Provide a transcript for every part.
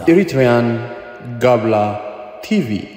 Eritrean Gabla T V.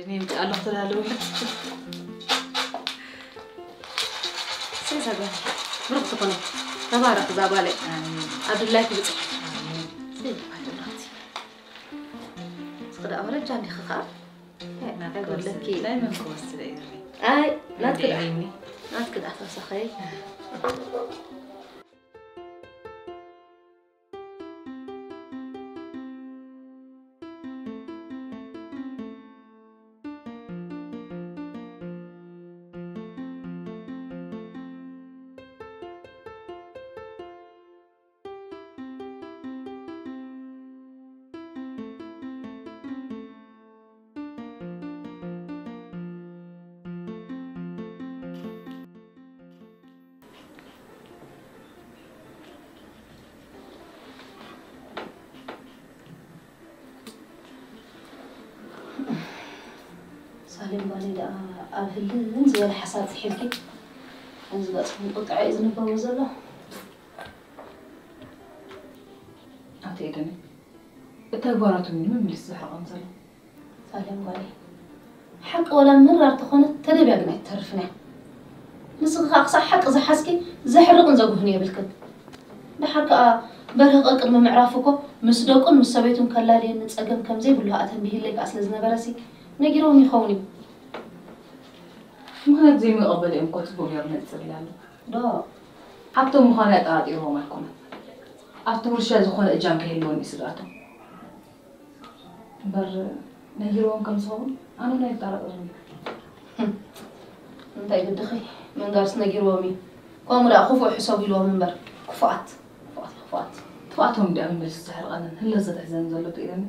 እኔም ቃል ተላለውላ ሰይሰጋ ብሩክ ትኾነ ተባረክ ዛባለ ኣዱላይ ትብጽሕ ስኽዳ ወረጃ እንዲኺ ኸዓ ኣይጎለኪ ናይ መን ክወስድ እዩ ኣይ ናትክዳ ናትክዳ ተወሰኸይ ሳሌም ጓለይ ደኣ ኣብ ህልም ዝበለ ሓሳብ ጥሒልኪ። ከምዚ ገጽኩም ቁጥዐ እዩ ዝንበቦ ዘሎ። ኣቲ ኤደነይ፣ እተግባራቱ ምንም ምልስ ዘሕርቐን ዘሎ። ሳሌም ጓለይ፣ ሓቂ ወላ መራር ተኾነት ተደብያ ግን ኣይትተርፍን እያ። ንስኺ ኸኣ ክሳዕ ሓቂ ዝሓዝኪ ዘሕርቕን ዘጉህን የብልክን። ደሓር ከኣ በርሀ ቅድሚ ምዕራፉ እኮ ምስ ደቁን ምስ ሰበይቱን ከላልየኒ ጸገም ከም ዘይብሉ ከኣ ተንቢህለይ ከኣ ስለ ዝነበረሲ ነጊርዎም ይኸውን እዩ። ምኽንያት ዘይምቕበል እዮም እኮ ጽቡቕ ገይሩ ነጺርላ ኣሎ። ዶ? ኣብቶም ምዃኑ ኣጠራጢርዎም ኣይኮነን። ኣብቲ ውርሻ ዝኾነ እጃም ከይህልወን እዩ ስግኣቶም። እምበር ነጊርዎም ከም ዝኸውን ኣነ እውን ኣይጠራጠርን እዩ። እንታይ ግድኺ? ምንጋርስ ነጊርዎም እዩ። ከምኡ ደኣ ክፉእ ሕሰቡ ኢልዎም እምበር። ክፉኣት። ክፉኣት፣ ክፉኣት። ክፉኣቶም እንዲኣ ምምልስ ዘሕርቐንን ህለ ዘትሕዘንን ዘሎ ትኢለኒ።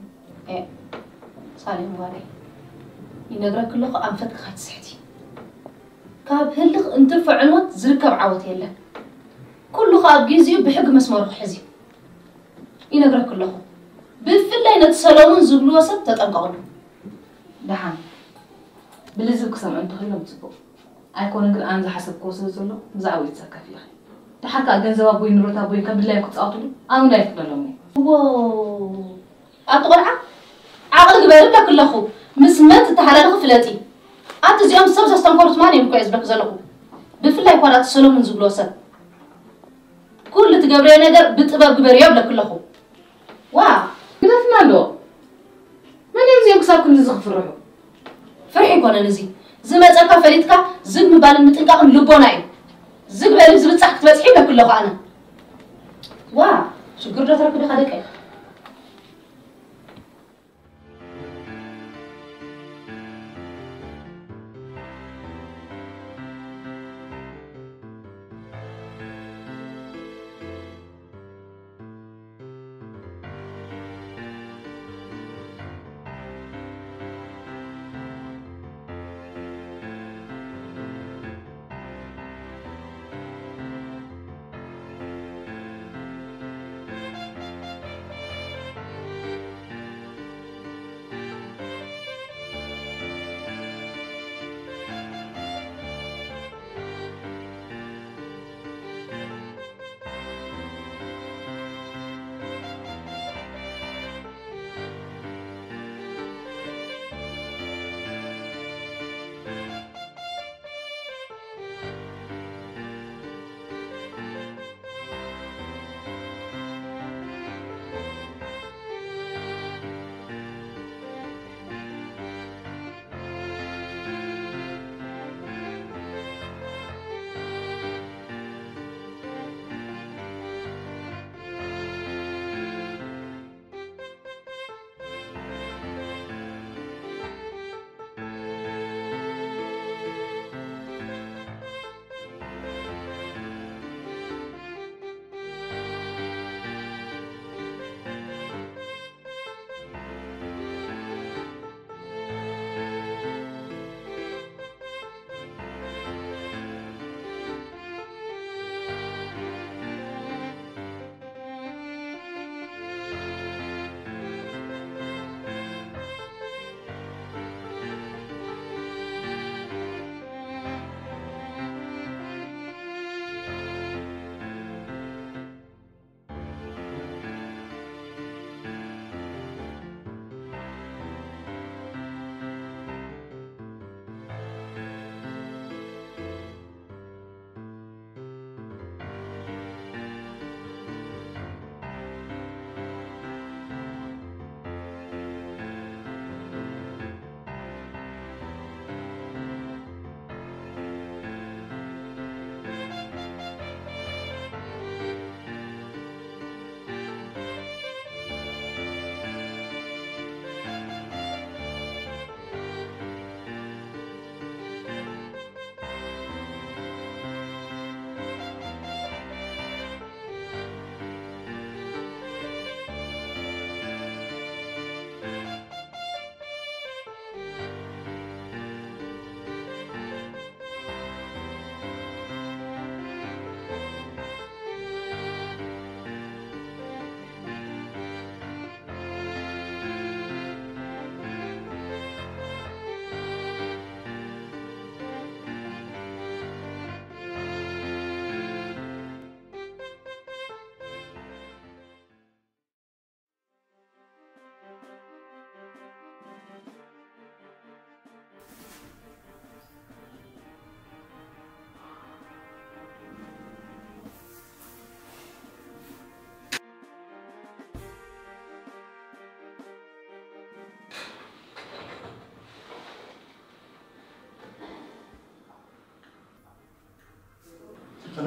ኤ፣ ሳሌም ጓለይ። ይነግረኪ ኣለኹ ኣንፈትኪ ከይትስሕቲ። ካብ ህልኽ እንትርፎ ዕንወት ዝርከብ ዓወት የለን። ኩሉ ከኣ ኣብ ጊዜኡ ብሕጊ መስመሩ ክሕዝ እዩ። ይነግረኪ ኣለኹ። ብፍላይ ነቲ ሰሎሙን ዝብልዎ ሰብ ተጠንቀቕሉ። ደሓን ብልዝብ ክሰምዑ እንተኽኢሎም ጽቡቕ። ኣይኮነን ግን ኣነ ዝሓሰብክዎ ስለ ዘሎ ብዛዕባኡ ይትሰከፊ ኢኺ። ደሓር ከኣ ገንዘብ ኣቦይ ንብረት ኣቦይ ከም ድላዮም ክጻወቱሉ ኣነ እውን ኣይፍቅደሎምን እየ። ዎ ኣቲ ቆልዓ ዓቕሊ ግበሪ እብለኪ ኣለኹ። ምስ መን ትተሓላለኺ ፍለጢ። ኣቲ እዚኦም ሰብ ዘስተንከሩ ትማን እዮም እኮ እየ ዝብለኪ ዘለኹ። ብፍላይ እኳ ኣቲ ሰሎሙን ዝብልዎ ሰብ። ኩሉ ትገብርዮ ነገር ብጥበብ ግበርዮ እብለኪ ኣለኹ። ዋ ግደፍና ኣሎ። መን እዮም እዚኦም ክሳብ ክንድዚ ክፍርሑ? ፍርሒ ኣይኮነን እዚ። ዝመጸካ ፈሊጥካ ዝግ ምባልን ምጥንቃቕን ልቦና እዩ። ዝግ በሊ ዝብጻሕ ክትበጽሒ እብለኪ ኣለኹ ኣነ። ዋ ሽግር ዶ ትረክቢ ኢኻ ደቀይ?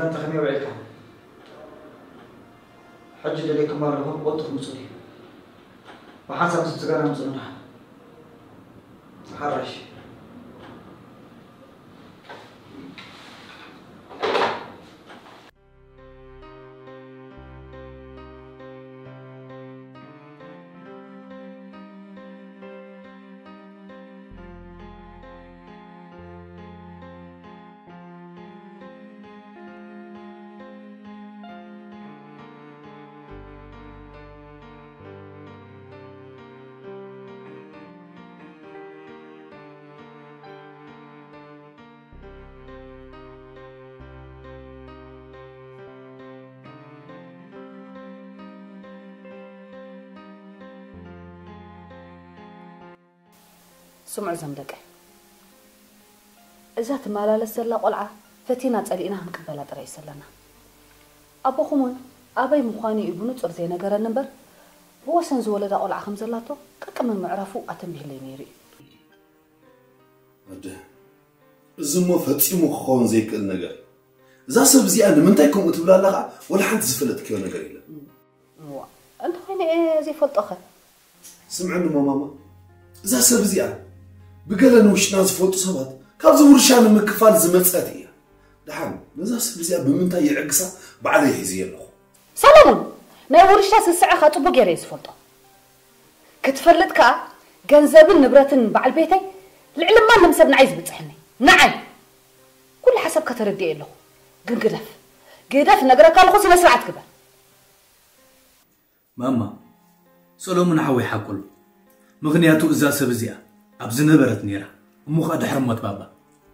ኣንተ ከመይ ውዒልካ? ሕጂ ደልየኩም ኣለኹ፣ ብቕልጡፍ ምጹ ድዩ? ብሓንሳብ ምስ ጽገና ምጹ ንድሓን። ሓራሽ። ስምዑ እዞም ደቀይ፣ እዛ ትመላለስ ዘላ ቆልዓ ፈቲና ጸሊእና ክንቅበላ ጥራይ እዩ ዘለና። ኣቦኹም እውን ኣበይ ምዃኑ እዩ ብንጹር ዘይነገረኒ እምበር፣ ብወሰን ዝወለዳ ቆልዓ ከም ዘላቶ ቀቅሚ ምዕራፉ ኣተንቢህለይ ነይሩ እዩ። ወደ፣ እዚ እሞ ፈጺሙ ክኸውን ዘይክእል ነገር። እዛ ሰብ እዚኣ ንምንታይ ከምኡ ትብላ ኣለኻ? ወላ ሓንቲ ዝፈለጥክዮ ነገር የለን። እዋ፣ እንተኾይነ እየ ዘይፈልጦኸ? ስምዕኒ እሞ ማማ፣ እዛ ሰብ እዚኣ ብገለ ንውሽጥና ዝፈልጡ ሰባት ካብዚ ውርሻ ንምክፋል ዝመጸት እያ። ደሓን ነዛ ሰብ እዚኣ ብምንታይ የዕግሳ ባዕለይ ሒዝየ ኣለኹ። ሰሎሙን፣ ናይ ውርሻ ስስዐኻ ጽቡቕ ገይረ እየ ዝፈልጦ። ክትፈልጥ ከኣ ገንዘብን ንብረትን በዓል ቤተይ ልዕሊ ማንም ሰብ ንዓይ ዝብጽሐኒ። ንዓይ! ኩሉ ሓሳብካ ተረዲኤ ኣለኹ። ግን ግደፍ። ግደፍ እነግረካ ኣለኹ ስነ ስርዓት ግበር። ማማ፣ ሰሎሙን ሓወይ ሓቁ ኣሎ። ምኽንያቱ እዛ ሰብ እዚኣ ኣብ ዝነበረት ነይራ፣ እሞ ኸኣ ድሕሪ ሞት ባባ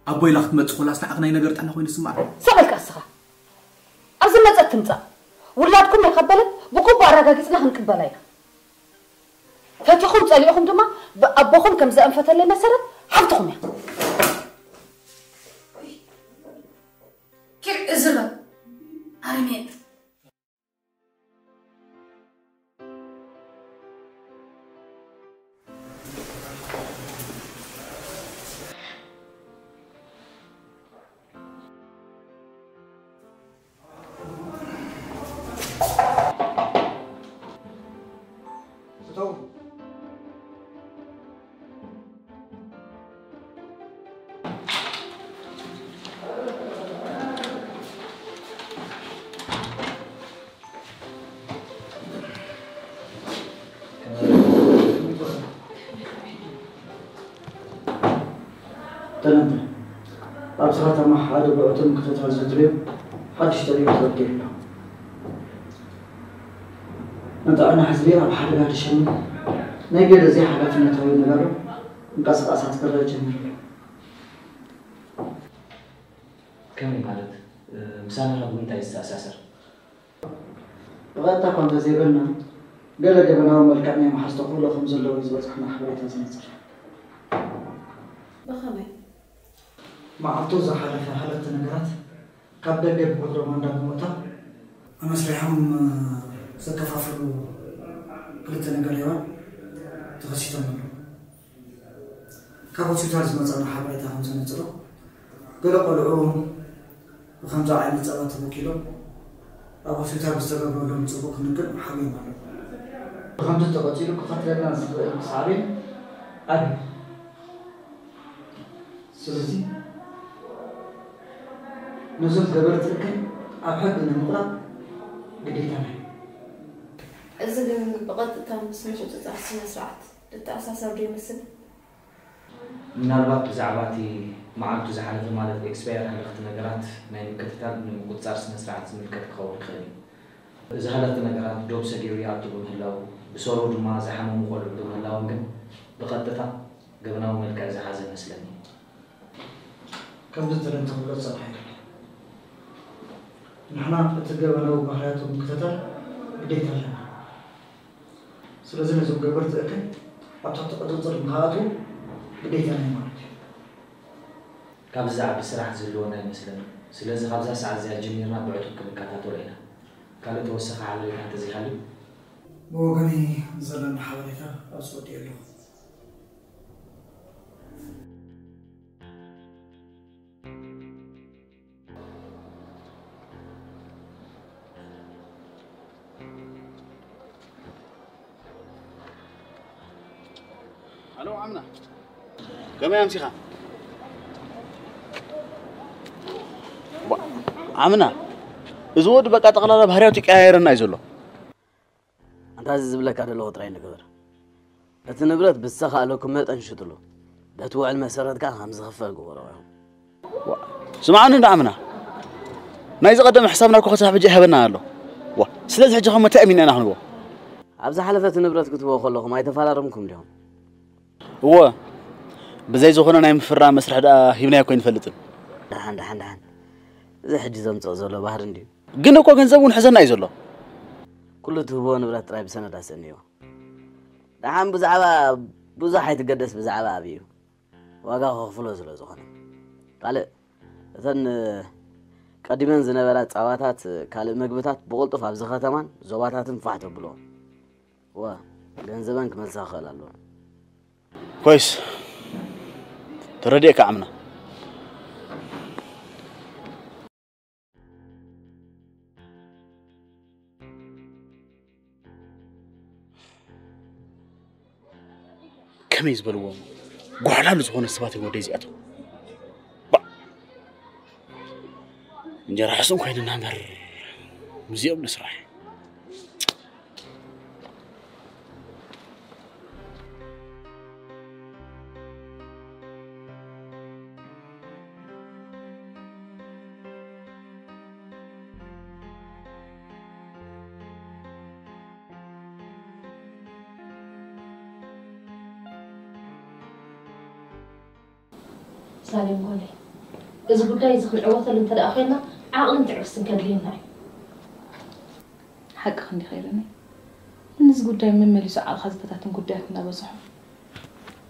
ኣቦይ ኢላ ክትመጽእ ከላ ዝተዓኽናይ ነገር ጥዕና ኮይኑ ይስምዓ። ስቕ በልካ እስኻ። ኣብ ዝመጸት ትምጻእ። ውላድኩም እያ ካብ በለት ብግቡእ ኣረጋጊጽና ክንቅበላ ኢና። ፈቲኹም ጸሊእኹም ድማ ብኣቦኹም ከም ዘእንፈተለይ መሰረት ሓፍትኹም እያ። ኪድ እዝር በል ኣረሜን። ተነተ፣ ኣብዚ ከተማ ሓደ ብዕቱብ ምክትታል ዘድልዮ ሓድሽ ተልእኾ ተወዲኡ ኣሎ። ንጥዕና ህዝቢ ኣብ ሓደጋ ድሸምን ናይ ገለ ዘይሓላፍነታዊ ነጋዶ ምንቅስቓሳት ክረአ ጀሚሩ ኣሎ። ከመይ ማለት? ምሳና ካብ ምንታይ ዝተኣሳሰር? ብቐጥታ እኳ እንተዘይበልና፣ ገለ ገበናዊ መልክዕ ናይ መሓዝ ተኽእሎ ከም ዘለዎ እዩ ዝበጽሓና ሓበሬታ ዘንጽር። ብኸመይ? መዓልቱ ዝሓለፈ ሃለኽቲ ነገራት ካብ ደገ ብኮንትሮባንዳ ብምእታው ኣመስሪሖም ዘከፋፍሉ ክልተ ነጋዴዋን ተኸሲቶም ኣለዉ። ካብ ሆስፒታል ዝመጸና ሓበሬታ ከም ዘነጽሮ፣ ገለ ቆልዑ ብኸምዚ ዓይነት ጸባ ተበኪሎም ኣብ ሆስፒታል ብዝተገብረሎም ጽቡቕ ክንክን ሓብዮም ኣለዉ። ብኸምዚ እንተቐጺሉ ክኸትለና ዝኽእል ሳዕቤን ዓቢ እዩ። ስለዚ ነዞም ገበርቲ እከይ ኣብ ሕጊ ንምቕራብ ግዴታና እዩ። እዚ ግን ብቐጥታ ምስ ምቁጽጻር ስነ ስርዓት ዝተኣሳሰር ዶ ይመስል? ምናልባት ብዛዕባ እቲ መዓልቱ ዝሓለፈ ማለት ኤክስፓየር ሃለኽቲ ነገራት ናይ ምክትታል ንምቁጽጻር ስነ ስርዓት ዝምልከት ክኸውን ይኽእል እዩ። እዚ ሃለኽቲ ነገራት ዶብ ሰጊሩ ይኣቱ ብምህላው ብሰሩ ድማ ዝሓመሙ ቆልዑ ብምህላዎም ግን ብቐጥታ ገበናዊ መልክዕ ዝሓዘ መስለኒ። ከምዚ ትለን ተብሎ ዝጸንሐ የለን። ንሕና እቲ ገበናዊ ባህርያቱ ምክትታል ግዴታ ኣለና። ስለዚ ነዞም ገበርቲ እከይ ኣብ ትሕቲ ቁጽጽር ንክኣትዉ ግዴታና እዩ ማለት እዩ። ካብዚ ዝዓቢ ስራሕ ዝህልወና ኣይመስለንን። ስለዚ ካብዛ ሰዓት እዚኣ ጀሚርና ብዕቱብ ክንከታተሎ ኢና። ካልእ ተወሳኺ ሓበሬታ እንተዘይሃልዩ? ብወገነይ ዘለኒ ሓበሬታ ኣብዚ ወዲኤ ኣለኹ። ኣሎ ዓምና፣ ከመይ ኣምሲኻ? ዋ፣ ዓምና፣ እዚ ወዲ በቃ ጠቕላላ ባህርያቱ ይቀያየረና እዩ ዘሎ። ኣንታ እዚ ዝብለካ ዘለኹ ጥራይ ንግበር። እቲ ንብረት ብዝተኻእለኩም መጠን ሽጥሉ። በቲ ውዕል መሰረት ከኣ ከም ዝኽፈል ግበሮ። ዋ፣ ስምዓኒ እንዳ ዓምና፣ ናይዚ ቀደም ሕሳብና እኮ ክሳብ ሕጂ ኣይሃበናን ኣሎ። ዋ፣ ስለዚ ሕጂ ከሞ እንታይ ኣሚንና ኢና ክንብሎ? ኣብ ዝሓለፈ እቲ ንብረት ክትህቦ ከለኹም ኣይተፈራረምኩም ዲኹም? እወ፣ ብዘይ ዝኾነ ናይ ምፍራም መስርሕ ደኣ ሂብናዮ እኮ ኣይንፈልጥን። ደሓን፣ ደሓን፣ ደሓን። እዚ ሕጂ ዘምጽኦ ዘሎ ባህሪ እንድዩ። ግን እኮ ገንዘብ እውን ሕዘና እዩ ዘሎ። ኩሉ ትህቦ ንብረት ጥራይ ብሰነድ ኣሰንዮ። ደሓን ብዛዕባ ብዙሕ ኣይትገደስ፣ ብዛዕባ ኣብዩ ዋጋ ከኽፍሎ ስለ ዝኾነ። ካልእ፣ እተን ቀዲመን ዝነበራ ጸባታት፣ ካልእ መግብታት ብቕልጡፍ ኣብዚ ከተማን ዞባታትን ፋሕ ተብሎ። ወ፣ ገንዘበን ክመልሳ ክኽእል ኣለዎ። ኮይስ፣ ተረዲኤካ ዓምና። ከመይ ዝበልዎም ጓዕላሉ ዝኾነ ሰባት እዮም ወደይ እዚኣቶም። ባ-፣ እንጀራ ሕሱም ኮይንና እምበር ምስዚኦም ንስራሕ። ሳሌም ጓለይ፣ እዚ ጉዳይ እዚ ክንዕወተሉ እንተ ደኣ ዄንና፣ ዓቕልን ትዕግስትን ከድልየና እዩ። ሓቅኺ እንዲኺ ኢለኒ። ግን እዚ ጉዳይ መመሊሱ ዓቕልኻ ዝፈታትን ጉዳያት እናበዝሑ፣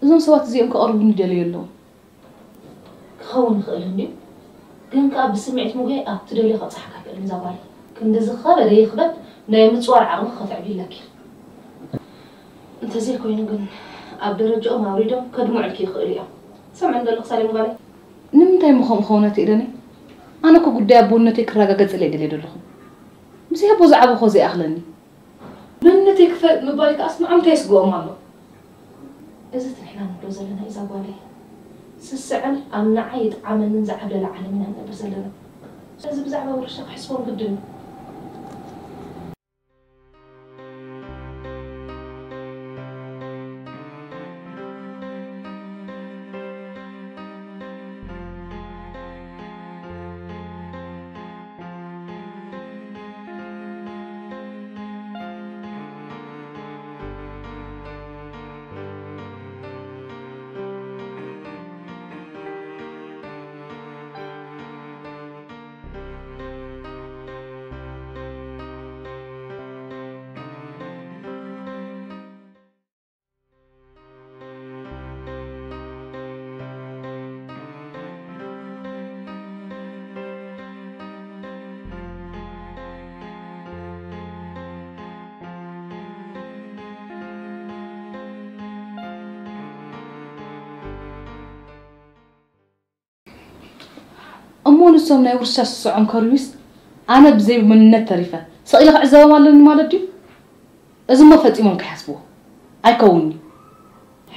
እዞም ሰባት እዚኦም ክቐርቡኒ ይደልዩ ኣለዉ። ክኸውን ይኽእል እንድዩ፣ ግን ከኣ ብስምዒት ምጉያይ ኣብ ትደልዮ ከብጽሓካ ኣይክእልን እዛ ጓለይ። ክንዲ ዝኸበደ ይኽበድ ናይ ምጽዋር ዓቕምኺ ከተዕብዪ ኣለኪ። እንተዘይኮይኑ ግን ኣብ ደረጃኦም ኣውሪዶም ከድምዑልኪ ይኽእሉ እዮም። ትሰምዕኒ ዶ ኣለኺ ሳሌም ጓለይ? ንምንታይ እሞ ከምኡ ክኸውን ኣትኢለኒ? ኣነ እኮ ጉዳይ ኣቦነተይ ክረጋገጽለይ ደልየ ደለኹ። ምስዚ ኣቦ ዝዓበኹ ዘይኣኽለኒ። መንነተይ ክፈልጥ ምባል ከኣስ ንዖም እንታይ የስግኦም ኣሎ? እዚ እቲ ንሕና ንብሎ ዘለና እዩ እዛ ጓለይ። ስስዐን ኣብ ንዓይ ይጥዓመንን ዝዓብለላ ዓለም ኢና ንነብር ዘለና። ስለዚ ብዛዕባ ውርሻ ክሕስቦን ግድን እዩ። እሞ ንሶም ናይ ውርሻ ስስዖም ከርዩስ፣ ኣነ ብዘይ መንነት ተሪፈ፣ ስቕ ኢለ ክዕዘቦም ኣለኒ ማለት ድዩ? እዚ እሞ ፈጺሞም ከይሓስብዎ ኣይከውን'ዩ።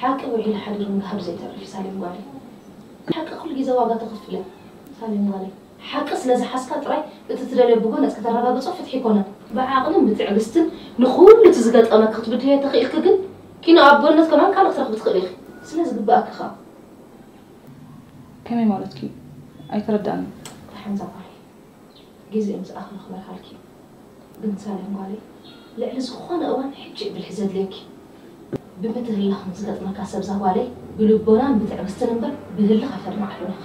ሓቂ ውዒሉ ሓዲሩ ምግሃዱ ዘይተርፍ እዩ ሳሌም ጓለይ። ሓቂ ኩሉ ግዜ ዋጋ ተኽፍል እያ ሳሌም ጓለይ። ሓቂ ስለ ዝሓዝካ ጥራይ እቲ ትደልዮ ብጎነጽ ከተረጋግጾ ፍትሒ ኣይኮነን። ብዓቕልን ብትዕግስትን ንኹሉ እቲ ዝገጠመኪ ክትብድህዮ ተኽኢልኪ ግን ኪኖ ኣቦነት ከማን ካልእ ክትረኽቢ ትኽእሊ ኢኺ። ስለ ዝግብኣኪ ከኣ። ከመይ ማለትኪ? ኣይተረዳእንን። ደሓን እዛ ጓለይ። ግዜ ምስ ኣኽሎ ክበርሃልኪ። ግን ሳሌም ጓለይ፣ ልዕሊ ዝኾነ እዋን ሕጂ እዩ ብልሒ ዘድልየኪ። ብምትህልላኽ ንዝገጥመካ ሰብ እዛ ጓለይ፣ ብልቦናን ብትዕግስትን እምበር ብህልኽ ኣይተድምዓሉን ኢኻ።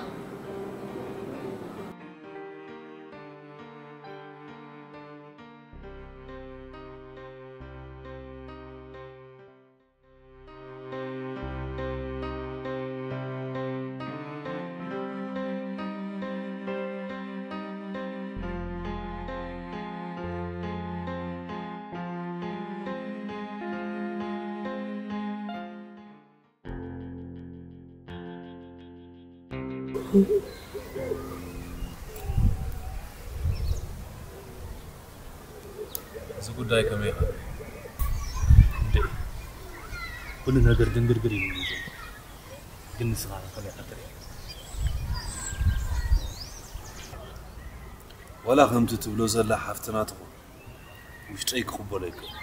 እዚ ጉዳይ ከመይ ኢኻ? እንዴ? ኩሉ ነገር ድንግርግር ኢሉ እዩ ዘሎ። ግን ንስኻ ከመይ ኢኻ ትሪኦ? ዋላ ከምቲ ትብሎ ዘላ ሓፍትና ትኹን፣ ውሽጠይ ክቕበሎ ኣይክእልን።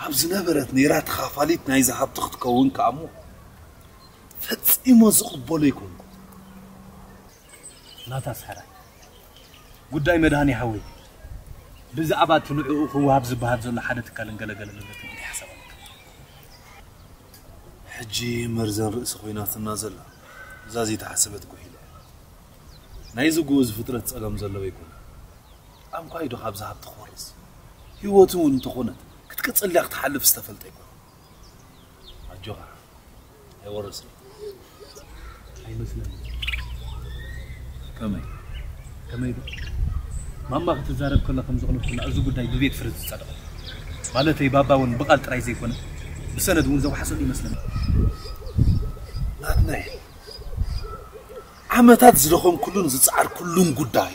ኣብ ዝነበረት ነይራ ተኻፋሊት ናይዚ ሃብቲ ክትከውን ከኣ እሞ ፈጺመ ዝቕበሎ ኣይኮንኩ። ናታ ኣስሓራ ጉዳይ መድሃኒ ሓወይ፣ ብዛዕባ እቲ ንዕኡ ክወሃብ ዝበሃል ዘሎ ሓደ ትካልን ገለገለ ንብረትን እንታይ ሓሳብ ኣለካ? ሕጂ መርዘን ርእሲ ኮይናትና ዘላ እዛ ዘይተሓሰበት ጉሒላ እያ። ናይዚ ግኡዝ ፍጥረት ጸገም ዘለዎ ኣይኮነን። ኣንኳይ ዶ ካብዚ ሃብቲ ክወርስ? ህይወቱ እውን እንተኾነት ክትቅጽል እያ ክትሓልፍ ዝተፈልጠ ኣይኮነን። ኣጆኻ፣ ኣይወርስን። ኣይመስለንን። ከመይ? ከመይ ዶ? ማማ ክትዛረብ ከላ ከም ዝኾነት ኩላ እዚ ጉዳይ ብቤት ፍርዲ ዝጸደቐ። ማለተይ ባባ እውን ብቓል ጥራይ ዘይኮነ ብሰነድ እውን ዘውሓሰሉ ይመስለኒ። ናትናኤል፣ ዓመታት ዝደኸምኩሉን ዝጸዓርኩሉን ጉዳይ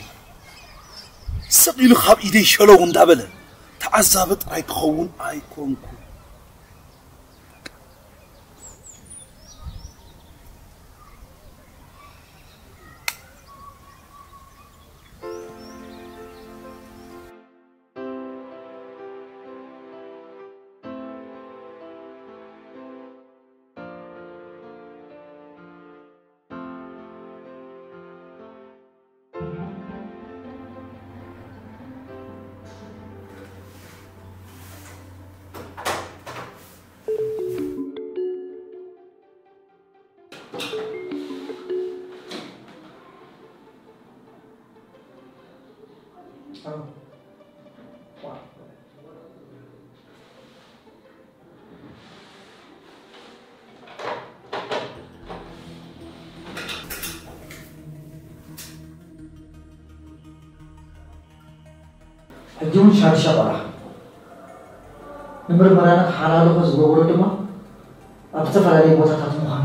ስቕ ኢሉ ካብ ኢደይ ሸለው እንዳበለ ተዓዛቢ ጥራይ ክኸውን ኣይኮንኩ። ሕጂ እውን ሻድሻ ቆልዓ ንምርመራና ክሓላልኾ ዝገበሮ ድማ ኣብ ዝተፈላለዩ ቦታታት ምዃኑ።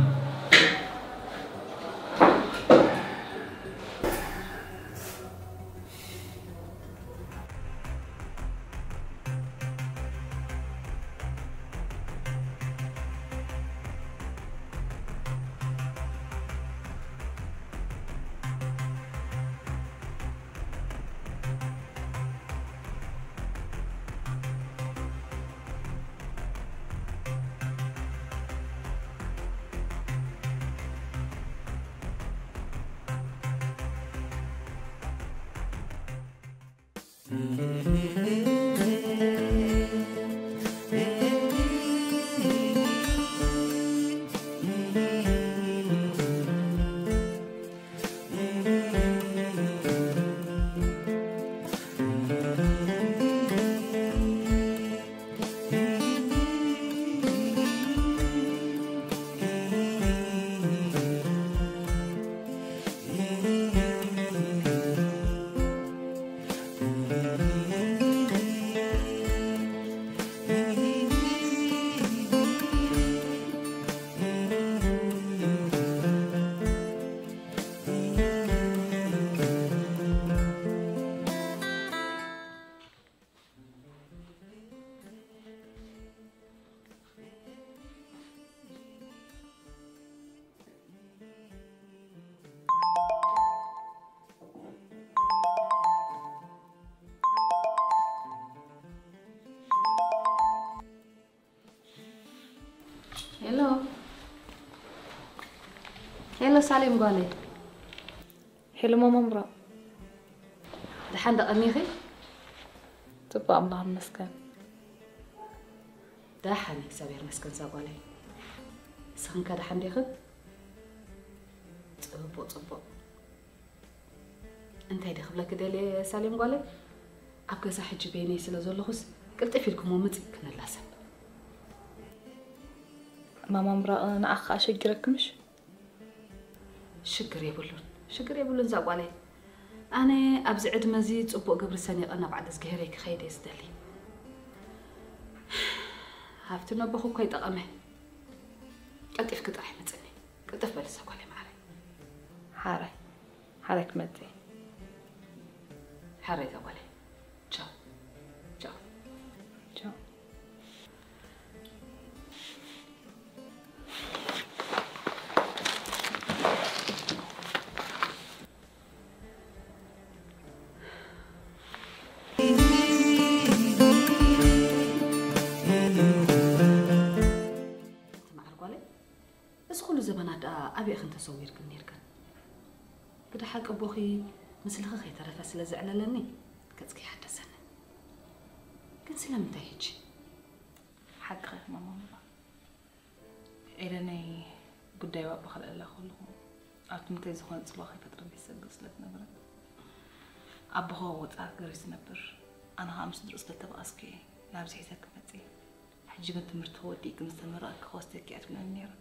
ሄሎ። ሄሎ ሳሌም ጓለይ። ሄሎ ማማ ምራቕ። ደሓን ደቐኒኺ? ጽቡቕ ኣምላኽ ይመስገን። ደሓን እግዚኣብሔር ይመስገን እዛ ጓለይ። ንስኽን ከ ደሓን ዲኽን? ጽቡቕ ጽቡቕ። እንታይ ድየ ክብለኪ ደልየ ሳሌም ጓለይ? ኣብ ገዛ ሕጂ በይነይ ስለ ዘለኹስ ቅልጥፍ ኢልክሞ ምጺ ክንላሰብ። ማማ ምራቕ ንዓኺ ከኣ ሸጊረኪ ምሽ? ሽግር የብሉን፣ ሽግር የብሉን እዛ ጓለይ። ኣነ ኣብዚ ዕድመ እዚ ጽቡቕ ግብሪ ሰኒቐ ናብ ዓዲ እዝግሄረይ ክኸይድ እየ ዝደሊ። ሃብቲ ነቦኹ እኮ ይጠቐመ። ቀልጢፍኪ ጥራሕ ምጽኒ። ቅልጥፍ በሊ እዛ ጓለይ መዓረይ። ሓራይ፣ ሓራይ ክመጽእ እየ። ሓራይ እዛ ጓለይ። ቻው። ቻው። ቻው። ኣበይ ኢኽን ተሰዊርክን ነይርክን? ግደ ሓቂ ኣቦኺ ምስልኺ ከይተረፈ ስለ ዘዕለለኒ ገጽኪ ሓደሰኒ። ግን ስለምንታይ ሕጂ? ሓቅኺ ኢኺ ማማ ምራ። ኤደነይ ጉዳይ ኣቦ ከልዕላ ከለኹ ኣብ ትምህርተይ ዝኾነ ጽልዋ ከይፈጥረለይ ይሰግእ ስለ ዝነበረ ኣቦ ካብ ወጻኢ ሃገር እዩ ዝነብር። ኣነ ኸኣ ምስ ስድርኡ ስለ እተባኣስኩ እየ ናብዚ ሒዘኪ መጺኤ። ሕጂ ግን ትምህርትኺ ወዲእኪ ምስ ተመረቕኪ ክወስደኪ እየ ትብለኒ ነይራ።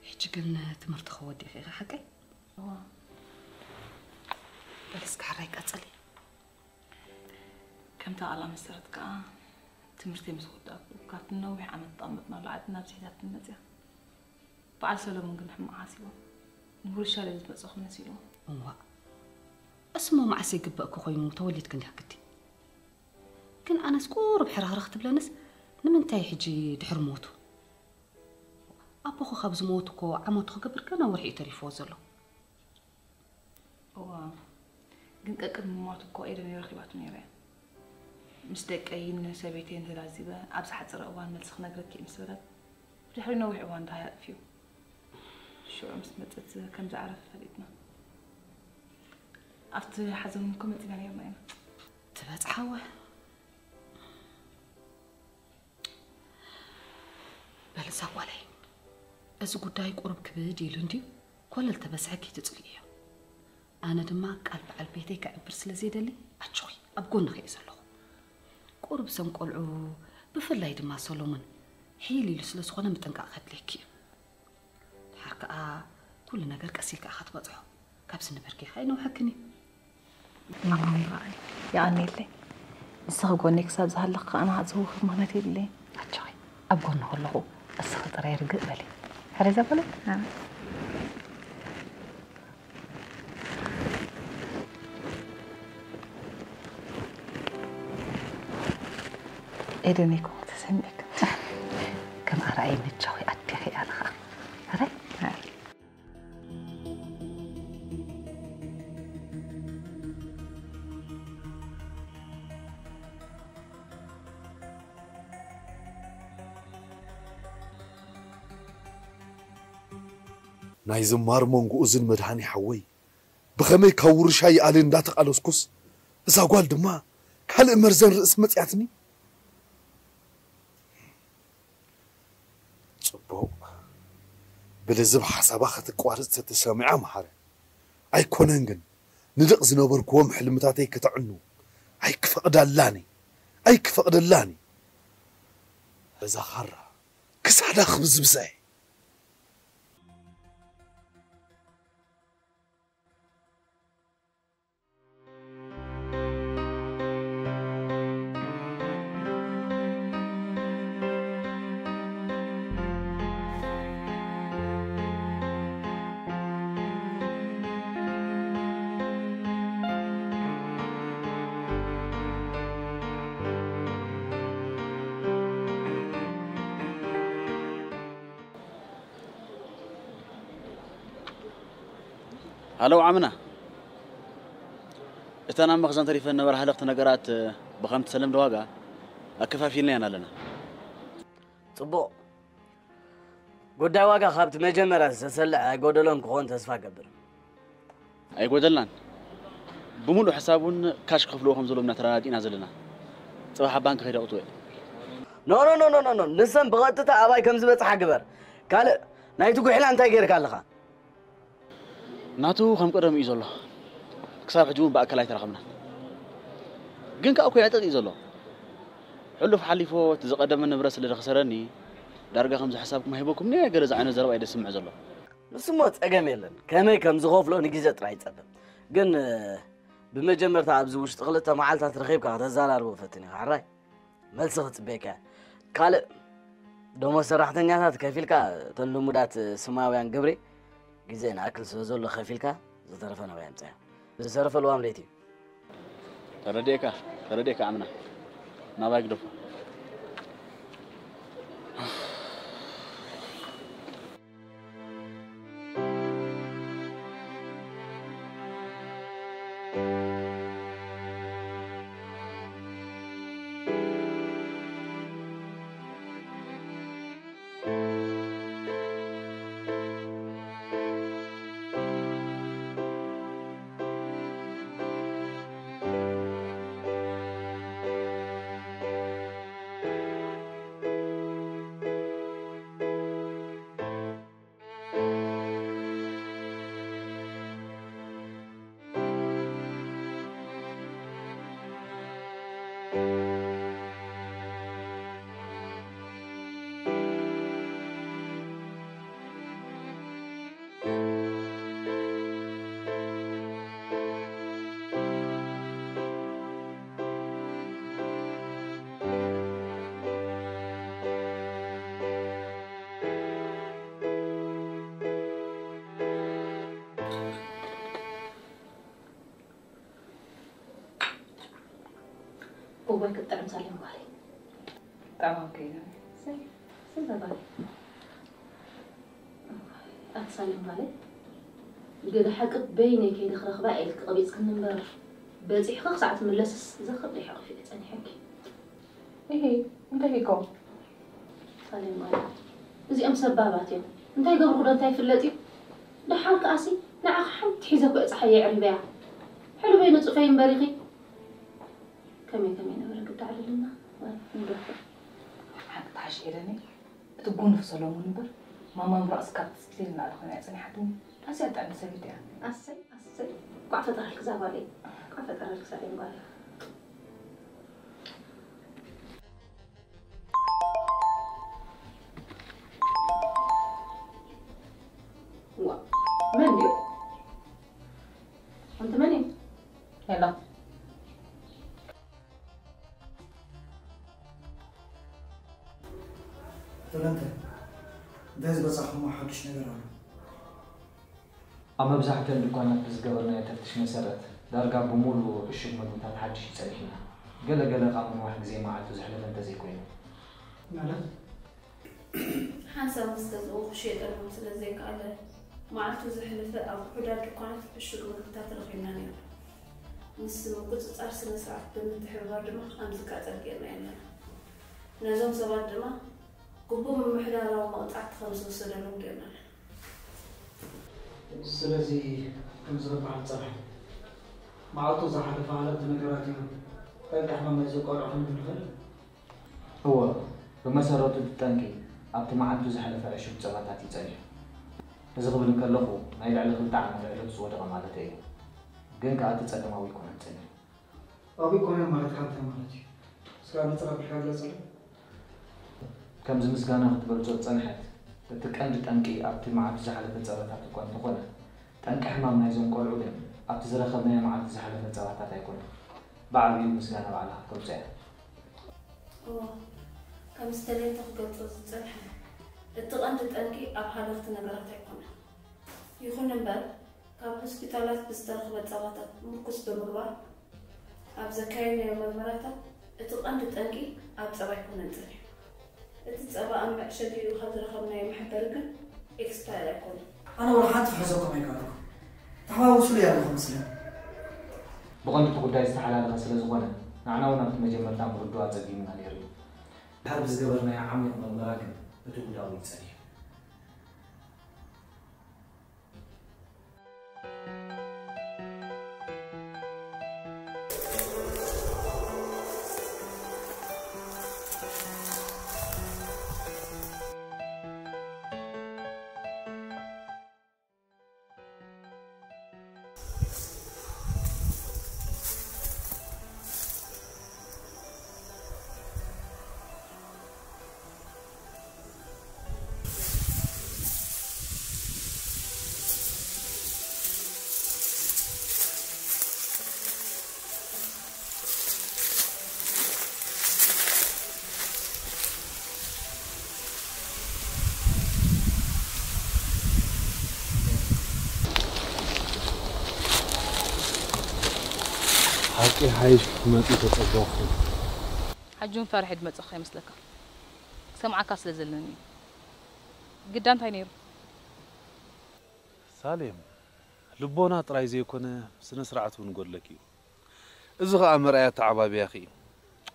ሕጂ ግን ትምህርትኺ ወዲእኺ ኢኺ ሓቀይ? እዋ። በል እስከ ሕራይ ቀጽሊ። ከምታ ቃላ መሰረት ከኣ ትምህርተይ ምስ ወዳእኩ ካብቲ ነዊሕ ዓመት ተቐመጥናሉ ዓዲ ናብዚ ሒዛትኒ መጺኣ። በዓል ሰሎሞን ግን ሕማቕ ሓሲቦም ንውርሻ ድየ ዝመጸኹ መሲልዎም። እዋእ፣ እስሞ መዓስ ይግበእኪ ኮይኑ ተወሊድኪ እንዲያ ግዲ። ግን ኣነስ ቁሩብ ሕርኽርኽ ትብለንስ ንምንታይ ሕጂ ድሕሪ ሞቱ? ኣቦኺ ካብ ዝሞቱ እኮ ዓመቱ ክገብር ገና ወርሒ እዩ ተሪፍዎ ዘሎ። እዋ፣ ግን ቀቅድሚ ሞቱ እኮ ኤደነይ ረኺባቱ ነይራ እያ። ምስ ደቀይን ሰበይተይን ተላዚበ ኣብዚ ሓፂረ እዋን መልሲ ክነግረኪ እየ ምስ በለት ብድሕሪ ነዊሕ እዋን ደሃይ ኣጥፊኡ። ሽዑ ምስ መፀት ከም ዝዓረፈ ፈሊጥና። ኣብቲ ሓዘን እውን እኮ መፂና ነይርና ኢና። ትበፅሓወ በል እዛ ጓለይ፣ እዚ ጉዳይ ቁሩብ ክብድ ኢሉ እንድዩ፣ ኮለል ተበስሐ ከይትጽልእዮ። ኣነ ድማ ቃል በዓል ቤተይ ከዕብር ስለ ዘይደሊ፣ ኣጆኺ፣ ኣብ ጎንኺ እየ ዘለኹ። ቁሩብ እዞም ቆልዑ፣ ብፍላይ ድማ ሰሎሞን፣ ሒል ኢሉ ስለ ዝኾነ ምጥንቃቕ ከድልየኪ እዩ። ድሓር ከኣ ኩሉ ነገር ቀስ ኢልካ ኢኻ ትበጽሖ። ካብዚ ንብርኪ ከይነውሐክን እዩ። ማማ ምራይ፣ የቐንየለይ። ንስኺ ጎነይ ክሳብ ዝሃለኺ ከኣ ንዓጽ ህውኽት ምኽንያት የብለይን። ኣጆኺ፣ ኣብ ጎንኺ ኣለኹ። እስኺ ጥራይ ርግእ በሊ። ሕረ ዘበለ? ኣነ። ኤደነይ ከምኡ ተሰሚዕክን። ከም ኣርኣየ መጃኺ ኣዴኺ ኣለኻ። ሕረ? ናይዚ ማርሞን ግኡዝን መድሃኒ ሓወይ ብኸመይ ካብ ውርሻ ይኣልን እንዳተቓለስኩስ፣ እዛ ጓል ድማ ካልእ መርዘን ርእሲ መጺኣትኒ። ጽቡቕ። ብልዝብ ሓሳባ ኸትቋርጽ ተተሰሚዓ መሓረ። ኣይኮነን ግን፣ ንደቕ ዝነበርክዎም ሕልምታተይ ከተዕኑ ኣይክፈቕደላን እየ። ኣይክፈቕደላን እየ። እዛ ኻራ ክሳዳ ክብዝብዛ እየ። ሃሎ ዓምና፣ እተን ኣብ መኽዘን ተሪፈን ዝነበራ ሃለኽቲ ነገራት ብኸም ተሰለምደ ዋጋ ኣከፋፊልናየን ኣለና። ጽቡቕ። ጉዳይ ዋጋ ካብቲ መጀመርያ ዝተሰልዐ ኣይጎደሎን ክኾን ተስፋ እገብር። ኣይጎደልናን። ብምሉእ ሕሳብ እውን ካሽ ክኸፍልዎ ከም ዘለዎም ኢና ተረዳዲእና ዘለና። ጽባሕ ኣብ ባንክ ከይደ ኣውጥዎ እየ። ኖ፣ ኖ፣ ኖ፣ ኖ፣ ኖ፣ ኖ። ንሰን ብቐጥታ ኣባይ ከም ዝበጽሓ ግበር። ካልእ ናይቲ ጉሒላ እንታይ ገይርካ ኣለኻ? ናቱ ከም ቀደም እዩ ዘሎ። ክሳብ ሕጂ እውን ብኣካል ኣይተራኸብናን። ግን ከኣ እኮ ይዕጥጥ እዩ ዘሎ። ሕሉፍ ሓሊፎ እቲ ዝቐደመ ንብረት ስለ ዝኸሰረኒ፣ ዳርጋ ከምዚ ሕሳብኩም ኣይህበኩምን እየ፣ ገለ ዝዓይነት ዘረባ እዩ ዘስምዕ ዘሎ። ንሱ እሞ ጸገም የለን። ከመይ ከም ዝኸፍሎ ንግዜ ጥራይ ይጸበ። ግን፣ እ፣ ብመጀመርታ ኣብዚ ውሽጢ ክልተ መዓልታት ረኺብካ ከተዘራርቦ ፈትን ኢኻ፣ ሕራይ? መልሲ ክጽበየካ እየ። ካልእ፣ ደሞዝ ሰራሕተኛታት ከፊልካ፣ እተን ልሙዳት ስማውያን ግብሪ፣ ግዜ ንኣክል ስለ ዘሎ ከፊልካ፣ ዝተረፈ ናባይ ኣምጽኣዮ። ዝተረፈ ልዋም ለይቲ እዩ። ተረዲኤካ፣ ተረዲኤካ ዓምና። ናባይ ግደፎ። እዋይ ክትጥዕም ሳሌም ጓለይ። ጣዕማ ከይኑ። ሰይ፣ ስም ተባለ። ኣቲ ሳሌም ጓለይ፣ ገለ ሓቂ በይነይ ከይደ ክረኽባ ኢልኪ ቀቢጽክኒ እምበር፣ በጺሕኺ ክሳዕ ትምለስስ ዘኽር ዶ ሓቑፊ ጸኒሐኪ? እሂ፣ እንታይ ኢልኮ? ሳሌም ጓለይ፣ እዚኦም ሰባባት እዮም። እንታይ ገብርኹ ዶ እንታይ ይፍለጥ እዩ? ደሓር ከኣሲ ንዓኺ ሓንቲ ሒዘ እኮ እየ ጸሓይ የዕሪበያ። ሕሉፈይ ንጹፈይ እምበሪኺ። ከመይ ከመይ ነበረ ግዳ ዕልልና? ንደፍር። ሓቂ ተሓሽ ኤደኒ፣ እቲ ጉኑፍ ሰሎሙን እምበር፣ ማማ ምብራቕ ስካብ ትስክሌት ንላዕሊ ኮይና እያ ጸኒሓትኒ። ኣዝያ ጥዕምቲ ሰበይቲ እያ። ኣሰይ፣ ኣሰይ። ኳዕ ፈጠረልኪ እዛ ጓለይ። ኳዕ ፈጠረልኪ ሳሌም ጓለይ። ዋ፣ መን ድዩ? ኣንቲ መን እዩ? ሄሎ። ተለንተ፣ እንታይ ዝበጻሕኹሞ ሓድሽ ነገር ኣሎ? ኣብ መብዛሕትአን ድኳናት ብዝገበርናዮ ተፍትሽ መሰረት፣ ዳርጋ ብምሉኡ ዕሹግ መግብታት ሓድሽ እዩ ጸኒሑና። ገለ ገለ ካብ ምንዋሕ ግዜ መዓልቱ ዘሕለፈ እንተዘይኮይኑ። ማለት? ሓንሳብ ምስ ገዝኡ ክሽየጠሎም ስለ ዘይከኣለ፣ መዓልቱ ዘሕለፈ ኣብ ውሑዳት ድኳናት ዕሹግ መግብታት ረኺብና ነይሩ። ምስ ምቁጽጻር ስነ ስርዓት ብምትሕብባር ድማ ከምዚ ክቃጸል ገይርናዮ ኣለና። ነዞም ሰባት ድማ ግቡእ ምምሕዳራዊ መቕጻዕቲ ከም ዝውሰደሎም ገይርና ኣለና። ስለዚ ከምዚ ክበሃል ዝጸንሐ፣ መዓልቱ ዝሓለፈ ሃለኽቲ ነገራት እዮም ጠንቂ ሕማም ናይዞም ቆልዑ ክንብል ንኽእል? እወ፣ ብመሰረቱ እቲ ጠንቂ ኣብቲ መዓልቱ ዝሓለፈ ዕሹግ ጸባታት እዩ ጸኒሑ። እዚ ክብል እንከለኹ ናይ ልዕሊ ክልተ ዓመት ዕለቱ ዝወደቐ ማለተይ እዩ። ግን ከኣ እቲ ጸገም ኣብኡ ኣይኮነን ጸኒሑ። ኣብኡ ኣይኮነን ማለትካ እንታይ ማለት እዩ? እስከ ብንጹር ኣቢልካ ግለጸለይ። ከምዚ ምስጋና ክትገልጾ ዝጸንሐት፣ እቲ ቀንዲ ጠንቂ ኣብቲ መዓልቱ ዝሓለፈ ጸባታት እኳ እንተኾነ፣ ጠንቂ ሕማም ናይዞም ቆልዑ ግን ኣብቲ ዝረኸብናዮ መዓልቲ ዝሓለፈ ጸባታት ኣይኮነን። ብዓብዩ ምስጋና ባዕላ ክትገልጾ እያ። እወ፣ ከም ዝተለየተ ክገልጾ ዝጸንሐ፣ እቲ ቀንዲ ጠንቂ ኣብ ሃለኽቲ ነገራት ኣይኮነን። ይኹን እምበር፣ ካብ ሆስፒታላት ብዝተረኽበ ጸባታት ምርኩስ ብምግባር፣ ኣብ ዘካየድናዮ መርመራታት፣ እቲ ቀንዲ ጠንቂ ኣብ ጸባ ኣይኮነን ጸኒሑ። እቲ ጸባ ኣብ መዕሸጊኡ ካብ ዝረኸብናዮ መሐበሪ ግን ኤክስፓየር ኣይኮነን። ኣነ ወላ ሓንቲ ክሕዘኩም ኣይከኣልኩ። ተሓዋውሱለይ ኣለኹም መስለኒ። ብቐንዱ እቲ ጉዳይ ዝተሓላለኸ ስለ ዝኾነ፣ ንዓና እውን ኣብቲ መጀመርታ ምርድኡ ኣጸጊሙና ነይሩ እዩ። ድሓር ብዝገበርናዮ ዓሚቕ መርመራ ግን እቲ ጉዳዊ እዩ ጸኒሑ። ሓቂ ሓይሽ ክትመጺ ተጸበኹ። ሕጂ እውን ፈርሒ ድመጸኹ ይመስለካ? ክሰምዓካ ስለ ዘለኒ እዩ። ግዳ እንታይ ነይሩ? ሳሌም፣ ልቦና ጥራይ ዘይኮነ፣ ስነ ስርዓት እውን ጎድለኪ እዩ። እዚ ኸኣ መርኣያ ኣተዓባብያኺ እዩ።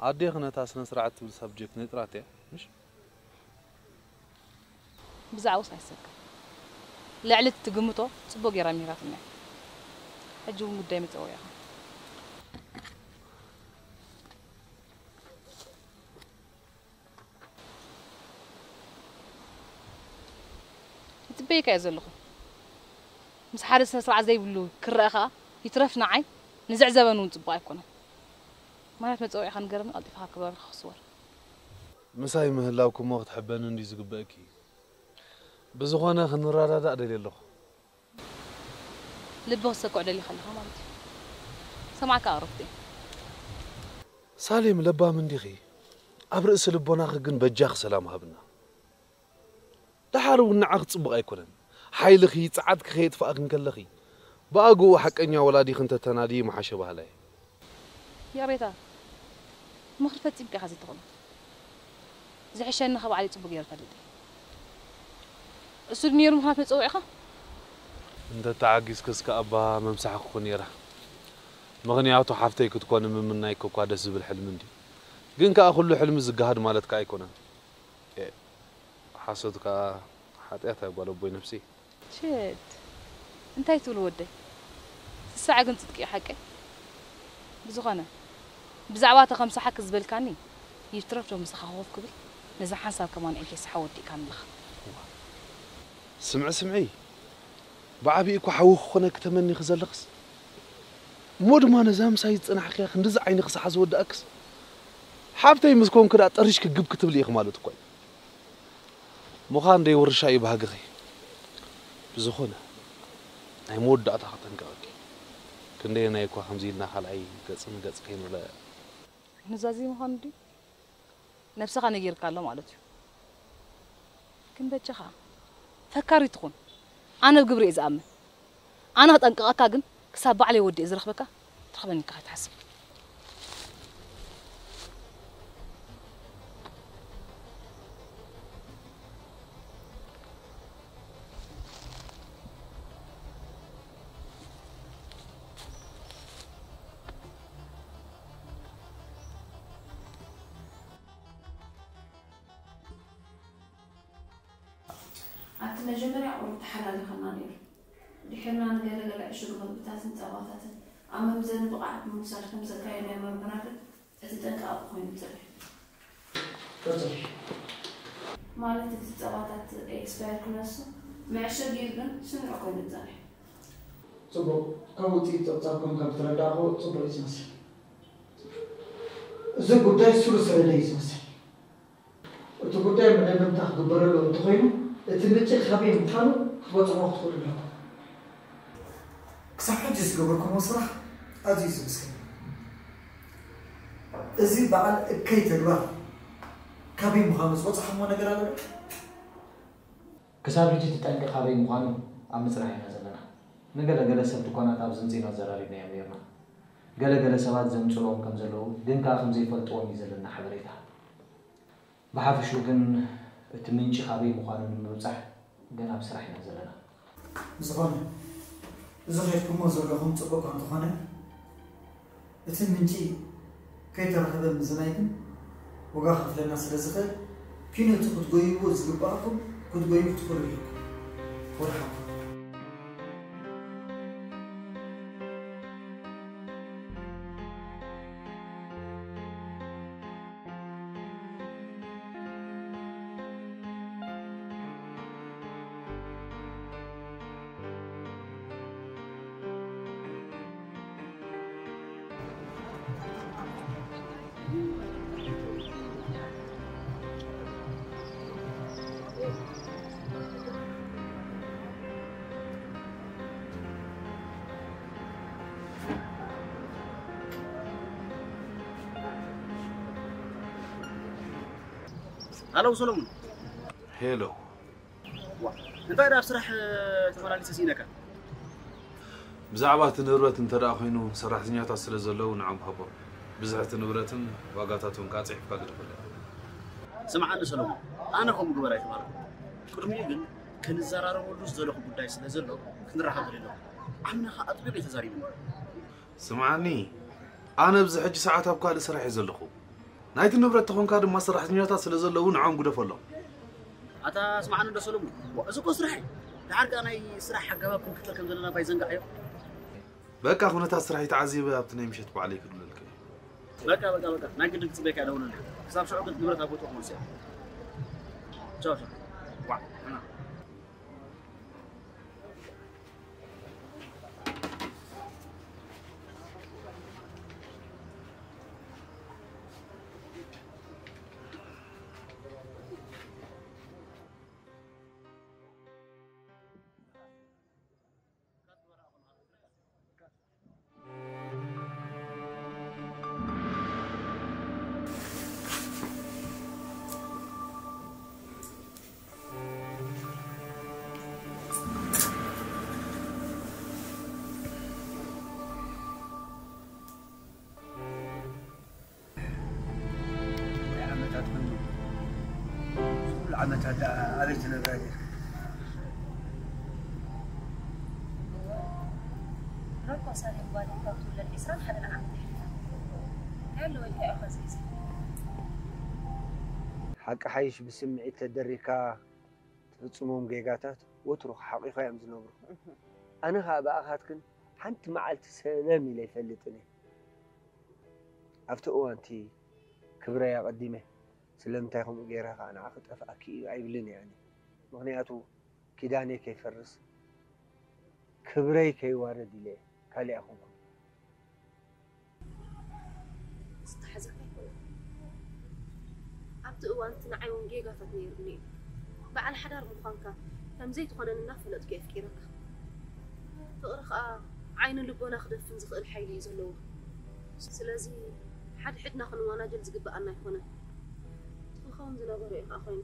ኣዴኺ ነታ ስነ ስርዓት ትብል ሳብጀክት ነጢራቶ እያ፣ ምሽ? ብዛዕባኡስ ኣይትሰከፍ። ልዕሊ እቲ ትግምቶ ጽቡቕ ገይራ ምሂራትና እያ። ሕጂ እውን ጉዳይ መጸወዒኻ። ይጽበየካ እየ ዘለኹ። ምስ ሓደ ስነ ስርዓት ዘይብሉ ክረአ ኸኣ ይትረፍ ንዓይ ንዘዕዘበኒ እውን ጽቡቕ ኣይኮነን። ምኽንያት መጸውዒኻ ንገረኒ፣ ቀልጢፈ ካብ ከባቢኻ ክስወር። ምሳይ ምህላውኪ እሞ ክትሕበኒ እንድዩ ዝግበእኪ። ብዝኾነ ክንረዳዳእ ደልየ ኣለኹ። ልቢ ክሰኩዕ ደሊኻ ኣለኻ ማለት እዩ። ሰማዕካ ኣቕረብኩ እየ። ሳሌም ለባም እንዲኺ። ኣብ ርእሲ ልቦናኺ ግን በጃኺ ሰላም ሃብና። ደሓር እውን ንዓኺ ጽቡቕ ኣይኮነን። ሓይልኺ፣ ጸዓትኪ ከየጥፋእኺ እንከለኺ፣ ብኣግኡ ሓቀኛ ወላዲኺ እንተተናድዪ ምሓሸ በሃላይ። ይቕሬታ፣ ምኽሪ ፈጺምካ ኢኻ ዘይትቕበል። ዝሕሸኒ ካብ ባዕለይ ጽቡቕ ገይረ ፈሊጠ። እሱ ድዩ ነይሩ ምኽንያት መጸውዒኻ? እንተ ተዓጊስክስ ከኣ እባ መምሳሕኪ እኮ ነይራ። ምኽንያቱ ሓፍተይ ክትኮኒ ምምናይኪ እኳ ደስ ዝብል ሕልሚ እንድዩ። ግን ከኣ ኩሉ ሕልሚ ዝገሃድ ማለት ከኣ ኣይኮነን። ኤእ፣ ሓሶት ከኣ ሓጢኣት እያ ጓል ኣቦይ ነብሲ። ሽት፣ እንታይ ትብሉ ወደይ? ስስዐ ግን ጽድቂ እዩ ሓቀይ። ብዝኾነ፣ ብዛዕባ እታ ከም ሰሓክ ዝበልካኒ፣ ይትረፍ ዶ ምሳኻ ኮፍ ክብል? ነዛ ሓንሳብ ከማን ዒንተይ ሰሓ ወዲእካኒ ኣለኻ። ስምዒ፣ ስምዒ። ብዓቢኡ እኮ ሓዊ ክኾነኪ ተመኒኺ ዘለኽስ። እሞ ድማ ነዛ ምሳይ ዝጸናሕክያ ክንድዚ ዓይንኺ ሰሓ ዝወድኣክስ። ሓብተይ ምስ ኮንኪ ደኣ ጠሪሽ ክግብ ክትብሊ ኢኺ ማለት እኮ እዩ። ምዃን ደይ ውርሻ እዩ ባህግኺ። ብዝኾነ፣ ናይ መወዳእታ ክጠንቀቐኪ። ክንደየናይ እኳ ከምዚ ኢልና ካልኣይ ገጽ ንገጽ ከይንርአ። ኑዛዜ ምዃኑ ድዩ? ነብስኻ ነጊርካ ኣሎ ማለት እዩ። ግን በጃኻ፣ ፈካሪ ትኹን። ኣነ ብግብሪ እየ ዝኣምን። ኣነ ክጠንቅቐካ ግን፣ ክሳብ ባዕለይ ወዲኤ ዝረኽበካ፣ ትረኽበኒ ኢልካ ከይትሓስብ። ኣብቲ መጀመርያ ቁሩብ ተሓላሊኸና ነይሩ። ድሒርና ንገለ ገለ ዕሹግ መግብታትን ጸባታትን ኣብ መምዘኒ ብቕዓት ምውሳድ ከም ዘካየድናዮ ምርምራትን እቲ ጠንቂ ኣብኡ ኮይኑ ጸኒሑ። ቀጽል። ማለት እቲ ጸባታት ኤክስፓየር ክነሱ መዕሸጊኡ ግን ስኑዕ ኮይኑ ጸኒሑ። ጽቡቕ። ካብ ውጽኢት ጸብጻብኩም ከም ዝተረዳእኩ ጽቡቕ እዩ ዝመስል። እዚ ጉዳይ ስሩ ዝሰደደ እዩ ዝመስል። እቲ ጉዳይ መደምደምታ ክግበረሉ እንተኾይኑ፣ እቲ ምንጪ ካበይ ምዃኑ ክትበጽሕዎ ክትኽእሉ ኣለኩም። ክሳብ ሕጂ ዝገበርኩምዎ ስራሕ ኣዝዩ እዩ ዝምስገን። እዚ በዓል እከይ ተግባር ካበይ ምዃኑ ዝበጽሕኩምዎ ነገር ኣሎ ዶ? ክሳብ ሕጂ እቲ ጠንቂ ካበይ ምዃኑ ኣብ ምጽናሕ ኢና ዘለና። ንገለ ገለ ሰብ ድኳናት ኣብ ዘምጺእና ዘራሪብናዮም ነይርና። ገለ ገለ ሰባት ዘምጽእሎም ከም ዘለዉ ግን ከኣ ከም ዘይፈልጥዎም እዩ ዘለና ሓበሬታ። ብሓፈሽኡ ግን እቲ ምንጪ ካበይ ምዃኑ ንምብጻሕ ገና ኣብ ስራሕ ኢና ዘለና። ብዝኾነ፣ እዚ ከድኩሞ ዘለኹም ጽቡቕ እንተኾነ፣ እቲ ምንጪ ከይተረኸበ ምዝናይ ግን ዋጋ ከኽፍለና ስለ ዝኽእል፣ ኲነቱ ክትጎይዎ ዝግብኣኩም ክትጎይዎ ትኽእሉ ኢኹም። ወድሓንኩም። ሃሎ ሰሎሙን። ሄሎ። ዋ፣ እንታይ ደኣ ኣብ ስራሕ ተመላሊሰ ስኢነካ? ብዛዕባ እቲ ንብረት እንተ ደኣ ኮይኑ፣ ሰራሕተኛታት ስለ ዘለዉ ንዖም ሃቦም። ብዝሒ እቲ ንብረትን ዋጋታቱን ከኣ ጽሒፍካ ግደፈለይ። ስምዓኒ ሰሎሙን፣ ኣነ ከምኡ ግበር ኣይተባህልኩ። ቅድሚኡ ግን ክንዘራረበሉ ዝደለኹ ጉዳይ ስለ ዘሎ ክንራኸብ ደሊና። ዓምናኻ ኣጥቢቐ ተዛሪብኒ። ስምዓኒ፣ ኣነ ኣብዚ ሕጂ ሰዓት ኣብ ካልእ ስራሕ እየ ዘለኹ። ናይቲ ንብረት ተኾንካ ድማ ሰራሕተኛታት ስለ ዘለዉ ንዖም ግደፈሎም። ኣታ ስምዓኒ እንዶ ሰሎሙን፣ ዋ፣ እዚ እኮ ስራሕ እዩ። ደሓር ከኣ ናይ ስራሕ ኣገባብ ክንክተል ከም ዘለና ባይዘንጋዕዮ። በቃ፣ ኩነታት ስራሕ ይተዓዚበ ኣብቲ ናይ ምሸት ባዕለይ ክድውለልካ እየ። በቃ፣ በቃ፣ በቃ። ናይ ግድን ክጽበየካ እየ፣ ደውለለይ። ክሳብ ሽዑ ግን ንብረት ኣብ ቦትኡ ክመልሶ እየ። ቻው፣ ቻው። ዋ፣ ሕና። ኩሉ ዓመታት ደኣ ኣበይ ትነብራ ነርኪ? ረኮ ሳሌም ጓለይ ካብ ትውለድ ዒስራን ሓደን ዓመት የሕልፋ። ያለወ እንታይ ኢኻ ዘይዚ? ሓቂ ሓይሽ ብስምዒት ተደሪካ ትፍጽሞም ጌጋታት ወትሩ ሓቒኻ እዮም ዝነብሩ። ኣነ ኸኣ ብኣኻትክን ሓንቲ መዓልቲ ሰለም ኢለ ኣይፈልጥን እየ። ኣብቲ እዋንቲ ክብረይ ኣቐዲመ ስለምንታይ ከምኡ ገይረ ኸኣ ንዓኺ ጠፍኣኪ እዩ ኣይብልን እየ ኣነ። ምኽንያቱ ኪዳነይ ከይፈርስ ክብረይ ከይዋረድ ኢለ እየ። ካልእ ኣይኮንኩን። ዝተሓዘካ ኣይኮነን። ኣብቲ እዋን እቲ ንዓይ እውን ጌጋታት ነይሩኒ እዩ። በዓል ሓዳር ምዃንካ ከም ዘይትኾነኒ እናፈለጥኩ እየ ኣፍቂረካ። ፍቕሪ ኸኣ ዓይኒ ልቦና ክደፍን ዝኽእል ሓይሊ እዩ ዘለዎ። ስለዚ ሓድሕድና ክንወናጀል ዝግብኣና ኣይኮነን። እቲ ክኸውን ዝነበሮ እዩ ኸኣ ኮይኑ።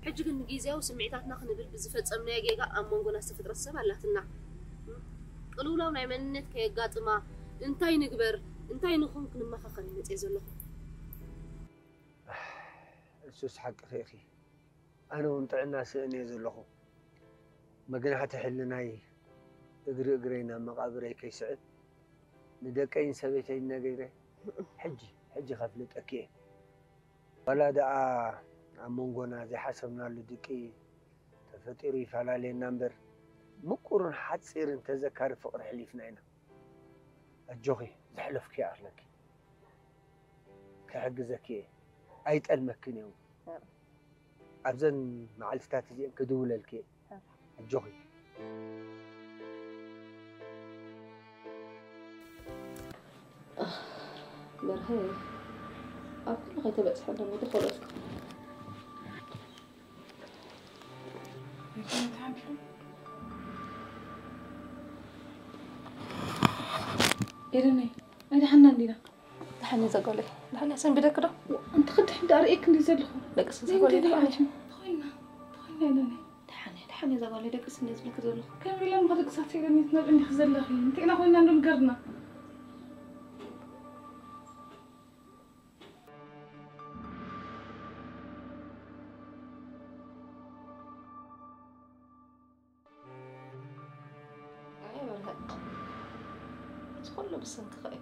ሕጂ ግን ንግዝያዊ ስምዒታትና ክንብል ብዝፈጸምናዮ ጌጋ ኣብ መንጎና ዝተፈጥረት ሰብ ኣላትና። ቅልውላው ናይ መንነት ከየጋጥማ እንታይ ንግበር እንታይ ንኹን ክንመኻኸር እየ መጽየ ዘለኹ። እሱስ ሓቅኺ ኢኺ። ኣነ እውን ጥዕና ስእን እየ ዘለኹ። መግናሕቲ ሕልናይ እግሪ እግረይ ናብ መቓብረይ ከይስዕብ ንደቀይን ሰበይተይን ነጊረ ሕጂ ሕጂ ከፍልጠኪ እየ። ዋላ ደኣ ኣብ መንጎና ዘይሓሰብናሉ ድቂ ተፈጢሩ ይፈላለየና እምበር ምቁርን ሓጺርን ተዘካሪ ፍቕሪ ሕሊፍና ኢና። ኣጆኺ ዘሕለፍክዮ ኣለኪ። ክሕግዘኪ እየ። ኣይጠልመክን እየ እውን። ኣብዘን መዓልትታት እዚአን ክድውለልኪ እየ። ኣጆኺ። በርሀ ኣብ ኩሉ ከይተበፅሐ ኣለኒ ዶ ፈለጥኩ። ኤደነይ ኣይደሓና እንዲና። ደሓን እየ ዘጓለይ። ደሓን እያ ሰንቢደክ ዶ? እንተ ክድሕ እንዳ ርእየክ እንዲ ዘለኹ። ደቂ ስንሳ ዘይንዲ ጓለይ ደሓን ደሓን እያ። ተኾይና ተኾይና ኤደነይ። ደሓን እየ ደሓን እየ ዘጓለይ ደቂ ስንዲ ዝብለክ ዘለኹ። ከም ኢለን ከደቅሳት ኢለን ይትነብ እንዲክ ዘለኺ እንተ ኢና ኮይና እንዶ ንገርና። ኣይ በርሀ፣ እዚ ኩሉ ብሰንክኻ እዩ።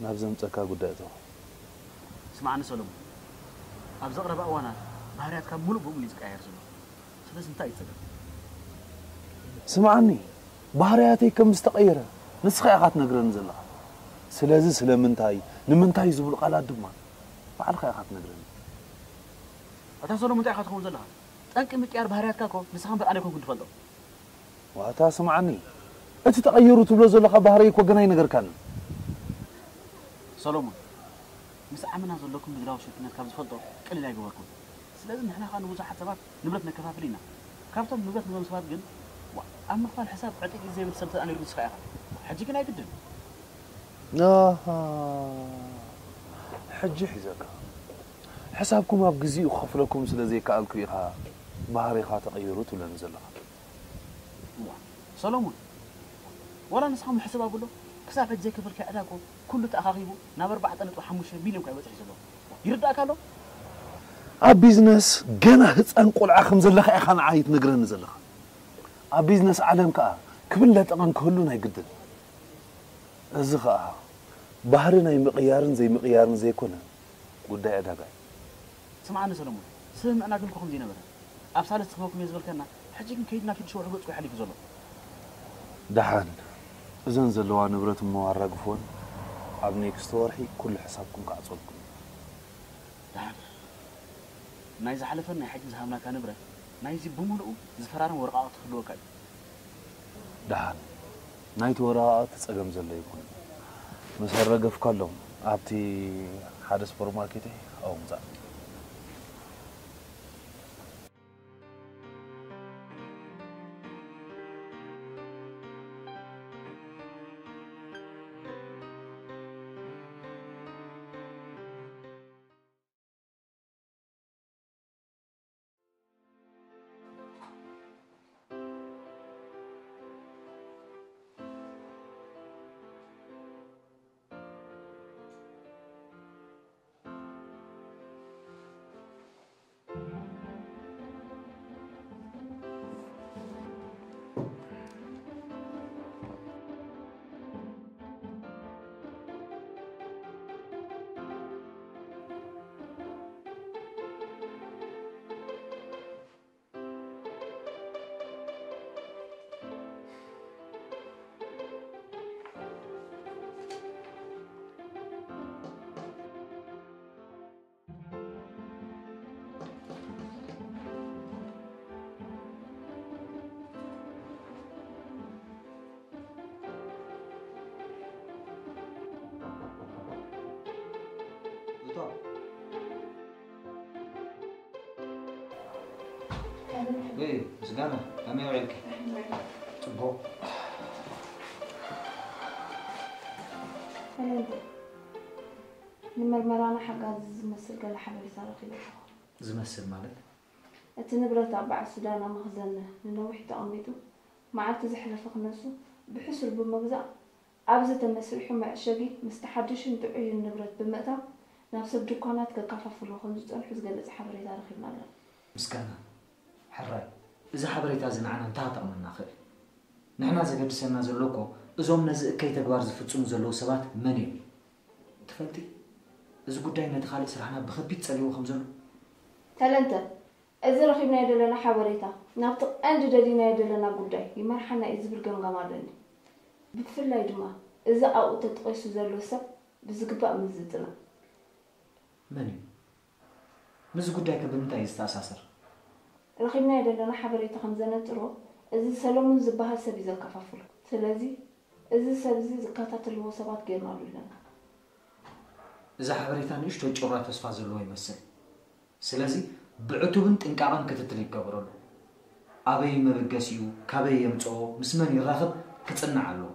ኣብ ዘምጸካ ጉዳይ እቶ። ስምዓኒ ሰሎሞን፣ ኣብ ዘቕረባ እዋናት ባህርያትካ ሙሉእ ብሙሉእ እዩ ዝቀያየር ዘሎ። ስለዚ እንታይ እዩ ጸገም? ስምዓኒ፣ ባህርያተይ ከም ዝተቐየረ ንስኻ ኢኻ ትነግረኒ ዘለኻ። ስለዚ ስለምንታይ፣ ንምንታይ ዝብሉ ቃላት ድማ ባዕልኻ ኢኻ ትነግረኒ። ኣታ ሰሎሞን እንታይ ኢኻ ትኸውን ዘለኻ? ጠንቂ ምቅያር ባህርያትካ እኮ ንስኻ እምበር ኣነ ኣይኮንኩን ዝፈልጦ። ዋታ ስምዓኒ፣ እቲ ተቐየሩ ትብሎ ዘለኻ ባህርይ እኮ ገና ኣይነገርካንን። ሰሎሞን፣ ምስ ዓምና ዘለኩም ምድራዊ ሽርክነት ካብ ዝፈልጦ ቅልል ኣይገበርኩም። ስለዚ ንሕና ኸኣ ንብዙሓት ሰባት ንብረት ነከፋፍል ኢና። ካብቶም ንብረት ንህቦም ሰባት ግን ዋ- ኣብ ምኽፋል ሕሳብ ዕጥቂ ዘይብል ሰብ እንተኣ ነይሩ ንስኻ ኢኻ። ሕጂ ግን ኣይግድን። ኣሃ፣ ሕጂ ሒዘካ። ሕሳብኩም ኣብ ግዜኡ ክኸፍለኩም ስለ ዘይከኣልኩ ኢኻ ባህሪኻ ተቐይሩ ትብለኒ ዘለኻ። እዋ ሰሎሞን፣ ዋላ ንስኻ ምሕስብ ኣብሎ ክሳብ ሕጂ ዘይከፈልካዮ ዕዳ እኮ ኩሉ ተኣኻኺቡ ናብ ኣርባዕተ ነጥቢ ሓሙሽተ ሚልዮን እኳ ይበጽሕ ዘሎ። ይርዳእካ ኣሎ? ኣብ ቢዝነስ ገና ህፃን ቆልዓ ከም ዘለኻ ኢኻ ንዓይ ትነግረኒ ዘለኻ። ኣብ ቢዝነስ ዓለም ከኣ ክብል ለጠቐን ክህሉ ናይ ግድን። እዚ ኸኣ ባህሪ ናይ ምቕያርን ዘይምቕያርን ዘይኮነ ጉዳይ ዕዳጋ እዩ። ስምዓኒ ሰለሞን፣ ስምምዕና ግን እኮ ከምዚ ነበረ። ኣብ ሳልስቲ ክህበኩም እየ ዝበልከና፣ ሕጂ ግን ከይድና ኪድ ሸውሒ ገጽ እኮ ሓሊፉ ዘሎ። ደሓን እዘን ዘለዋ ንብረት እሞ ኣራግፍወን፣ ኣብ ኔክስት ወርሒ ኩሉ ሕሳብኩም ክዓጽወልኩም። ደሓን ናይ ዝሓለፈን ናይ ሕጂ ዝሃብናካ ንብረት ናይዚ ብምሉኡ ዝፈራረም ወረቓቕቲ ክህልወካ እዩ። ደሓን ናይቲ ወረቓቕቲ ጸገም ዘሎ ይኹን፣ ምስ ኣረገፍካሎም ኣብቲ ሓደ ሱፐርማርኬተይ ኣብኡ ምጻእ። ወይ ምስጋና፣ ከመይ ውዒልኪ? ጽቡቕ። ሰለንተ፣ ንምርመራና ሓጋዚ ዝመስል ገለ ሓበሬታ ረኺበ ኣለኹ። ዝመስል ማለት? እቲ ንብረት ኣብ በዓል ሱዳና መኽዘን ንነዊሕ ተቐሚጡ፣ መዓልቲ ዘሕለፈ ክነሱ ብሕሱር ብምግዛእ፣ ኣብዚ ተመስሪሑ መዐሸጊ ምስቲ ሓድሽን ጥዑይን ንብረት ብምእታው፣ ናብ ሰብ ድኳናት ከከፋፍልዎ ከም ዝጸንሑ ዝገልጽ ሓበሬታ ረኺብና ኣለና። ምስጋና፣ ሕራይ፣ እዚ ሓበሬታ እዚ ንዓና እንታይ ክጠቕመና ይኽእል? ንሕና ዘገድሰና ዘሎ እኮ፣ እዞም ነዚ እከይ ተግባር ዝፍጽሙ ዘለዉ ሰባት መን እዮም? ትፈልጢ፣ እዚ ጉዳይ ነቲ ካልእ ስራሕና ብኸቢድ ጸልይዎ ከም ዘሎ። ተለንተ፣ እዚ ረኺብናዮ ዘለና ሓበሬታ ናብቲ ቀንዲ ደሊናዮ ዘለና ጉዳይ ይመርሓና እዩ ዝብል ገምጋም ኣለኒ። ብፍላይ ድማ እዚ ኣብኡ ተጠቒሱ ዘሎ ሰብ ብዝግባእ ምስ ዝጽናዕ። መን እዩ? ምስዚ ጉዳይ ከ ብምንታይ እዩ ዝተኣሳሰር? ረኺብናዮ ዘለና ሓበሬታ ከም ዘነጽሮ፣ እዚ ሰለሙን ዝበሃል ሰብ እዩ ዘከፋፍሎ። ስለዚ እዚ ሰብ እዚ ዝከታተልዎ ሰባት ጌርናሉ ኣለና። እዚ ሓበሬታ ንእሽቶ ጭራ ተስፋ ዘለዎ ይመስል። ስለዚ ብዕቱብን ጥንቃቐን ክትትል ይገበረሉ። ኣበይ መበገሲኡ፣ ካበይ የምጽኦ፣ ምስ መን ይራኸብ ክጽናዕ ኣለዎ።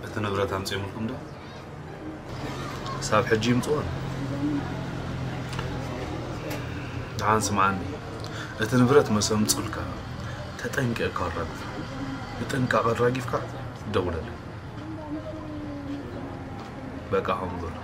እቲ ንብረት ኣምጺኦምልኩም ዶ? ክሳብ ሕጂ ይምጽኦን። ደሓን ስምዓኒ፣ እቲ ንብረት መሰምጹልካ ተጠንቂቕካ ኣራግፎ። ብጥንቃቐ ኣራጊፍካ ደውለለይ። በቃ ከምኡ በሎ።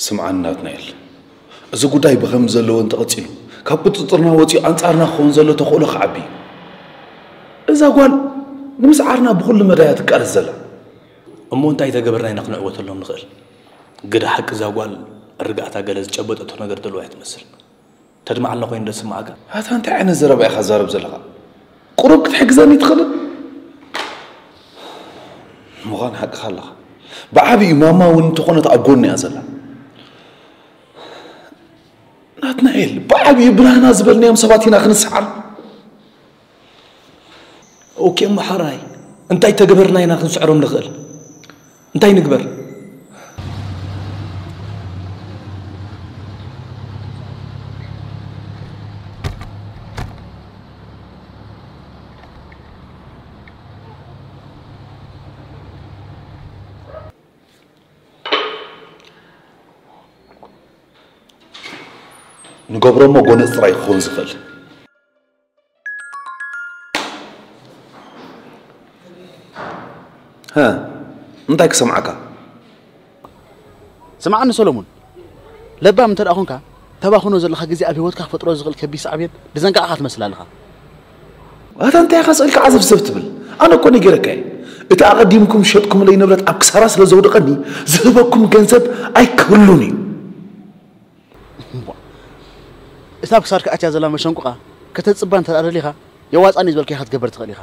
ስምዓኒ ናትናኤል፣ እዚ ጉዳይ ብኸም ዘለዎ እንተቐጺሉ፣ ካብ ቁጽጽርና ወጺኡ ኣንጻርና ክኸውን ዘሎ ተኽእሎ ክዓቢ እዩ። እዛ ጓል ንምስዓርና ብኹሉ መዳያ ትቃለስ ዘላ። እሞ እንታይ ተገበርና ኢና ክንዕወተሎም ንኽእል? ግደ ሓቂ እዛ ጓል ርግኣታ ገለ ዝጨበጠቶ ነገር ዘለዋ እያ ትመስል። ተድምዓልና ኮይኑ ዶ ዝስምዓካ? ኣታ እንታይ ዓይነት ዘረባ ኢኻ ትዛረብ ዘለኻ? ቁሩብ ክትሕግዘኒ ትኽእል? ምዃን ሓቅኻ ኣለኻ። ብዓቢኡ ማማ እውን እንተኾነት ኣብ ጎኒ እያ ዘላ። ናትናኤል፣ ብዓቢኡ ብናህና ዝበልናዮም ሰባት ኢና ክንስዓር። ኦኬ እሞ ሓራይ፣ እንታይ ተገበርና ኢና ክንስዕሮም ንኽእል? እንታይ ንግበር? ንገብሮ እሞ ጎነጽ ጥራይ ክኸውን ዝኽእል። ሀ፣ እንታይ ክሰምዓካ? ስምዓኒ ሰሎሙን፣ ለባም እንተ ደኣ ኾንካ፣ ተባኽኖ ዘለኻ ግዜ ኣብ ህይወትካ ክፈጥሮ ዝኽእል ከቢድ ሳዕቤን ዝዘንጋዕካ ትመስል ኣለኻ። ኣታ እንታይ ኢኻ ስቕ ኢልካ ዓዘፍዘፍ ትብል? ኣነ እኮ ነጊረካ እየ። እቲ ኣቐዲምኩም ዝሸጥኩምለይ ንብረት ኣብ ክሳራ ስለ ዘውደቐኒ፣ ዝህበኩም ገንዘብ ኣይክህሉን እዩ። እታ ኣብ ክሳድካ ኣትያ ዘላ መሸንቁቓ ከተጽባ እንተ ደኣ ደሊኻ፣ የዋጽኣኒ ዝበልካዮ ክትገብር ትኽእል ኢኻ።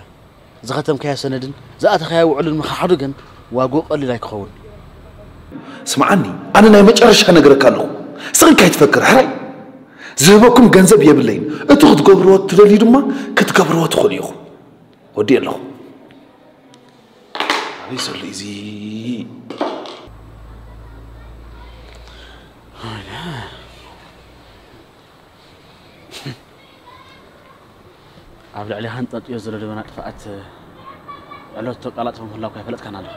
ዝኸተምካዮ ሰነድን ዝኣተኻዮ ውዕልን ምኽሓዱ ግን ዋግኡ ቀሊል ኣይክኸውን። ስምዓኒ፣ ኣነ ናይ መጨረሻ ነግረካ ኣለኹ። ስቕ ኢልካ ኣይትፈክር፣ ሕራይ። ዝህበኩም ገንዘብ የብለይን። እቲ ክትገብርዎ እትደልዩ ድማ ክትገብርዎ ትኽእሉ ኢኹም። ወዲእ ኣለኹ። ኣበይ ዘሎ እዚ? ኣብ ልዕሌኻ ኣንጠልጥዮ ዘሎ ደበና ጥፍኣት ዕለቱ ተቀላጥፎ ምህላውካ ኣይፈለጥካን ኣለኻ።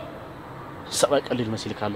ሰብኣይ ቀሊል መሲልካ ኣሎ።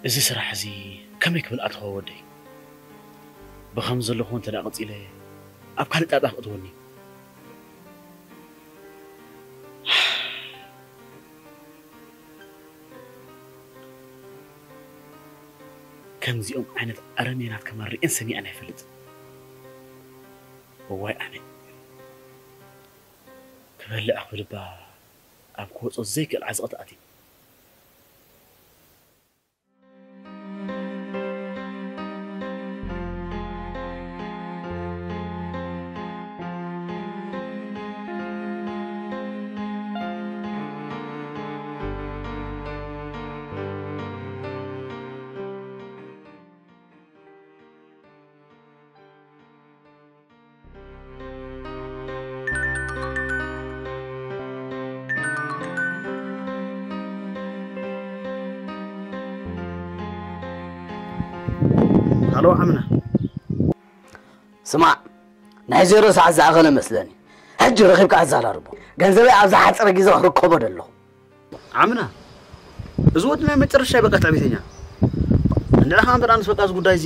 እዚ ስራሕ እዚ ከመይ ክብል ኣትኸ ወደይ? ብኸም ዘለኹ እንተ ደኣ ቀጺለ ኣብ ካልእ ጣጣ ክእትወኒ። ከምዚኦም ዓይነት ኣረሜናት ከማን ርእየን ሰሚዐን ኣይፈልጥን። እዋይ ኣነ። ክበልዕ ክብል እባ ኣብ ክወጾ ዘይክእል ዓዘቕቲ ኣትዩ። ሃሎ ዓምና። ስማዕ፣ ናይ ዜሮ ሰዓት ዝኣኸለ መስለኒ። ሕጂ ረኺብካ ኣዛራርቦ። ገንዘበይ ኣብ ዝሓጸረ ግዜ ክርከቦ ደለኹ። ዓምና፣ እዚ ወዲ ናይ መጨረሻ በቃ ትዕቢተኛ። እንድሕር ከኣ እንተ ምስ በቃ እዚ ጉዳይ እዚ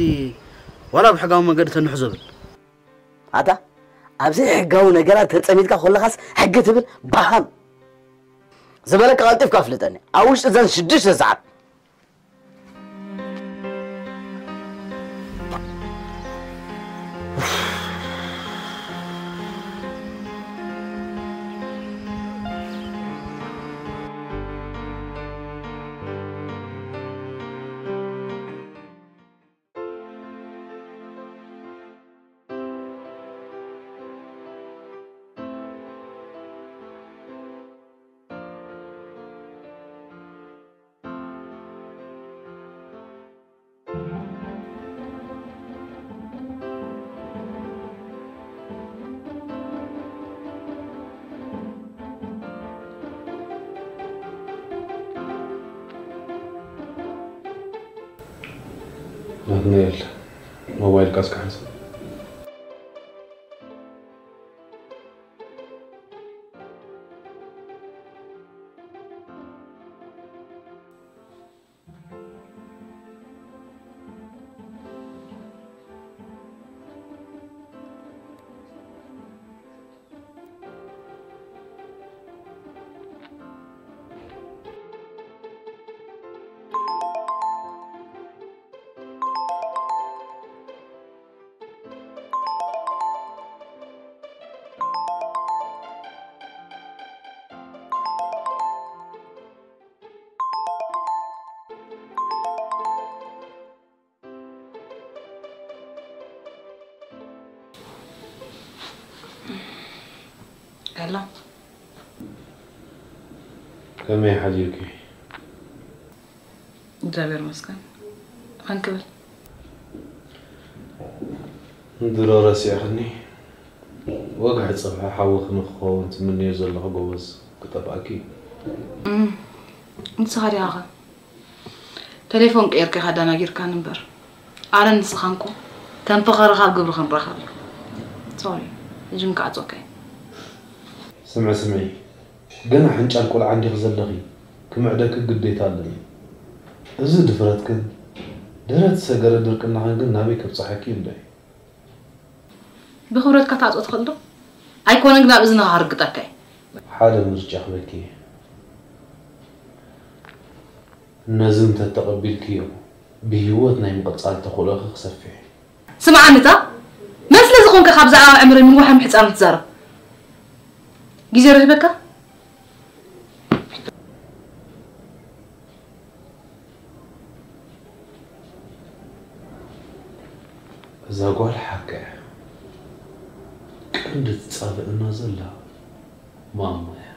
ዋላ ብሕጋዊ መንገዲ ተንሕዞ ብል። ኣታ፣ ኣብ ዘይሕጋዊ ነገራት ተጸሚድካ ከለኻስ ሕጊ ትብል ባሃም። ዝበለካ ቀልጢፍካ ኣፍልጠኒ። ኣብ ውሽጢ እዘን ሽዱሽተ ሰዓት። ናትናኤል፣ ሞባይልካ እስከ ሓንሳእ። ሄሎ። ከመይ ሓዲርኪ? እግዚኣብሔር ይመስገን። መን ክብል? ድሮ ረሲዕኽኒ። ወግሒ ጽፍሒ ሓውኺ ንክኸውን ትምንዮ ዘለኺ ጎበዝ ክጠፍኣኪ እዩ። እም፣ ንስኻ ዲኻ ኸ? ቴሌፎን ቀይርካ ኢኻ ኣደናጊርካኒ እምበር። ኣረ ንስኻ እንኮ ከም ፈኸርኻ ኣብ ግብሪ ክንራኸብ እዩ። ሶሪ፣ ሕጂ እንካዕ it's okay። ስምዒ፣ ስምዒ። ገና ሓንጫል ቆልዓ እንዲኺ ዘለኺ፣ ክምዕደኪ ግዴታ ኣለኒ። እዚ ድፍረትክን፣ ደረት ዝሰገረ ድርቅናኽን ግን ናበይ ከብጽሓኪ እዩ እንዶ? ብኽብረትካ ትዓጽዎ ትኽእል ዶ? ኣይኮነን ግን ኣብ እዝንኻ ክርግጠካ እየ። ሓደ ምርጫ ክበኪ እየ። ነዚ እንተ ተቐቢልክዮ፣ ብህይወት ናይ ምቕጻል ተኽእሎኺ ክሰፍሕ እዩ። ስምዓኒ እታ፣ መን ስለ ዝኾንካ ካብ ብዛዕባ መዕመሪ ምንዋሕ ምሕጻር ትዛረብ? ግዜ ረኺበካ? እዛ ጓል ሓቂ እያ። ቀንዲ ትጻበኣና ዘላ ማማ እያ።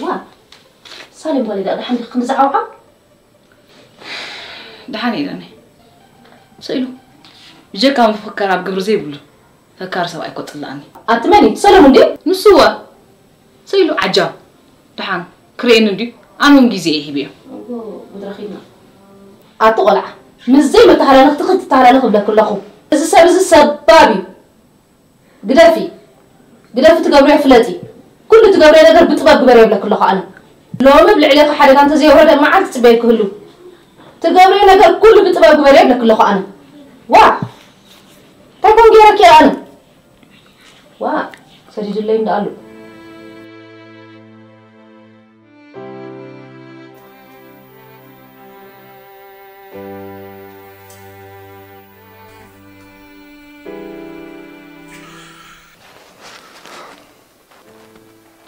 ዋ፣ ሳሌም ጓለይ ደኣ ደሓን ዲኺ? ክንዲ ዝዓውዓ? ደሓን እየ ዳኒ። ስኢሉ፣ ብጀካ ምፍክካር ኣብ ግብሪ ዘይብሉ ፈካሪ ሰብኣይ እኮ ጽላእኒ። ኣቲ መን እዩ? ሰለሙን ድዩ? ንሱ እወ። ስኢሉ ዓጃብ። ደሓን ክርእየኒ እንድዩ። ኣነ እውን ግዜ እየ ሂበዮ። እዎ፣ ጉድ ረኺብና። ኣቲ ቆልዓ፣ ምስ ዘይመተሃላለኽቲ ክትተሃላለኽ እብለኪ ኣለኹ። እዚ ሰብ እዚ ሰባብ እዩ። ግደፊ፣ ግደፊ፣ ትገብርዮ ፍለጢ። ኩሉ ትገብርዮ ነገር ብጥበብ ግበርዮ እብለኪ ኣለኹ ኣነ። ሎሚ ኣብ ልዕሌኺ ሓደጋ እንተዘይወረደ መዓልቲ ጽበይ ክህሉ። ትገብርዮ ነገር ኩሉ ብጥበብ ግበርዮ እብለኪ ኣለኹ ኣነ። ዋ! እንታይ ኮን ገይረኪ ኣነ? ዋ! ሰዲድለይ እንዳ ኣሉ።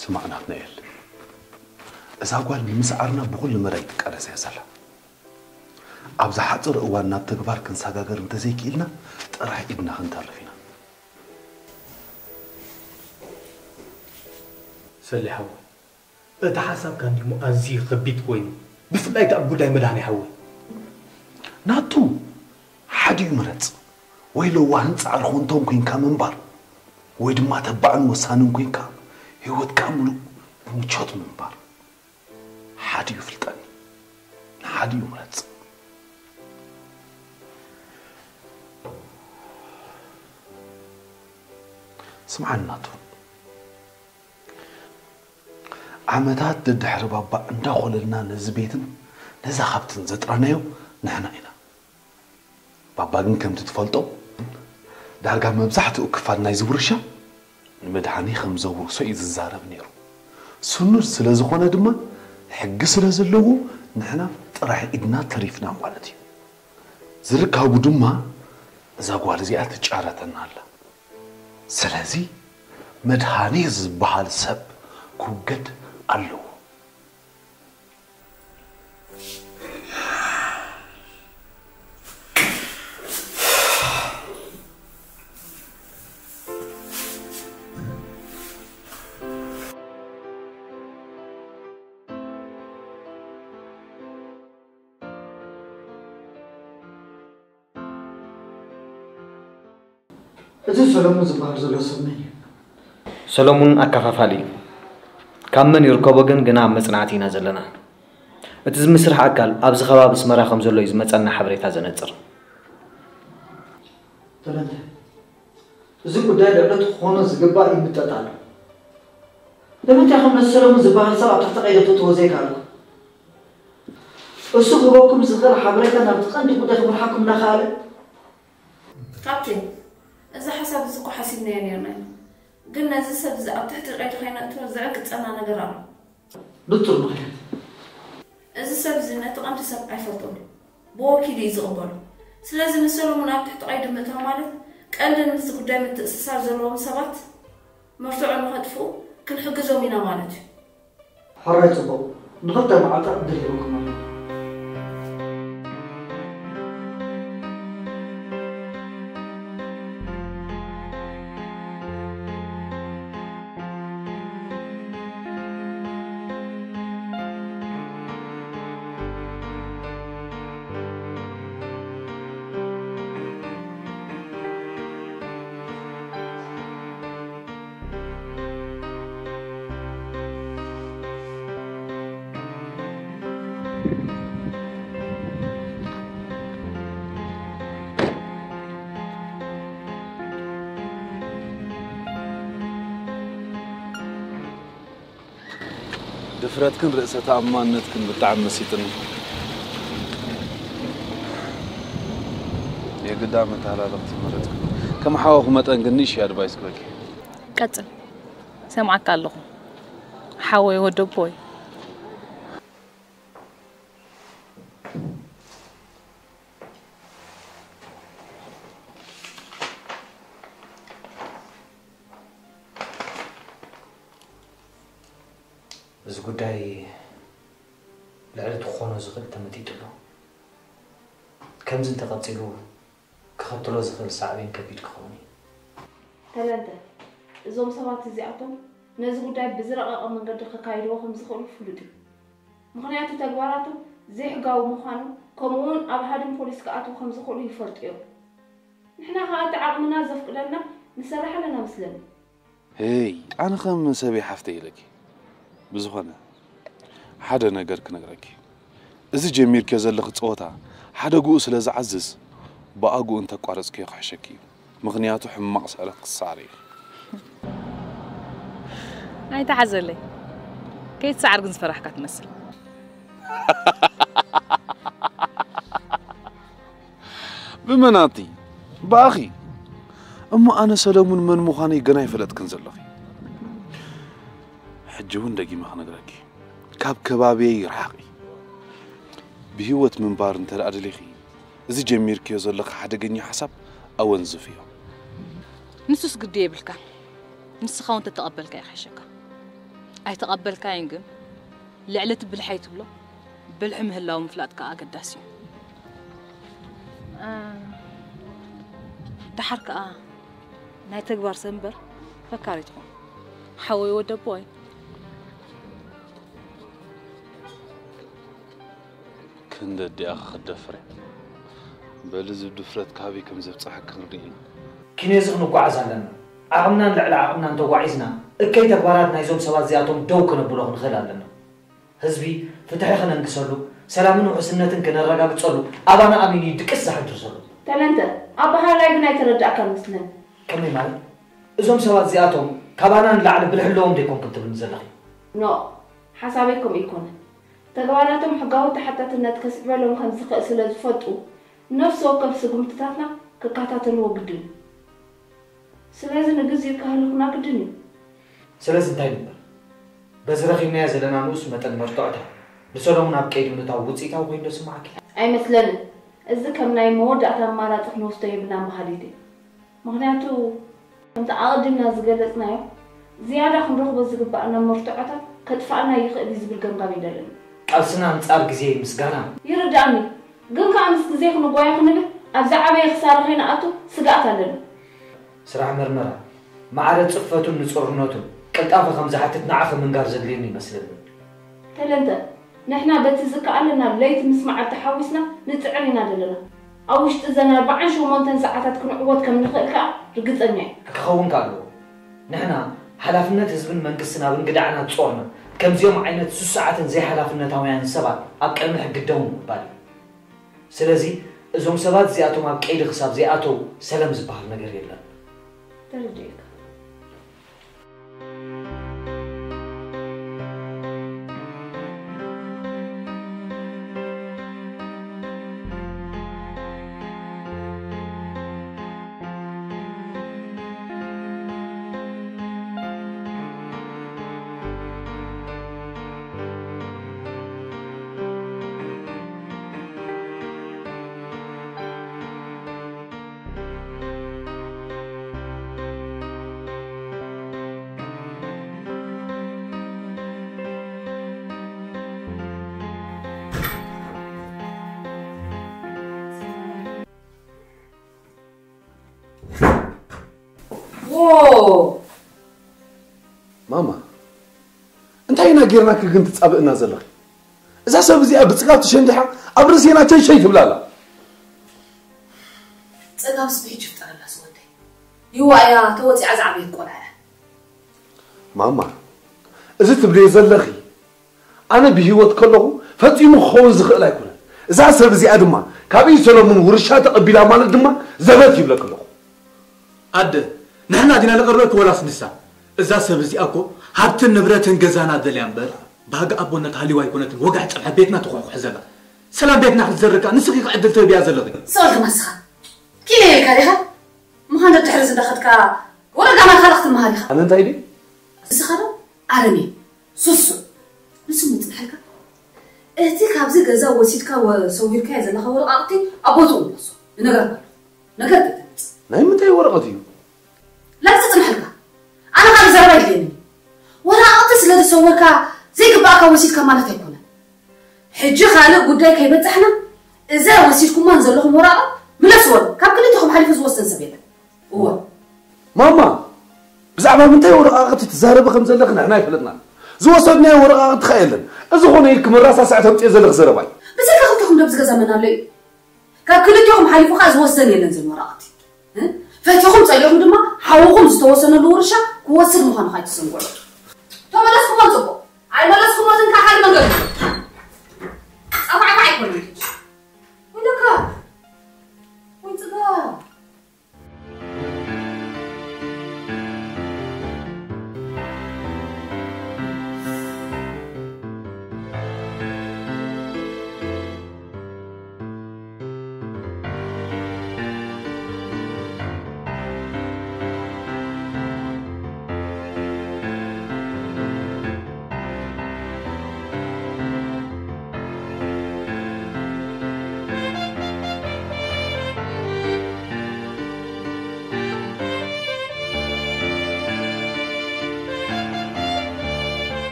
ስማዕ ናትናኤል፣ እዛ ጓል ንምስዓርና ብኹሉ መዳይ ትቃለስ እያ ዘላ። ኣብ ዝሓፀረ እዋን ናብ ተግባር ክንሰጋገር እንተዘይክኢልና ጥራሕ ኢድና ክንተርፍ ኢና። ሰሌ ሓወይ፣ እቲ ሓሳብካ እንዲሞ ኣዝዩ ከቢድ ኮይኑ፣ ብፍላይ እቲ ኣብ ጉዳይ መድሃኔ ሓወይ። ናቱ፣ ሓዲኡ ምረፅ። ወይ ለዋህን ፃዕሪ ኮንቶን ኮይንካ ምንባር፣ ወይ ድማ ተባዕን ወሳንን ኮይንካ ህይወትካ ምሉእ ብምቾት ምንባር። ሓዲኡ ፍልጠኒ፣ ንሓዲኡ ምረፅ። ስምዓኒ ናቱ፣ ዓመታት ደድሕሪ ባባ እንዳኾለልና ነዚ ቤትን ነዛ ሃብትን ዘጥረናዮ ንሕና ኢና። ባባ ግን ከምቲ ትፈልጦ ዳርጋ መብዛሕትኡ ክፋል ናይዚ ውርሻ ንመድሃኔ ከም ዘውርሶ እዩ ዝዛረብ ነይሩ። ስኑድ ስለ ዝኾነ ድማ ሕጊ ስለ ዘለዎ ንሕና ጥራሕ ኢድና ተሪፍና ማለት እዩ። ዝርካቡ ድማ እዛ ጓል እዚኣ ትጫረተና ኣላ። ስለዚ መድሃኔ ዝበሃል ሰብ ክውገድ ኣለዎ። እዚ ሰለሙን ዝበሃል ዘሎ ሰብ መን እዩ? ሰለሙን ኣከፋፋሊ እዩ። ካብ መን ይርከቦ ግን ግና ኣብ መጽናዕቲ ኢና ዘለና። እቲ ዝምስርሕ ኣካል ኣብዚ ከባቢ ኣስመራ ከም ዘሎ እዩ ዝመጸና ሓበሬታ ዘነጽር። ተመንተ፣ እዚ ጉዳይ ልዕሊ ትኾኖ ዝግባእ ይምጠጥ ኣሎ። ንምንታይ ከም ነዚ ሰለሙን ዝበሃል ሰብ ኣብ ትሕቲ ቀይዲ ክትእትዎ ዘይከኣልኩም? እሱ ክህበኩም ዝኽእል ሓበሬታ ናብቲ ቀንዲ ጉዳይ ክመርሓኩም እናኸኣለ? ካፕቴን፣ እዚ ሓሳብ እዚ እኮ ሓሲብናዮ ነይርና ኢና። ግን ነዚ ሰብ እዚ ኣብ ትሕቲ ቀይዲ ከይነእትዎ ዝዕግጸና ነገር ኣሎ። ንጹር ምኽንያት። እዚ ሰብ እዚ ነቲ ቀንዲ ሰብ ኣይፈልጦን እዩ። ብወኪሉ እዩ ዝቕበሎ። ስለዚ ንሰሎሙን ኣብ ትሕቲ ቀይዲ ምእታው ማለት ቀንዲ ምስዚ ጉዳይ ምትእስሳር ዘለዎም ሰባት መርትዖ ንኸጥፍኡ ክንሕግዞም ኢና ማለት እዩ። ሕራይ ጽቡቕ። ንኽልተ መዓልታት ዕድል ሂበኩም ኣለኹ። ድፍረትክን ርእሰ ተኣማንነትክን ብጣዕሚ መሲጥኒ። የግዳ መተሃላለኽቲ መረጽኩ። ከም ሓወኹ መጠን ግን ንእሽተይ ኣድቫይስ ክበኪ። ቀጽል፣ ሰምዓካ ኣለኹ ሓወይ ወደቦይ። እዚ ጉዳይ ልዕሊ ትኾኖ ዝኽእል ተመጢጡ ኣሎ። ከምዚ እንተቐጺሉ ክኸትሎ ዝኽእል ሳዕቤን ከቢድ ክኸውን እዩ። ተመንተ፣ እዞም ሰባት እዚኣቶም ነዚ ጉዳይ ብዝረቐቐ መንገዲ ከካይድዎ ከም ዝኽእሉ ፍሉጥ እዩ። ምኽንያቱ ተግባራቶም ዘይሕጋዊ ምዃኑ ከምኡውን ኣብ ሃድን ፖሊስ ክኣትዉ ከም ዝኽእሉ ይፈልጡ እዮም። ንሕና ከኣ እቲ ዓቕምና ዘፍቅደልና ንሰርሕ ኣለና መስለኒ። ሄይ ኣነ ከም ሰበይ ሓፍተይ ኢለኪ። ብዝኾነ ሓደ ነገር ክነግረኪ። እዚ ጀሚርክዮ ዘለኺ ጸወታ ሓደግኡ ስለ ዝዓዝዝ ብኣግኡ እንተቋረጽክዮ ክሕሸኪ እዩ። ምኽንያቱ ሕማቕ ስዕረት ክሰዓር እዩ። ኣይተሓዘለይ። ከይትሰዓር ግን ዝፈራሕካ ትመስል። ብመናቲ ብኣኺ እሞ ኣነ ሰለሙን መን ምዃነይ ገና ይፈለጥክን ዘለኺ። ሕጂ እውን ደጊመ ክነግረኪ፣ ካብ ከባቢየይ ርሓቒ። ብህይወት ምንባር እንተ ደኣ ደሊኺ፣ እዚ ጀሚርክዮ ዘለኺ ሓደገኛ ሓሳብ ኣወንዝፍዮ። ንሱስ ግዲ የብልካን። ንስኻ እውን ተተቐበልካዮ ይሕሸካ። ኣይተቐበልካዮን ግን ልዕሊ እቲ ብልሐይ ትብሎ ብልሒ ምህላው ምፍላጥ ከኣ ኣገዳሲ እዩ። እ፣ ደሓር ከኣ ናይ ተግባር ሰብ እምበር ፈካሪት ኹን። ሓወይ ወደቦይ። ክንዲ ኣዲኣ ክኽደፍር እያ። በሊ እዚ ድፍረት ካበይ ከም ዘብጽሓ ክንርኢ ኢና። ኪኔዚ ክንጓዓዝ ኣለና። ዓቕምናን ልዕሊ ዓቕምናን ተጓዒዝና እከይ ተግባራት ናይዞም ሰባት እዚኣቶም ደው ክነብሎ ክንኽእል ኣለና። ህዝቢ ፍትሒ ክነንግሰሉ፣ ሰላምን ውሕስነትን ክነረጋግጸሉ ኣባና ኣሚኑ እዩ ድቅስ ዝሓድር ዘሎ። ተለንተ፣ ኣበሃህላይ ግን ኣይተረዳእካን መስለኒ። ከመይ ማለት? እዞም ሰባት እዚኣቶም ካባና ንላዕሊ ብልሒ ኣለዎም ዶ ኣይኮንክን ትብልኒ ዘለኺ? ኖእ፣ ሓሳበይ ከምኡ ኣይኮነን። ተግባራቶም ሕጋዊ ተሓታትነት ከስዕበሎም ከም ዝኽእል ስለ ዝፈልጡ፣ ነፍሲ ወከፍ ስጉምትታትና ክከታተልዎ ግድን እዩ። ስለዚ ንግዜኡ ከህልኹና ግድን እዩ። ስለዚ እንታይ ንግበር? በዚ ረኺብናዮ ዘለና ንኡስ መጠን መርትዖታት ንሰሎሙን ኣብ ቀይዲ ምእታው ውጽኢታዊ ኮይኑ ዶ ይስምዓኪ? ኣይመስለንን። እዚ ከም ናይ መወዳእታ ኣማራጺ ክንወስዶ የብልናን በሃሊት እየ። ምኽንያቱ ከምቲ ኣቐዲምና ዝገለጽናዮ፣ ዝያዳ ክንረኽቦ ዝግበኣና መርትዖታት ከጥፍኣና ይኽእል እዩ ዝብል ገምጋም እዩ ደለኒ። ቃልስና ኣንጻር ግዜ ምስጋና። ይርድኣኒ፣ ግን ከኣ ምስ ግዜ ክንጓየ ክንብል ኣብ ዝዓበየ ክሳራ ከይንኣቱ ስግኣት ኣለኒ። ስራሕ መርመራ ማዕረ ጽፈቱን ንጹርነቱን ቅልጣፈ ከም ዝሓትት ንዓኺ ምንጋር ዘድልየኒ ይመስለኒ። ተለንተ፣ ንሕና በቲ ዝከኣለና ለይቲ ምስ መዓልቲ ሓዊስና ንጽዕር ኢና ዘለና። ኣብ ውሽጢ እዘን ኣርብዓን ሸሞንተን ሰዓታት ክንዕወት ከም ንኽእል ከኣ ርግጸኛ እየ። ክኸውን ከኣ ኣለዎ። ንሕና ሓላፍነት ህዝብን መንግስትን ኣብ እንግድዓና ጾርና፣ ከምዚኦም ዓይነት ስሱዓትን ዘይሓላፍነታውያንን ሰባት ኣብ ቅድሚ ሕጊ ደው ንምባል እዩ። ስለዚ እዞም ሰባት እዚኣቶም ኣብ ቀይዲ ክሳብ ዘይኣተው ሰለም ዝበሃል ነገር የለን። ተረዲኤካ። ማማ፣ እንታይ ኢና ጌርናኪ ግን ትጻብእና ዘለኺ? እዛ ሰብ እዚኣ ብጽጋብ ትሸንዲሓ ኣብ ርእሴና ሸይሸይ ትብላ ኣላ። ጸጋምስ ብሕጂ ይፍጠረላስ ወደይ። ይዋእያ ተወጺዓ ዝዓበየት ቆልዓ እያ። ማማ፣ እዚ ትብልዮ ዘለኺ ኣነ ብህይወት ከለኹ ፈጺሙ ክኸውን ዝኽእል ኣይኮነን። እዛ ሰብ እዚኣ ድማ ካብ ኢድ ሰሎሙን ውርሻ ተቐቢላ ማለት ድማ ዘበት ይብለኪ ኣለኹ። ኣደ፣ ንሕና ዲና ንቐርበኪ ወላስ ንሳ? እዛ ሰብ እዚኣ እኮ ሃብትን ንብረትን ገዛና ደልያ እምበር ባህጊ ኣቦነት ሃልይዋ ኣይኮነትን ወጋሕ ጸብሐ ቤትና ትኹሕኩሕ ዘላ። ሰላም ቤትና ክትዘርጋ ንስኺ ከ ዕድል ትህብያ ዘለኺ? ስቕ ኢልካ ንስኻ ኪነ ኢልካ ዲኻ? ምዃን ደድሕሪ እዚ እንዳኸድካ ወረዳ ማእከል ክትመሃር ኢኻ። ኣነ እንታይ ድየ? ንስኻ ዶ ኣረሜን፣ ስሱዕ። ንሱ ምጽንሐልካ። እቲ ካብዚ ገዛ ወሲድካ ወ- ሰዊርካዮ ዘለኻ ወረቓቕቲ ኣብ ቦትኡ ምለሶ። እነግረካ ኣለኹ። ነገር ከይተምጽእ። ናይ ምንታይ ወረቐት እዩ? ላግጺ ጽንሐልካ። ኣነ ካልእ ዘረባ የድልየኒ። ወረቓቕቲ ስለ ዝሰወርካ ዘይግባኣካ ወሲድካ ማለት ኣይኮነን። ሕጂ ካልእ ጉዳይ ከይበጻሕና እዛ ወሲድኩማን ዘለኹም ወረቓቕቲ ምለስወን። ካብ ክልቴኹም ሓሊፉ ዝወስን ሰብ የለን። እወ። ማማ፣ ብዛዕባ ምንታይ ወረቓቕቲ ትዛረቢ ከም ዘለኺ ንሕና ኣይፈለጥናን። ዝወሰድናዮ ወረቓቕቲ ኸኣ የለን። እዚ ኾነ ኢልኪ መረሳስዒ ተምጽዮ ዘለኺ ዘረባ እዩ። ብዘይካ ክልቴኹም ዶ ኣብዚ ገዛ መን ኣሎ እዩ? ካብ ክልቴኹም ሓሊፉ ኸኣ ዝወሰን የለን ዘን ወረቓቕቲ። እ? ፈቲኹም ጸሊእኹም ድማ ሓውኹም ዝተወሰነሉ ውርሻ ክወስድ ምዃኑ ኸኣ ኣይትዘንግዑ። ተመለስኩሞ ጽቡቕ። ኣይመለስኩሞ ግን ከኣ ሓደ መንገዲ። ጻፋዕፋዕ ኣይኮነን። ወይለካ፣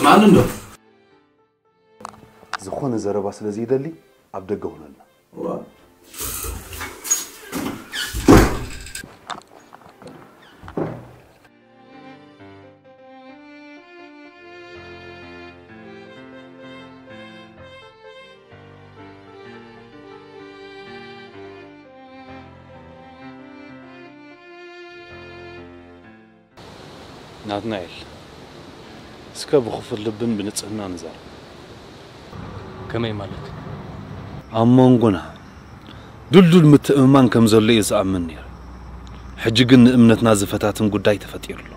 ማን እንዶ ዝኾነ ዘረባ ስለ ዘይደሊ ኣብ ደገ ሁነልና። ናትናኤል፣ እስከ ብኽፉት ልብን ብንጽህና ንዛረብ። ከመይ ማለት? ኣብ መንጎና ድልዱል ምትእምማን ከም ዘሎ እየ ዝኣምን ነይረ። ሕጂ ግን ንእምነትና ዝፈታትን ጉዳይ ተፈጢሩ ኣሎ።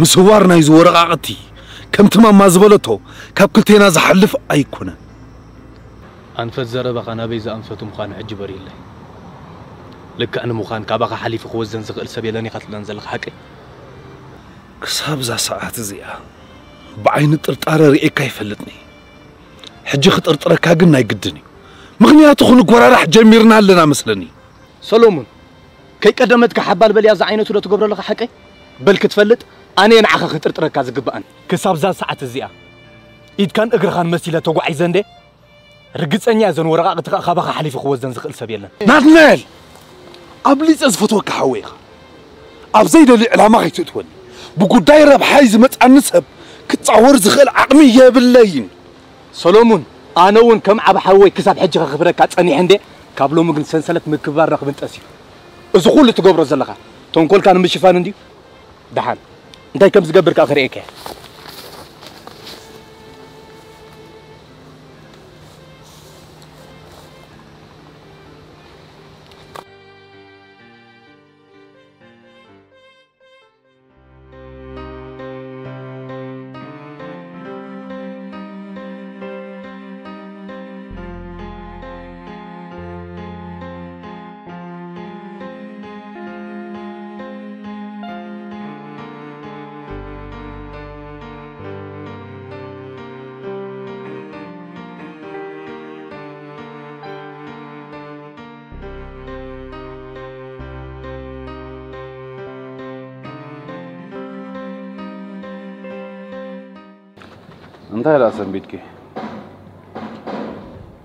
ምስዋር ናይዚ ወረቓቕቲ ከምቲ ማማ ዝበለቶ ካብ ክልቴና ዝሓልፍ ኣይኮነን። ኣንፈት ዘረባኻ ናበይ ዝኣንፈቱ ምዃኑ ሕጂ በሪለይ። ልክዕ ንምዃን ካባኻ ሓሊፉ ክወዘን ዝኽእል ሰብ የለን ኢኻ ትብለን ዘለኻ ሓቀይ? ክሳብ እዛ ሰዓት እዚኣ ብዓይኒ ጥርጣረ ርእየካ ይፈልጥኒ። ሕጂ ክጥርጥረካ ግን ናይ ግድን እዩ። ምኽንያቱ ክንጎራራሕ ጀሚርና ኣለና መስለኒ። ሰሎሙን፣ ከይቀደመትካ ሓባል በልያ ዝዓይነቱ ዶ ትገብሮ ኣለኻ ሓቀይ? በል ክትፈልጥ ኣነ እየ ንዓኻ ክጥርጥረካ ዝግብኣኒ። ክሳብ እዛ ሰዓት እዚኣ ኢድካን እግርኻን መሲለ ተጓዒዘ እንዴ? ርግጸኛ እየ እዘን ወረቓቕቲ ከኣ ካባኻ ሓሊፉ ክወዘን ዝኽእል ሰብ የለን። ናትናኤል! ኣብሊጸ ዝፈትወካ ሓወይ ኢኻ። ኣብ ዘይደልዮ ዕላማ ከይትእትወኒ። ብጉዳይ ረብሓይ ዝመጻኒ ሰብ ክጻወር ዝኽእል ዓቕሚ የብለይን። ሰሎሙን፣ ኣነ እውን ከም ዓቢ ሓወይ ክሳብ ሕጂ ከኽብረካ ጸኒሐ እንዴ? ካብ ሎሚ ግን ሰንሰለት ምክብባርና ክብንጠስ እዩ። እዚ ኩሉ ትገብሮ ዘለኻ ተንኮልካ ንምሽፋን እንድዩ። ደሓን እንታይ ከም ዝገብር ከኣ ክርእየካ እየ። እንታይ ደኣ ሰንቢድኪ?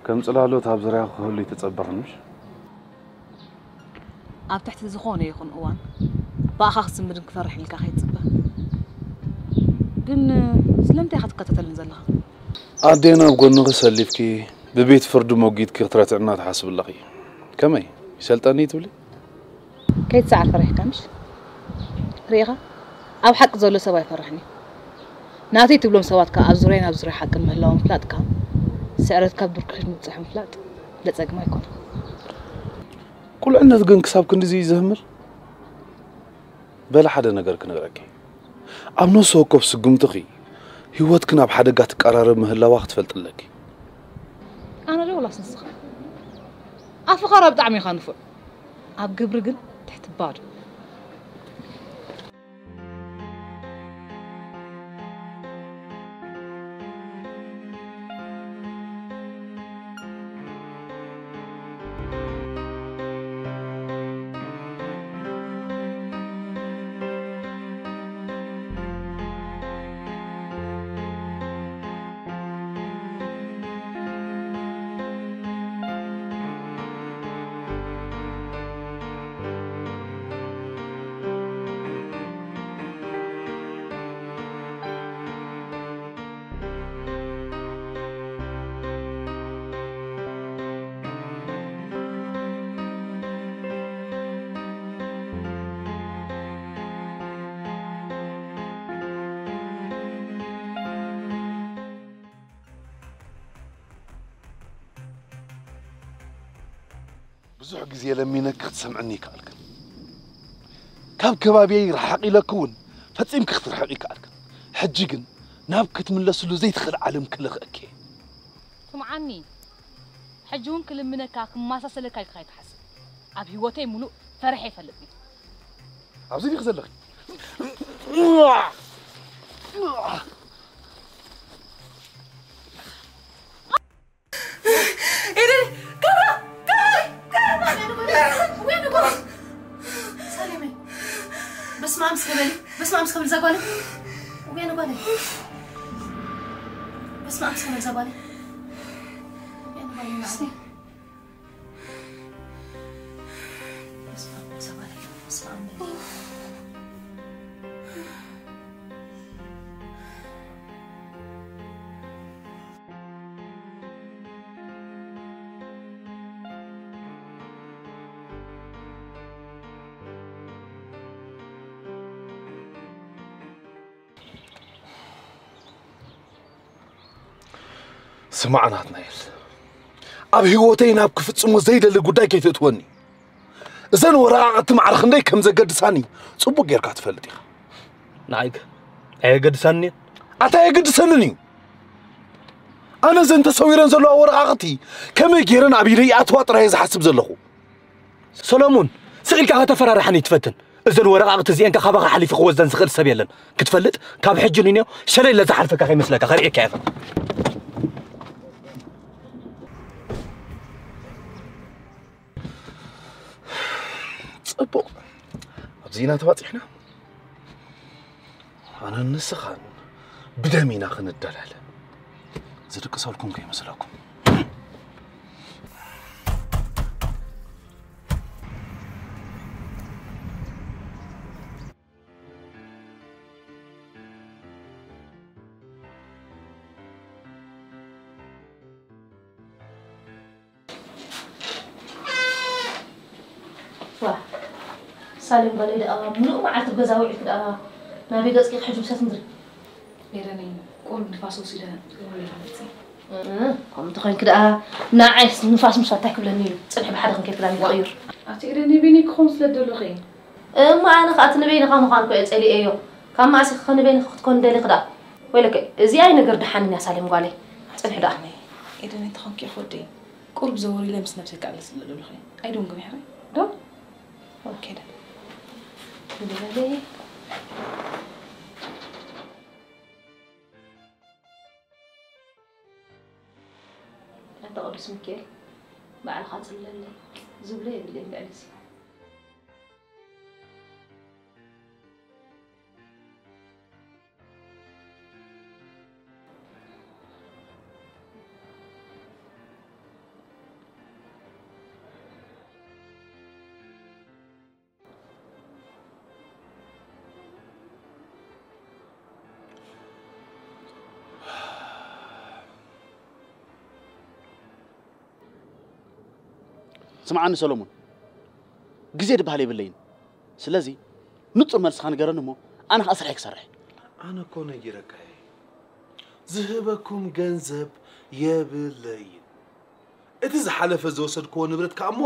ከም ጽላሎት ኣብ ዙርያኺ ክህሉ ይተጸበኺ ምሽ? ኣብ ትሕቲ ዝኾነ ይኹን እዋን ብኣኻ ክዝምድን ክፈርሕን ኢልካ ከይትጽበ። ግን ስለምንታይ ኢኻ ትከታተልን ዘለኻ? ኣዴና ኣብ ጎንኺ ሰሊፍኪ ብቤት ፍርዲ ሞጊትኪ ክትረትዕና ትሓስቢ ኣለኺ። ከመይ? ይሰልጠኒ ትብሊ? ከይትሰዓር ፈሪሕካ ምሽ? ርኢኻ? ኣብ ሓቂ ዘሎ ሰብ ኣይፈርሕን እዩ። ናተይ ትብሎም ሰባት ከኣ ኣብ ዙርያን ኣብ ዙርያ ሓቅን ምህላዎም ምፍላጥ ከኣ ስዕረት ካብ ዱር ክሒድ ምብጻሕ ምፍላጥ ለጸግም ኣይኮነን። ቁልዕነት ግን ክሳብ ክንድዚ እዩ ዘህምል? በሊ ሓደ ነገር ክነግረኪ። ኣብ ነፍሲ ወከፍ ስጉምትኺ ህይወትኪ ናብ ሓደጋ ትቀራረብ ምህላዋ ክትፈልጢ ኣለኪ። ኣነ ዶ ወላስ ንስኻ? ኣብ ፈኸራ ብጣዕሚ ኢኻ ንፉዕ። ኣብ ግብሪ ግን ትሕቲ ባዶ። ብዙሕ ግዜ ለሚነኪ ክትሰምዕኒ ይከኣልክን። ካብ ከባቢየይ ርሓቕ ኢለኪ እውን ፈጺምኪ ክትርሕቕ ይከኣልክን። ሕጂ ግን ናብ ክትምለስሉ ዘይትኽእል ዓለም ክልኽእኪ እየ። ስምዓኒ፣ ሕጂ እውን ክልምነካ ክመሳሰለካ ኢልካ ከይትሓስብ። ኣብ ህይወተይ ሙሉእ ፈሪሐ ኣይፈልጥን። ኣብዚ ዲኺ ዘለኺ? ሰሊመይ፣ በስመ ኣብ እስከ በሊ፣ በስመ ኣብ እስከ በሊ፣ እዛ ጓለይ። ወይኔ ጓለይ። ስማዕ፣ ስማዕ፣ ዘባሊ። ስማዕ፣ ዘባሊ። ስማዕ፣ ዘባሊ። ስማዕ ናትናኤል፣ ኣብ ህይወተይ ናብ ክፍጽሞ ዘይደሊ ጉዳይ ከይትእትወኒ። እዘን ወረቓቕቲ ማዕረ ክንደይ ከም ዘገድሳኒ ጽቡቕ ጌርካ ትፈልጥ ኢኻ። ንዓይ ከ ኣየገድሳንን እየን? ኣታ ኣየገድሰንን እዩ። ኣነ እዘን ተሰዊረን ዘለዋ ወረቓቕቲ ከመይ ጌረን ኣብ ኢደይ ይኣትዋ ጥራይ እየ ዝሓስብ ዘለኹ። ሰሎሙን፣ ስቕ ኢልካ ከተፈራርሓኒ ትፈትን። እዘን ወረቓቕቲ እዚኤን ከ ካባኻ ሓሊፉ ክወስደን ዝኽእል ሰብ የለን። ክትፈልጥ፣ ካብ ሕጂ ንንዮ ሸለል ኢለ ዝሓልፈካ ከይመስለካ፣ ከርእየካ እየ። ጽቡቕ። ኣብዚ ኢና ተባጺሕና። ኣነን ንስኻን ብደም ኢና ክንዳላለ። ዝድቅሰልኩም ከይመስለኩም። ዋ፣ ሳሌም ጓለይ ደኣ ምሉእ መዓልቲ ኣብ ገዛ ውዒልኪ ደኣ ናበይ ገጽኪ ክትሕጂ ምሳት ምድሪ? ኤረነይ፣ ቁሩብ ንፋስ ወሲደ ክገብር ኢለ መጺአ። እእ፣ ከምኡ እንተኾይንኪ ደኣ ንዓይስ ንፋስ ምሳት እንታይ ክብለኒ እዩ? ጽንሒ ብሓደ ክንከይድ ክዳን ክቕይር። ኣቲ ኤረነይ፣ በይነይ ክኸውን ስለ ደለኹ እየ። እሞ ኣነ ኸኣ እቲ ንበይንኻ ምዃን እኮ እየ ጸሊኤዮ። ካብ መኣስ ኢኺ ንበይንኺ ክትኮኒ ደሊኺ ደኣ? ወይለከ፣ እዚኣ ኣይ ነገር ደሓንን እያ ሳሌም ጓለይ። ጽንሒ ደኣ። ኤረነይ፣ ኤረነይ ተኾንኪ ኢኺ ወደይ። ቁሩብ ዘወር ኢለ ምስ ነብሰይ ክቃለስ ስለ ደለኹ እየ። ኣይደንጉን እየ ሕራይ። ዶ? ኦኬ ደ። ኣንታ ቅዱስ ሚካኤል፣ ባዕልኻ ጽለለይ ዝብሎ የብለይን ልዕሊ እዚ። ስምዓኒ ሰሎሙን፣ ግዜ ድበሃል የብለይን። ስለዚ ንጹር መልስኻ ንገረኒ እሞ ኣነ ኸኣ ስርሐይ ክሰርሕ። ኣነ እኮ ነጊረካ እየ። ዝህበኩም ገንዘብ የብለይን። እቲ ዝሓለፈ ዝወሰድክዎ ንብረት ከኣ እሞ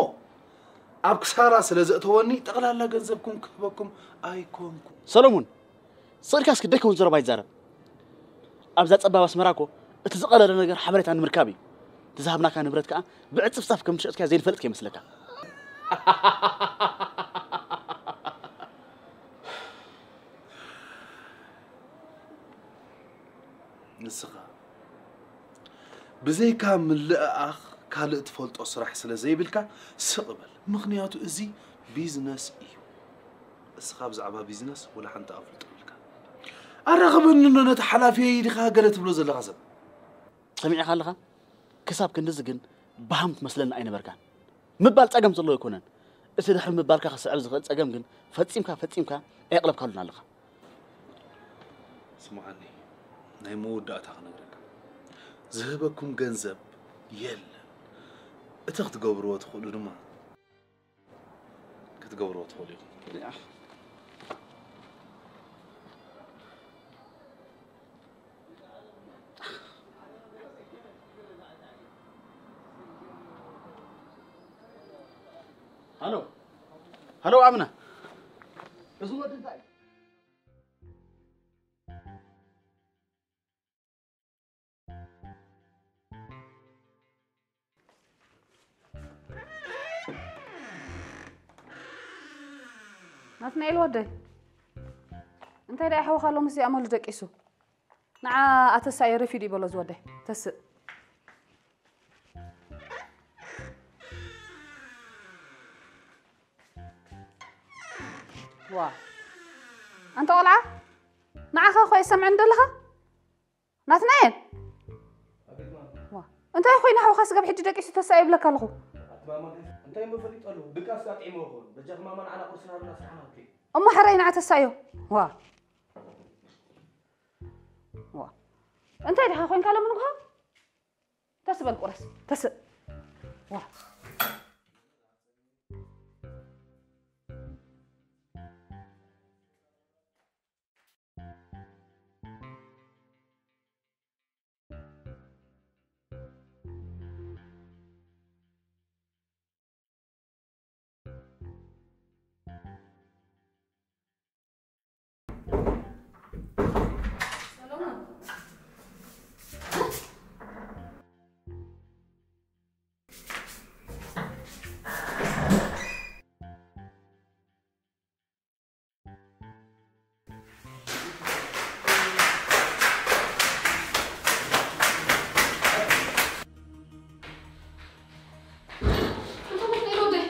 ኣብ ክሳራ ስለ ዘእተወኒ ጠቕላላ ገንዘብኩም ክህበኩም ኣይኮንኩን። ሰሎሙን፣ ስቕ ኢልካ እስኪ ደይከውን ዘረባ ኣይትዛረብ። ኣብዛ ጸባብ ኣስመራ እኮ እቲ ዝቐለለ ነገር ሓበሬታ ንምርካብ እዩ። እቲ ዝሃብናካ ንብረት ከኣ ብዕጽፍጻፍ ከም ትሸጥካዮ ዘይንፈልጥ ከይመስለካ። ንስኻ ብዘይካ ምልእኣኽ ካልእ ትፈልጦ ስራሕ ስለ ዘይብልካ ስቕ በል። ምኽንያቱ እዚ ቢዝነስ እዩ። እስኻ ብዛዕባ ቢዝነስ ወላ ሓንቲ ኣፍልጦ የብልካን። ኣራኽበኒ እንዶ ነቲ ሓላፊየይ ዲኻ ገለ ትብሎ ዘለኻ ሰብ? ሰሚዕኻ ኣለኻ? ክሳብ ክንድዚ ግን በሃም ትመስለኒ ኣይነበርካን። ምባል ጸገም ዘለዎ ኣይኮነን። እቲ ድሕሪ ምባልካ ክስዕብ ዝኽእል ጸገም ግን ፈጺምካ ፈጺምካ ኣየቕለብካሉን ኣለኻ። ስምዓኒ፣ ናይ መወዳእታ ክነግረካ። ዝህበኩም ገንዘብ የለን። እቲ ክትገብርዎ ትኽእሉ ድማ ክትገብርዎ ትኽእሉ ኢኹም። ሃሎ ሃሎ፣ ኣምና፣ እዚ ወዲ እንታይ ናትናኤል ወደይ፣ እንታይ ደኣ ሓውኻ ሎምስ ኣመሉ ደቂሱ? ንዓ ኣተሳእዮ ረፊዱ ይበሎ ዝወደይ። ተስእ። ዋ፣ ኣንታ ቆልዓ፣ ንዓኻ እኮ ኣይሰምዕን ደለኻ? ናትናኤል! እንታይ ኮይኑ ሓውኻ ስጋብ ሕጂ ደቂሱ ተሳእ ይብለካ ኣለኹ። ኣቲ ማማ ግን እንታይ እሞ ፈሊጡ ኣለኹ? ድቃስ ኣጥዒመ ይኸውን። በጃኺ ማማ ንዓና ቁርስና ሩና ስራሕና ክንከይድ። እሞ ሕራይ ንዓ ተሳእዮ። ዋ። ዋ። እንታይ ዲኻ ኮይንካ ሎሚ ንግሆ? ተስእ በል ቁረስ። ተስእ። ዋ። እንተ ምኽንያት ወደይ፣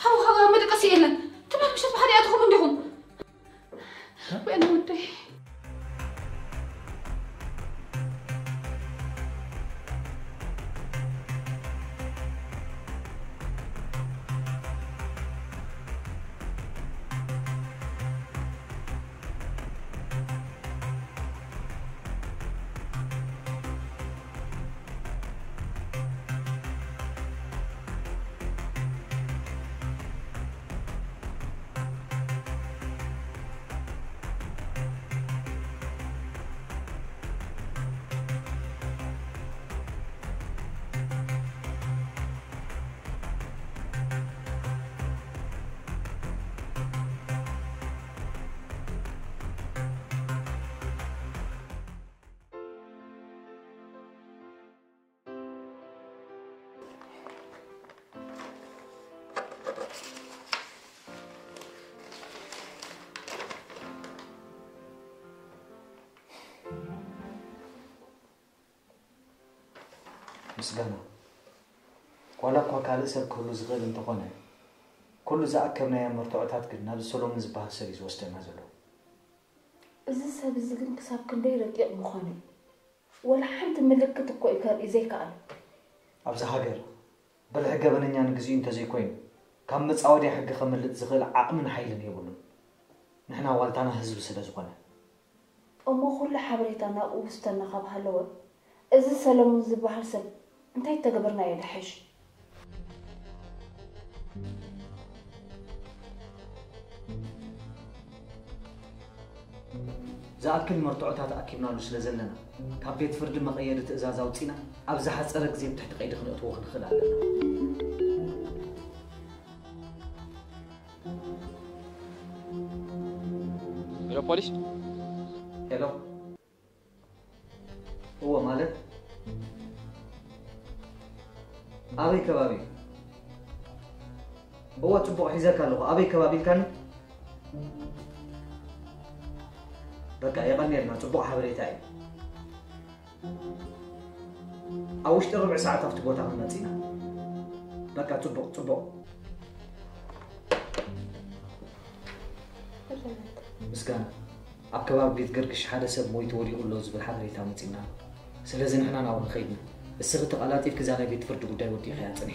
ሓውኻ መደቀሲ የለን። ትማል ምሸት ብሓደ ኣትኹም እንዲኹም። ወይኔ ወደይ። ምስጋና፣ ዋላ እኳ ካልእ ሰብ ክህሉ ዝኽእል እንተኾነ፣ ኩሉ ዝኣከብናዮ መርትዖታት ግን ናብዚ ሰሎሙን ዝበሃል ሰብ እዩ ዝወስደና ዘሎ። እዚ ሰብ እዚ ግን ክሳብ ክንደይ ረቂቕ ምዃኑ እዩ። ወላ ሓንቲ ምልክት እኮ እዩ ከርኢ ዘይከኣለ። ኣብዚ ሃገር ብልሒ ገበነኛ ንግዚኡ እንተዘይኮይኑ፣ ካብ መጻወድያ ሕጊ ከምልጥ ዝኽእል ዓቕምን ሓይልን የብሉን። ንሕና ዋልታና ህዝቢ ስለ ዝኾነ። እሞ ኩሉ ሓበሬታ ናብኡ ውስተና ካብ ሃለወ፣ እዚ ሰለሙን ዝበሃል ሰብ እንታይ ተገበርናዮ ደሓይሽ? ዝኣክል መርትዖታት ኣኪብናሉ ስለ ዘለና፣ ካብ ቤት ፍርዲ መቐየዲ ትእዛዝ ኣውጺና ኣብ ዝሓጸረ ግዜ ብትሕቲ ቀይዲ ክነእትዎ ክንኽእል ኣለና። ሄሎ ፖሊስ። ሄሎ። እወ፣ ማለት ኣበይ ከባቢ? እወ፣ ጽቡቕ ሒዘካ ኣለኹ። ኣበይ ከባቢ ኢልካኒ? በቃ የቐንየልና፣ ጽቡቕ ሓበሬታ እዩ። ኣብ ውሽጢ ርብዒ ሰዓት ኣብቲ ቦታ ክንመጽእ ኢና። በቃ ጽቡቕ፣ ጽቡቕ። ምስጋና፣ ኣብ ከባቢ ቤት ገርግሽ ሓደ ሰብ ሞይቱ ወዲቑ ኣሎ ዝብል ሓበሬታ መጺእና ኣሎ። ስለዚ ንሕና ናብኡ ንኸይድ ኢና። እስኺ ተቐላጢፍኪ እዛ ናይ ቤት ፍርዲ ጉዳይ ወዲእኽያ ጽንሒ።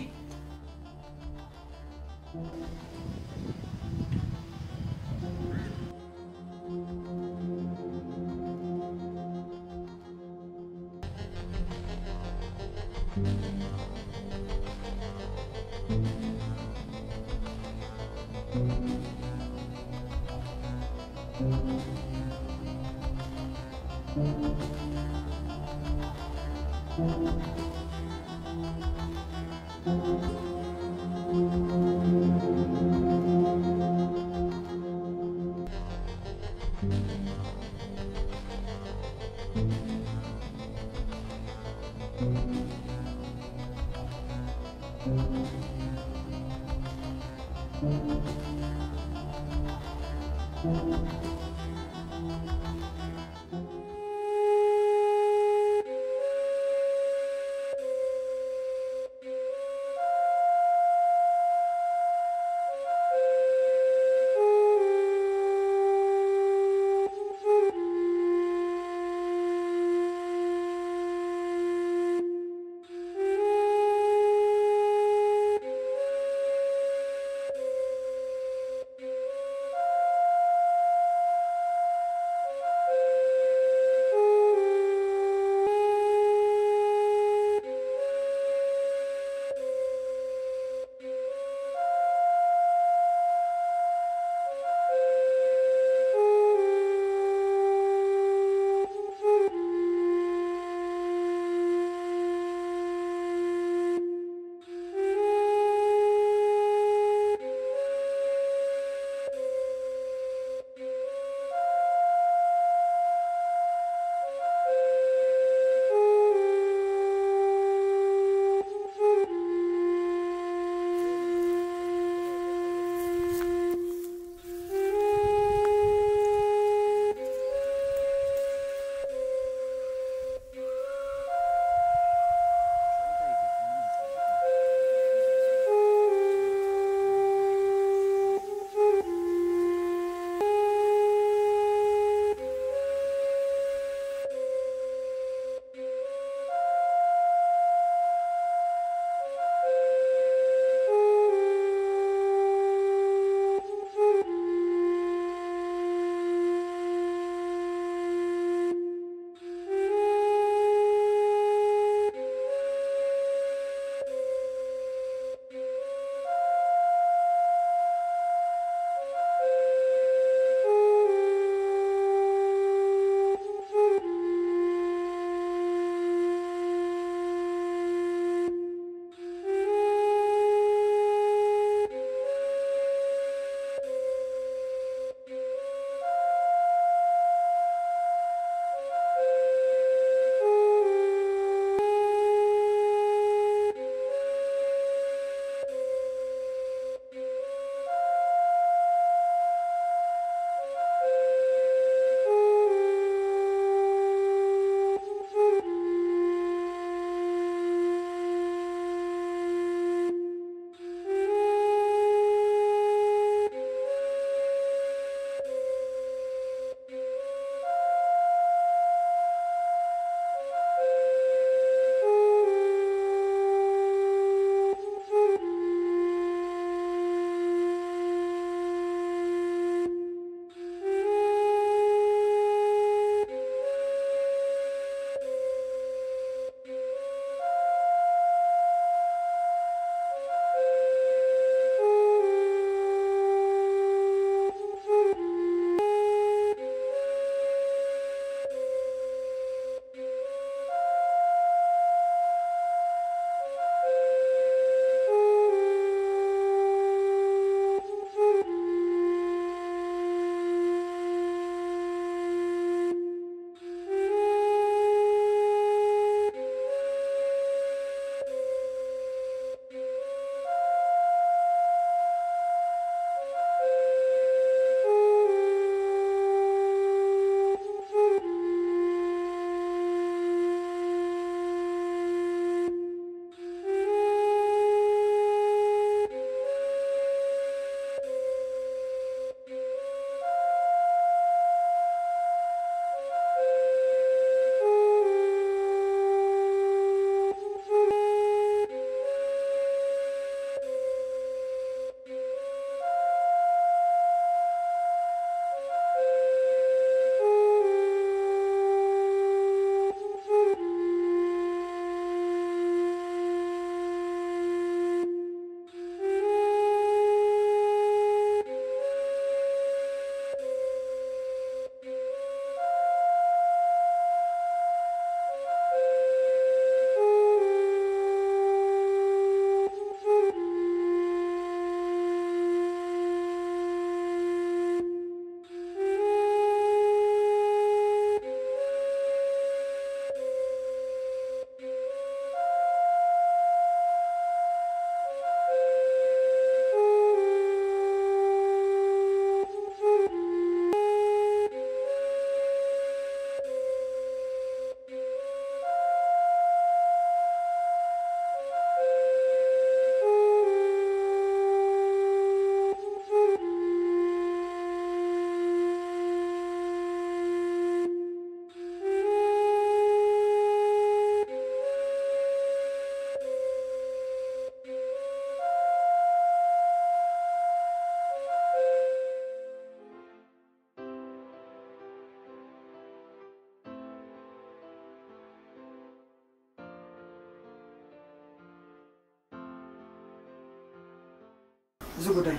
እዚ ጉዳይ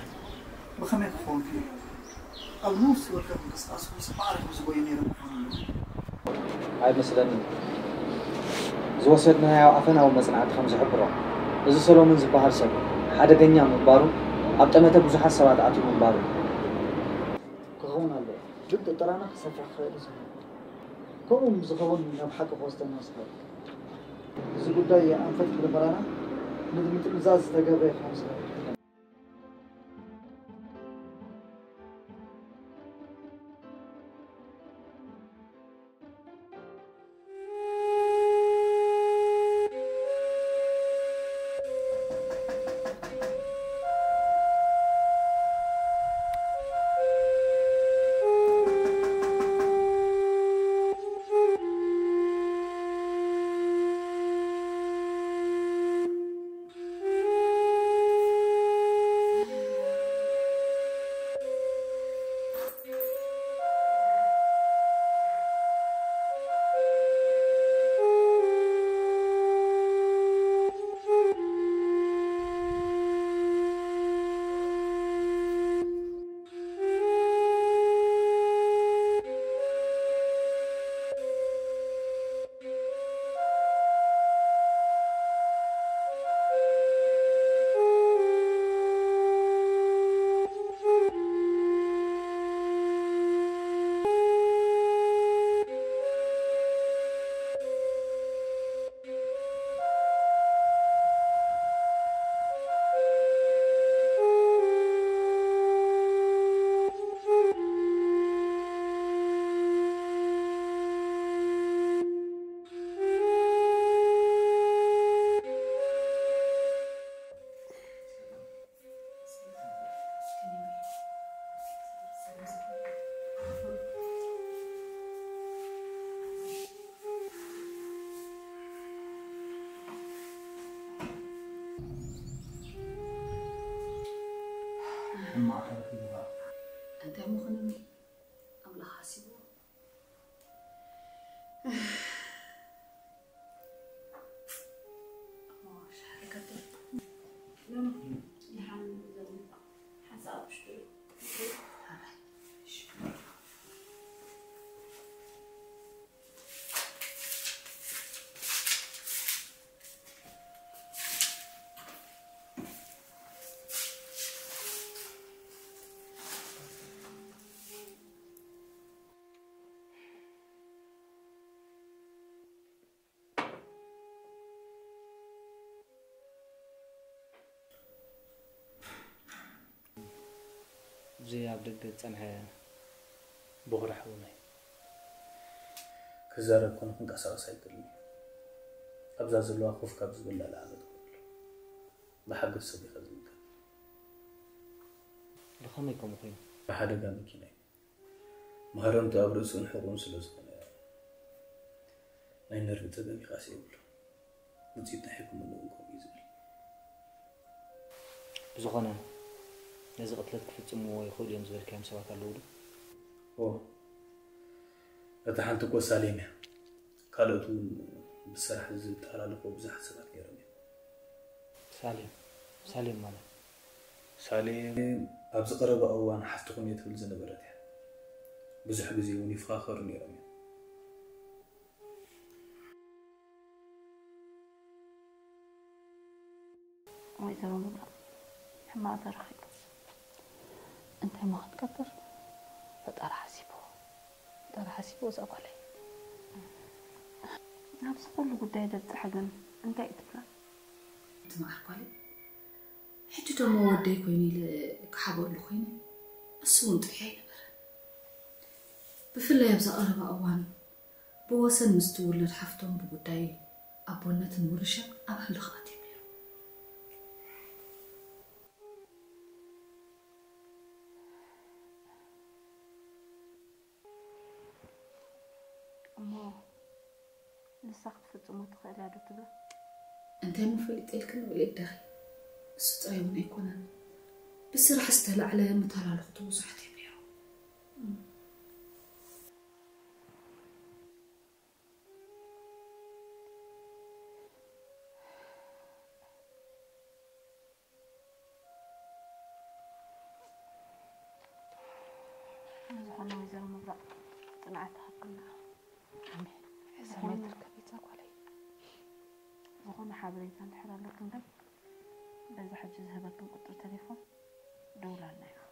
ብኸመይ ክኸውን ክኢሉ? ኣብ ንኡስ ዝበልካ ምንቅስቓስ ምስ ማዕረ ከም ዝጎየ ነይረ ምዃኑ ኣለዎ። ኣይመስለንን። ዝወሰድናዮ ኣፈናዊ መጽናዕቲ ከም ዝሕብሮ፣ እዚ ሰሎሞን ዝበሃል ሰብ ሓደገኛ ምንባሩ ኣብ ጠመተ ብዙሓት ሰባት ኣትዩ ምንባሩ። ክኸውን ኣለዎ። ግን ጥርጠራና ክሰፍሕ ክኽእል እዩ ዝብል። ከምኡ ምስ ዝኸውን ናብ ሓቂ ክወስደና ዝኽእል። እዚ ጉዳይ ኣንፈት ምርመራና ንምጥምዛዝ ዝተገብረ ክኸውን ዝኽእል። እንታይ ምኾነ ኣምላኽ ሓሲብዎ። እዚ ኣብ ደገ ዝጸንሐ በኹሪ ሓውና እዩ። ክዛረብ ኮነ ክንቀሳቐስ ኣይክእልን እዩ። ኣብዛ ዘለዋ ኮፍ ካብ ዝብል ላዕሊ ዓመት ኮይኑ ኣሎ። ብሓገዝ ሰብ ኢኻ ዝምገብ። ብኸመይ ከምኡ ኮይኑ? ብሓደጋ መኪና እዩ። መሃረምቱ ኣብ ርእሱን ሕቑኡን ስለ ዝኾነ ናይ ነርቪ ጸገም ይኻስ የብሉ። ውፅኢት ናይ ሕክምንኡ እውን ከምኡ እዩ ዝብል። ብዝኾነ ነዚ ቅትለት ክፍፅምዎ ይኽእሉ እዮም ዝበልካዮም ሰባት ኣለዉ ዶ? ኦ እታ ሓንቲ እኮ ሳሌም እያ። ካልኦት እውን ብስራሕ ዝተሓላለፎ ብዙሓት ሰባት ነይሮም እዮም። ሳሌም ሳሌም ማለት ሳሌም ኣብዚ ቀረባ እዋን ሓፍትኹም እየ ትብል ዝነበረት እያ። ብዙሕ ግዜ እውን ይፈኻኸሩ ነይሮም እዮም። ወይዘሮ ሙሉ ሕማቕ ተረኺቡ። እንታይ እሞ ክንገብር? ፈጣሪ ሓሲብዎ ፈጣሪ ሓሲብዎ እዛ ጓለይ። ናብዚ ኩሉ ጉዳይ ዘብፅሐ ግን እንታይ እዩ ትብላ? እቲ መዓር ጓለይ ሕጂ ደሞ ወደይ ኮይኑ ኢለ ክሓበሉ ኮይነ እሱ እውን ጥዑይ ኣይነበረን። ብፍላይ ኣብዛ ቀረባ እዋን ብወሰን ምስ ትውለድ ሓፍቶም ብጉዳይ ኣቦነትን ውርሻን ኣብ ህልኽ ኣትዮም ነይሮም። እሞ ንሳ ክትፍጽሞ ትኽእል እያ ዶ ትብላ? እንታይ እሞ ፈሊጠ ኢልክኒ ወለዳኺ? እሱ ጥራይ እውን ኣይኮነን፣ ብስራሕ ዝተላዕለ መተላለኽቱ ብዙሓት እዮም ነይሮም። ዝኾነ ወይዘሮ ምብራቕ ጽንዓት ትሃብክና። ኣሜን። ሰማይ ትርከቢ እዛ ጓለይ። ዝኾነ ሓበሬታ እንድሕር ኣለኩም ግን በዛ ሕጂ ዝህበክን ቁጽሪ ቴሌፎን ደውላልና ኢኹም።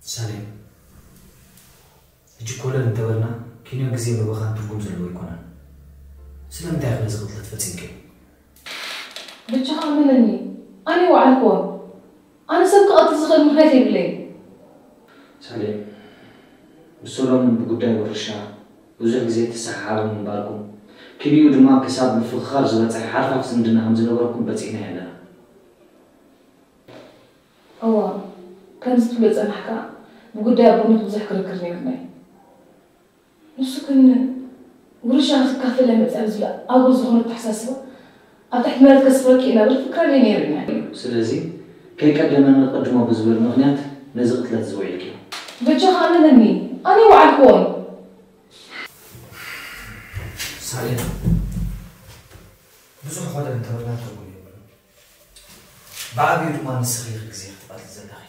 ሳሌም፣ ሕጂ ኮለል እንተበልና፣ ኪንዮን ግዜ ምብኻን ትርጉም ዘለዎ ኣይኮነን። ስለምንታይ ኢኺ ነዚ ቅትለት ፈጺምክዮ? በጃኻ እመነኒ፣ ኣነ ኣይወዓልክዎን። ኣነ ሰብ ክቐትል ዝኽእል ምኽንያት የብለይን። ሳሌም፣ ብሰሎምን ብጉዳይ ውርሻ ብዙሕ ግዜ ትሰሓሓቡ ምንባርኩም፣ ኪንዮኡ ድማ ክሳብ ምፍኽኻር ዝበጽሐ ሓርፋፍ ዝምድና ከም ዝነበረኩም በጺሕናዮ ኣለና። እወ፣ ከምዚ ትብሎ ዝጸናሕካ፣ ብጉዳይ ኣቦነት ብዙሕ ክርክር ነይሩና እዩ። ንሱ ግን ውርሻ ክትካፈል እያ መጽያ ብዝብል ኣጉል ዝኾነ ኣተሓሳስባ፣ ኣብ ትሕቲ መሬት ከስፍረኪ እየ እናበለ ፍክረለይ ነይሩ እዩ። ስለዚ፣ ከይቀደመኒ ቀድሞ ብዝብል ምኽንያት ነዚ ቅትለት እዚ ውዒልክዮ። በጃኻ እመነኒ፣ ኣነ ኣይወዓልክዎን። ሳሌም፣ ብዙሕ ኮለል እንተበልና ትርጉም የብሉን። ብዓብዩ ድማ ንስኺ ኢኺ ግዜ ክትቐትሊ ዘለኺ።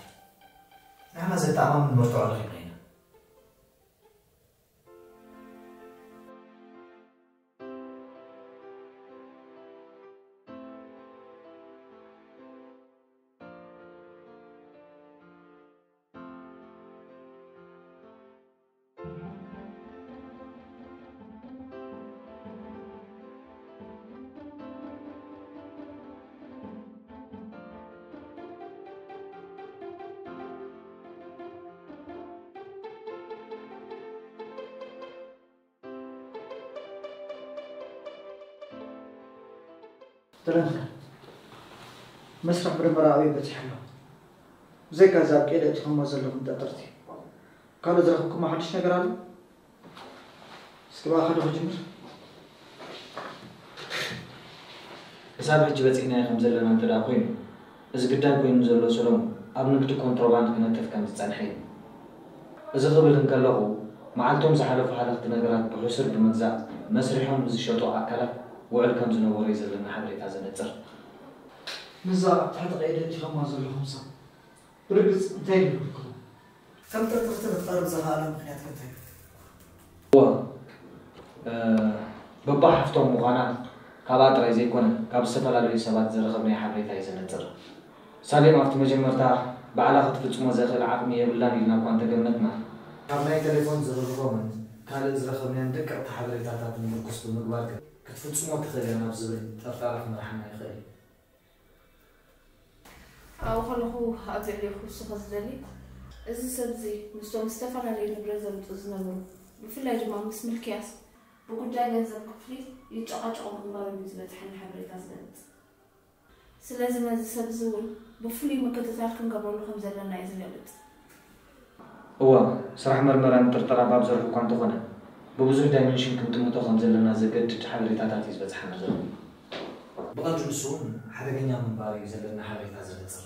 ንሕና ዘተኣማምን መርትዖ ረኺብና ኢና። ተለምከ መስርሕ ምርመራ ኣበይ በፂሑ ኣሎ? ብዘይካ እዛ ኣብ ቀይዲ ኣእቲኹሞ ዘለኹም ጠጠርቲ ካልእ ዝረኸብኩሞ ሓድሽ ነገር ኣሎ? እስኪ ብኣኻ ዶ ክጅምር? ክሳብ ሕጂ በፂሕናዮ ከም ዘለና እንተ ደኣ ኮይኑ፣ እዚ ግዳይ ኮይኑ ዘሎ ሰሎሙን ኣብ ንግዲ ኮንትሮባንድ ክነጥፍ ከም ዝፀንሐ እዩ። እዚ ክብል እንከለኹ፣ መዓልቶም ዝሓለፉ ሃለኽቲ ነገራት ብሕሱር ብምግዛእ መስሪሖም ንዝሸጡ ኣካላት ውዕል ከም ዝነበሮ እዩ ዘለና ሓበሬታ ዘነፅር። ምስዛ ኣብ ትሕቲ ቀይዲ ኣእቲኸማ ዘለኹም ሰብ ብርግፅ እንታይ ይብልኩም? ከም ጥርጥርቲ ክትቐርብ ዘኽኣላ ምኽንያት ከ እንታይ እዩ? እወ፣ በባ ሓፍቶም ምዃና ካብኣ ጥራይ ዘይኮነ ካብ ዝተፈላለዩ ሰባት ዝረኸብናዮ ሓበሬታ እዩ ዘነፅር። ሳሌም ኣብቲ መጀመርታ ባዕላ ክትፍፅሞ ዘኽእል ዓቕሚ የብላን ኢልና እኳ እንተገመትና፣ ካብ ናይ ቴሌፎን ዝርርቦምን ካልእ ዝረኸብናዮም ደቀቕቲ ሓበሬታታትን ምርኩስ ብምግባር ግን ክትፍፅሞ ትኽእል እያ ናብ ዝብል ጥርጣረ ክመርሓና ይኽእል እዩ። ኣብኡ ከለኹ ኣብዚ ልዕሊ ክውስኾ ዝደሊ፣ እዚ ሰብ እዚ ምስቶም ዝተፈላለየ ንብረት ዘምፅኡ ዝነበሩ፣ ብፍላይ ድማ ምስ ምልክያስ ብጉዳይ ገንዘብ ክፍሊት ይጨቓጨቑ ምንባሮም እዩ ዝበፅሐኒ ሓበሬታ ዝገልፅ። ስለዚ ነዚ ሰብ እዚ እውን ብፍሉይ ምክትታል ክንገብረሉ ከም ዘለና እዩ ዝገልፅ። እወ፣ ስራሕ መርመራ ንጥርጠራ ባብ ዘርሑ እኳ እንተኾነ፣ ብብዙሕ ዳይመንሽን ክንጥምቶ ከም ዘለና ዘገድድ ሓበሬታታት እዩ ዝበፅሓና ዘሎ። ብቐንዱ ንሱ እውን ሓደገኛ ምንባሩ እዩ ዘለና ሓበሬታ ዘነፅር።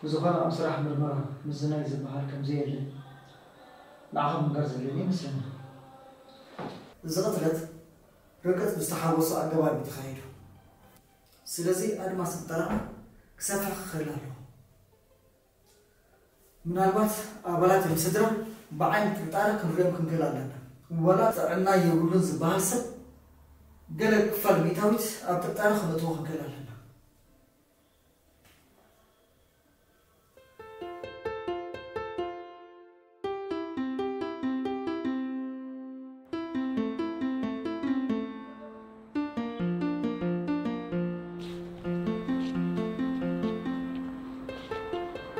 ብዝኾነ ኣብ ስራሕ ምርመራ ምዝናይ ዝበሃል ከም ዘየለ ንዓኻ ምንጋር ዘድልየኒ ይመስለኒ። እዚ ቅትለት ርግጽ ብዝተሓወሶ ኣገባብ እዩ ተኻይዱ። ስለዚ ኣድማስ ጥርጠራና ክሰፍሕ ክኽእል ኣለዎ። ምናልባት ኣባላት እዮም ስድራ ብዓይኒ ጥርጣረ ክንሪኦም ክንክእል ኣለና። ዋላ ጥዕና የብሉን ዝበሃል ሰብ ገለ ክፋል ሚእታዊት ኣብ ጥርጣረ ክነእትዎ ክንክእል ኣለና።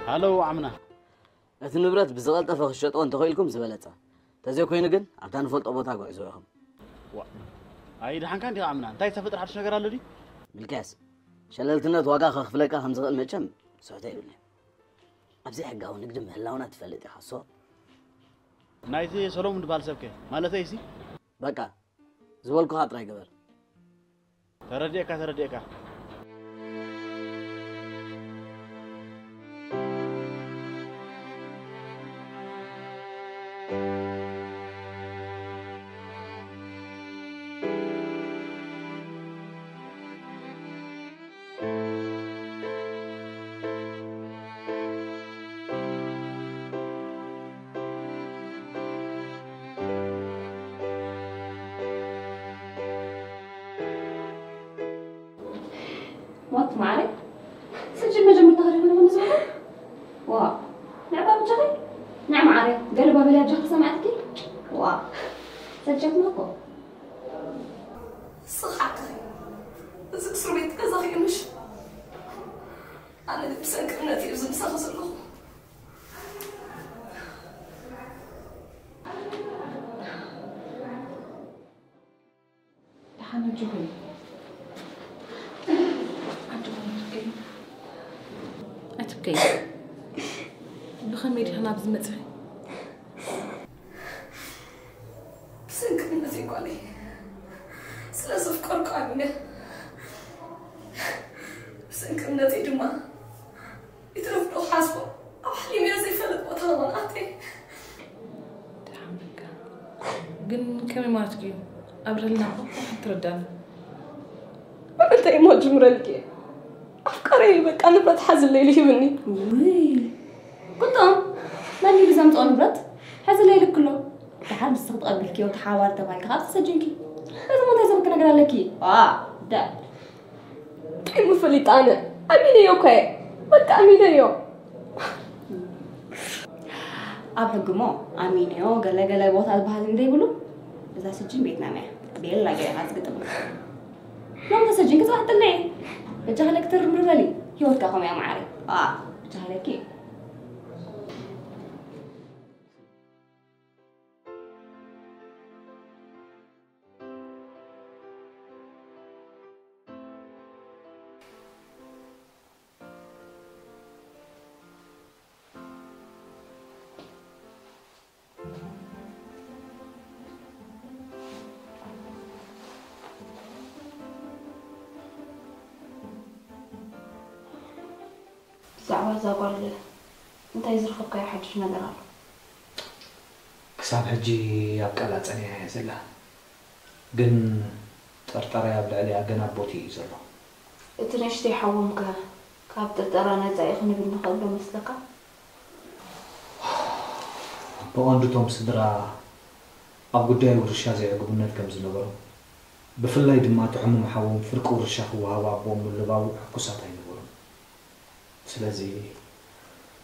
ሃሎ ዓምና። ነቲ ንብረት ብዝቐልጠፈ ክሸጥዎ እንተኽኢልኩም ዝበለጸ። ተዘይኮይኑ ግን ኣብታ ንፈልጦ ቦታ ጉዕዝዎ ኢኹም። ዋ፣ ኣይ ደሓንካ እንዲኻ ዓምና። እንታይ ዝተፈጥረ ሓድሽ ነገር ኣሎ ድዩ? ሚልክያስ፣ ሸለልትነት ዋጋ ከኽፍለካ ከም ዝኽእል መቸም ስሕቶ የብልን'ዩ። ኣብ ዘይሕጋዊ ንግዲ ምህላውና ትፈልጥ ኢኻ፣ ሶ? ናይቲ ሰሎሙን ዝበሃል ሰብከ? ማለተይሲ? በቃ፣ ዝበልኩኻ ጥራይ ግበር። ተረዲኤካ፣ ተረዲኤካ። ዋት ማዕረ፣ ስጅል መጀመርታ ከሪቡ ነበር ዝበለ? ዋ፣ ንዕባ ብቻኺ? ንዕ ማዕረ፣ ገለ ባበል ያጃኺ ሰማዕትኪ? ዋ፣ ሰልቸትና እኮ። ስኻዕካ እዚ እስር ቤት ገዛኺ ምሽ? ኣነ ብሰንኪ እምነት እዩ እዚ ምሳኺ ዘለኹ። ደሓን ኣጆኺ። ኣጆኺ ኣይትብከዪ። ኣይትብከዪ። ብኸመይ ዲኺ ናብዚ መጺኺ? ብሰንኪ እምነተይ ጓለይ ስለ ዘፍቀርኩ ኣሚነ፣ ብሰንኪ እምነተይ ድማ ይትረፍ ዶ ክሓስቦ ኣብ ሓሊመዮ ዘይፈልጥ ቦታ እውን ኣትየ። ደሓን በቃ። ግን ከመይ ማለት ድዩ? ኣብርህልና እኮ ክትርዳኒ። እንታይ እሞ ጅምረልኪ? ኣፍቃሪየይ በቃ ንብረት ሓዝለይ ኢሉ ሂብኒ። ውይ፣ ቁጥም መን ኢሉ ዘምፅኦ ንብረት? ሕዚ ለይልክ ኣሎ። ደሓር ንስኺ ተቐቢልክዮ ተሓባሪ ተባሂልኪ ካብ ተሰጅንኪ። እዚ ሞ እንታይ ዘብክ ነገር ኣለኪ? ዋ፣ ደ እንታይ ምፈሊጣ ኣነ? ኣሚነዮ እኮ እየ። በቃ ኣሚነዮ። ኣብ ሕጊ ሞ ኣሚነዮ ገለ ገለ ቦታ ዝበሃል እንደይብሉ፣ እዛ ስጅን ቤትና እያ። ቤላ ገይርካ ዝግጥም። ሎም ተሰጅንኪ ጽባሕ ጥልዒ። በጃ ሃለኪ ትርምር በሊ። ህይወትካ ከምኡ እያ መዓረይ። ዋ፣ በጃ ሃለኪ። እዛ ጓል እንታይ ዝረኸብካዮ ሓድሽ ነገር ኣሎ? ክሳብ ሕጂ ኣብ ቀላጸንያ እያ ዘላ። ግን ጠርጠራይ ኣብ ልዕሊኣ ገና ኣብ ቦትኡ እዩ ዘሎ። እቲ ንእሽተይ ሓዎም ከ ካብ ጥርጠራ ነጻ እዩ ክንብል ንኽእል ዶ መስለካ? ብቐንዱ እቶም ስድራ ኣብ ጉዳይ ውርሻ ዘይዕግቡነት ከም ዝነበሮም፣ ብፍላይ ድማ እቲ ሕሙም ሓዎም ፍርቂ ውርሻ ክወሃቦ ኣቦኦም ምልባቡ ሕኩሳት ኣይነበሩን። ስለዚ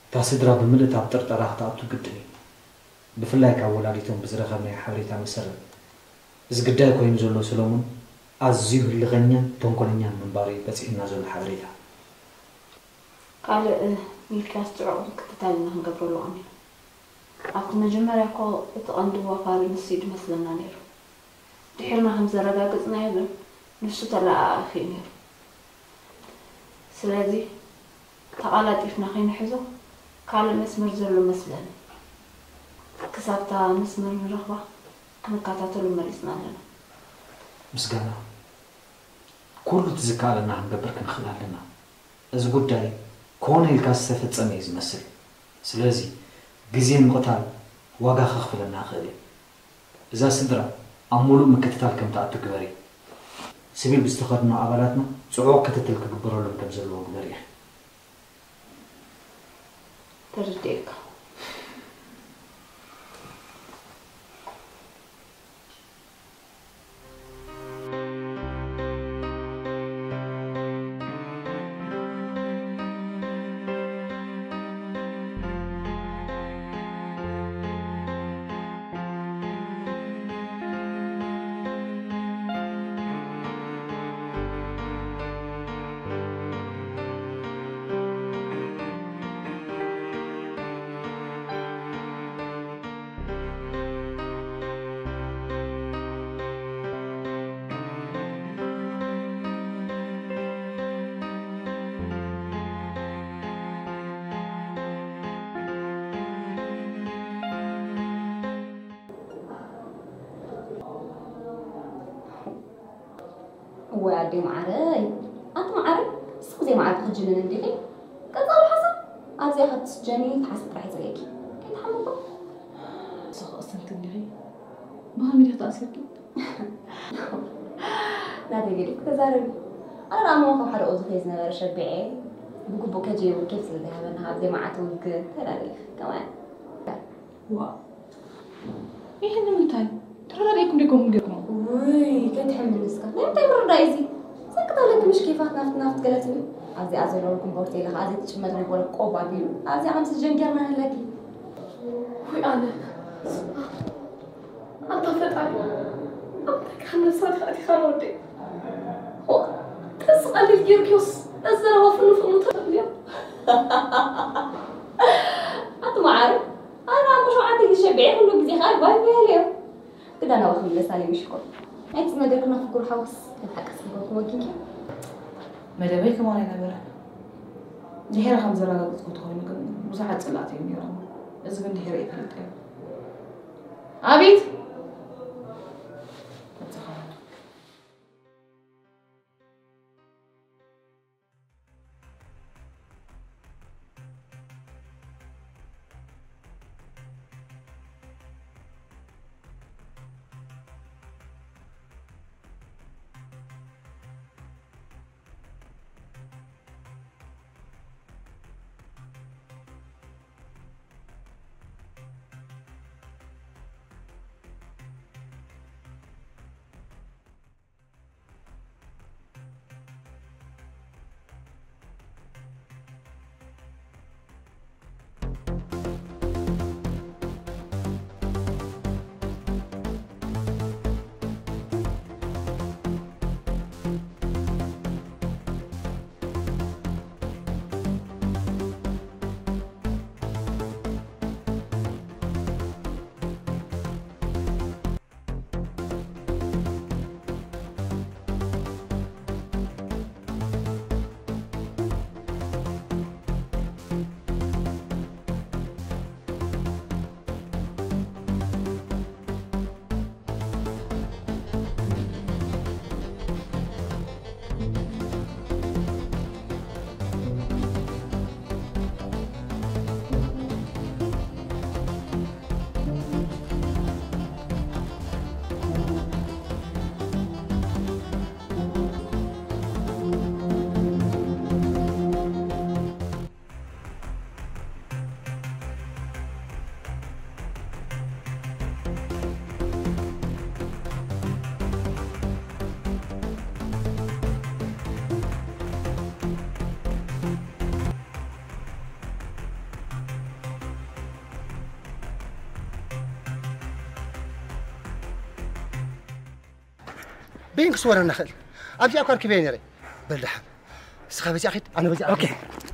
እታ ስድራ ብምልእታ ኣብ ጥርጠራ ክትኣቱ ግድን እዩ። ብፍላይ ካብ ወላዲቶም ብዝረኸብናዮ ሓበሬታ መሰረት፣ እዚ ግዳይ ኮይኑ ዘሎ ሰሎሙን ኣዝዩ ህልኸኛን ተንኮለኛን ምንባሩ እዩ በጺሑና ዘሎ ሓበሬታ። ካልእ ሚልክያስ ጽዑቕ ምክትታል ኢና ክንገብረሉ ቀኒና። ኣብቲ መጀመርያ እኮ እቲ ቀንዲ ዋፋሪ ንሱ እዩ ዝመስለና ነይሩ። ድሒርና ከም ዘረጋገጽናዮ ግን ንሱ ተለኣኣኺ እዩ ነይሩ። ስለዚ ተቓላጢፍና ከይንሕዞ ካልእ መስመር ዘሎ መስለኒ። ክሳብታ መስመር ንረኽባ ክንከታተሎ መሪጽና ኣለና። ምስጋና፣ ኩሉ እቲ ዝከኣለና ክንገብር ክንኽእል ኣለና። እዚ ጉዳይ ኮነ ኢልካ ዝተፈጸመ እዩ ዝመስል። ስለዚ ግዜ ምቕታል ዋጋ ከኽፍለና ይኽእል እዩ። እዛ ስድራ ኣብ ምሉእ ምክትታል ከም ትኣቱ ግበሪ። ስቪል ብዝተኸድኑ ኣባላትና ጽዑቕ ክትትል ክግበረሎም ከም ዘለዎ ግበሪ ኢኺ። ተረዲኤካ። እዋይ ኣደይ መዓረይ፣ ኣቲ መዓረይ፣ እስኺ ብዘይ መዓልቲ ክጅንን እንዲኺ? ቀጻሊ ሓሳብ ኣብዚኣ ካብ ትስጀኒ ተሓስብ ጥራሕ ይጽበየኪ። ከይትሓምቂ። እስኺ ቅስንቲ እንዲኺ? ብኸመይ ዲኺ ተኣሲርኪ? ናተይ ገዲፍኪ ተዛረቢ። ኣነ ደኣ እሞ ካብ ሓደ ኦዚ ከይ ዝነበረ ሸቢዐ ብግቡእ ከጀይቡ ኬፍ ስለ ዘይሃበና ካብ ዘይመዓልቲ ውግእ ተዳሊኺ። ከማን። ዋእ። ይሄ ንምንታይ? ተረዳዲእኩም ዲኩም ጌርኩም? ውይ፣ ከይትሕምኒ እስከ። ናይ ምንታይ ምርዳእ እዩ እዚ? ሰክት ኣለኪ ምሽ ኬፋት ናፍት ናፍት ገለ ትብሊ። ኣብዚኣ ዘለውኩም ቦርቴለ ከኣ ዘይትጭመት ልቦና ቆብ ኣቢሉ። ኣብዚኣ ከምሲ ጀንጌርና ንህለኪ። ውይ ኣነ። ኣንታ ፈጣሪ። ኣንታ ካብ ነብሳ ዲኻ ዲኻ ንወደይ? ኦ፣ ጥንሲ ቀሊል ጌርክዮስ። ነዘረባ ፍኑ ፍኑ ተብልዮ። ኣቲ መዓረ። ኣነ ኣርባዕተ ሸውዓተ ግዜ ሸቢዐ ኩሉ ግዜ ከኣ ባይ ባይ ኣለዮ። ግዳ ናብኡ ክምለስ ኣልየ ምሽኮር። ናይቲ ዝነገርክና ፍቁር ሓወስ ከም ሓቂ ዝገበርኩ ወጊንኪ። መደበይ ከማን ኣይነበረን። ድሒረ ከም ዘረጋገጽኩ ተኾይኑ ግን ብዙሓት ጽላእቲ እዮም ነይሮም። እዚ ግን ድሒረ እየ ፈሊጠዮ። ኣቤት! በይን ክስወረና ክእል። ኣብዚኣ እኳ ርክበዮ ነይረ። በል ደሓን። ንስኻ በዚኣ ኺድ፣ ኣነ በዚኣ ኦኬ። ኺድ።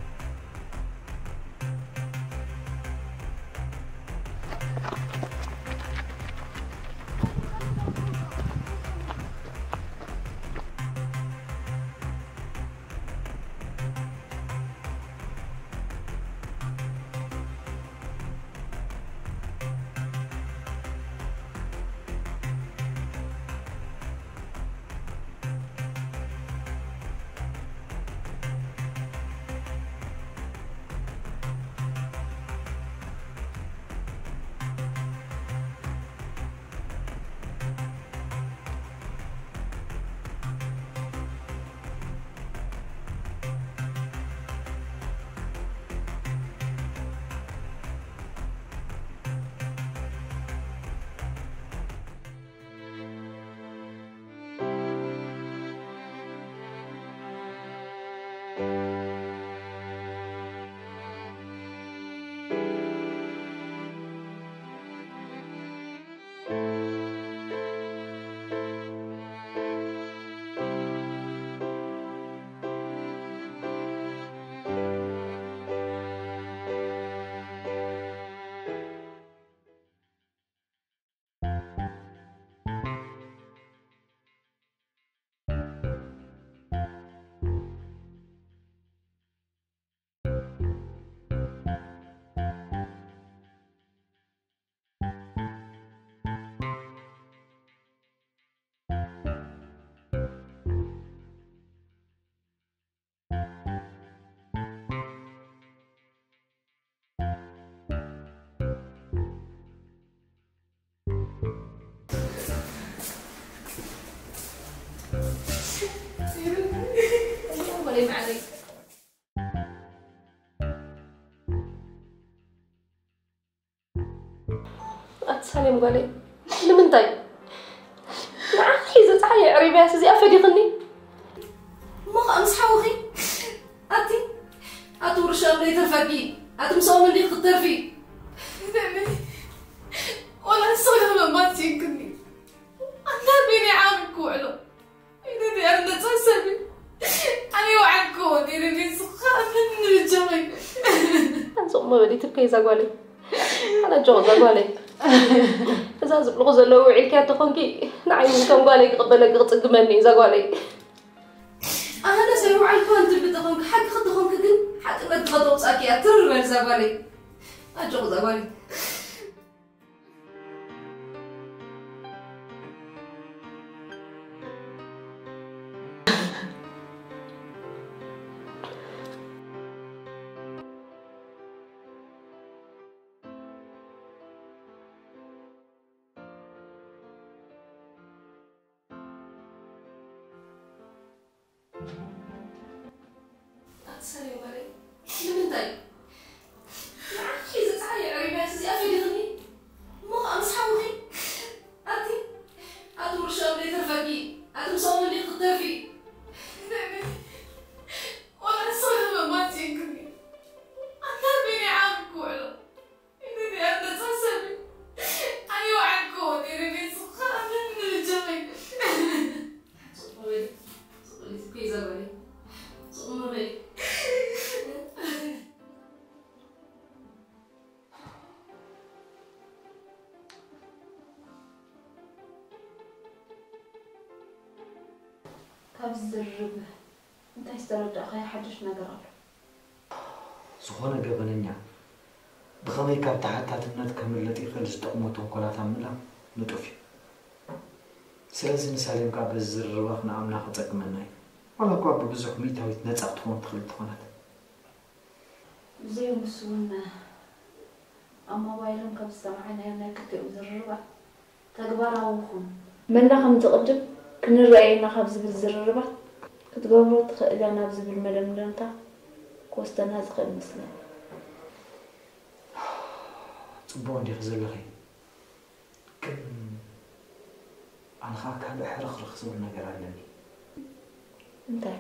ኣቲ ሳሌም ጓለይ፣ ንምንታይ ንዓኺ ሒዘ ጸሓይ ኣዕሪበያስ እዚኣ ፈዲኽኒ? እሞ ኸኣ ምስ ሓውኺ ኣቲ፣ ኣቲ ውርሻኦም ዘይተርፈኪ፣ ኣቲ ምስኦም እንዲኺ ክትተርፊ። ወላ ንስኺ ዶ መማት ሲንክኒ? ኣንታ በይነይ ዓቕሚ ክውዕሎ። ኢደይ ኣንደጻ ሰብ። ኣነ ይውዓል ክወት ኢደይ ስኻ ምን ንጀመይ። ኣንጾቕ መበሊ ትብከይ እዛ ጓለይ። ኣነ ጆቕ እዛ ጓለይ። እዛ ዝብልኹ ዘለዉ ውዒልክያ ተኾንኪ፣ ንዓይ እውን ከም ጓለይ ክቕበለኪ ክጽግመኒ እዩ እዛ ጓለይ። ኣነ ሰብ ይውዓል ክወን ትብል ተኾንኪ፣ ሓቂ ክትኾንኪ ግን ሓቅነት ተኸተውጻኪ እያ። ትርር በል እዛ ጓለይ። ኣጆቕ እዛ ጓለይ። ኣትሰሪ እምበረይ፣ ንምንታይ? ንዓኺ ሒዘ ጸሓይ ኣዕሪበያስ እዚኣ ፈዲኽኒ? እሞ ኸኣ ምስ ሓውኺ? ኣቲ፣ ኣቲ ውርሻ እምበይ ተርፈኪ፣ ኣቲ ምስኦም እንዲኺ ክትተርፊ። ወላ ንስኺ መማት ሲእንክኒ። ኣታ በይነይ ዓቕሚ ክውዕሎ። ካብዚ ዝርርብ እንታይ ዝተረዳእኻዮ ሓድሽ ነገር ኣሎ? ዝኾነ ገበነኛ ብኸመይ ካብ ተሓታትነት ከምልጥ ይኽእል ዝጠቕሞ ተንኮላት ኣብ ምእላም ንጡፍ እዩ። ስለዚ ንሳሌም ከኣ በዚ ዝርርባ ክንኣምና ከጸግመና እዩ። ዋላ እኳ ብብዙሕ ሚእታዊት ነጻ ክትኸውን ትኽእል እንተኾነት። ብዘይ ንሱ እውን ኣብ ሞባይሎም ከም ዝሰማዕናዮ ናይ ክልቲኦም ዝርርባት ተግባራዊ ይኹን። መላ ከምዚ ቅድም ክንረኣየና ካብ ዝብል ዝርርባት ክትገብሮ ትኽእል እያ ናብ ዝብል መደምደምታ ክወስደና ዝኽእል መስለኒ። ጽቡቕ እንዲኺ ዘለኺ። ግን ኣነ ኸኣ ካልእ ሕርኽርኽ ዝብል ነገር ኣለኒ። እንታይ?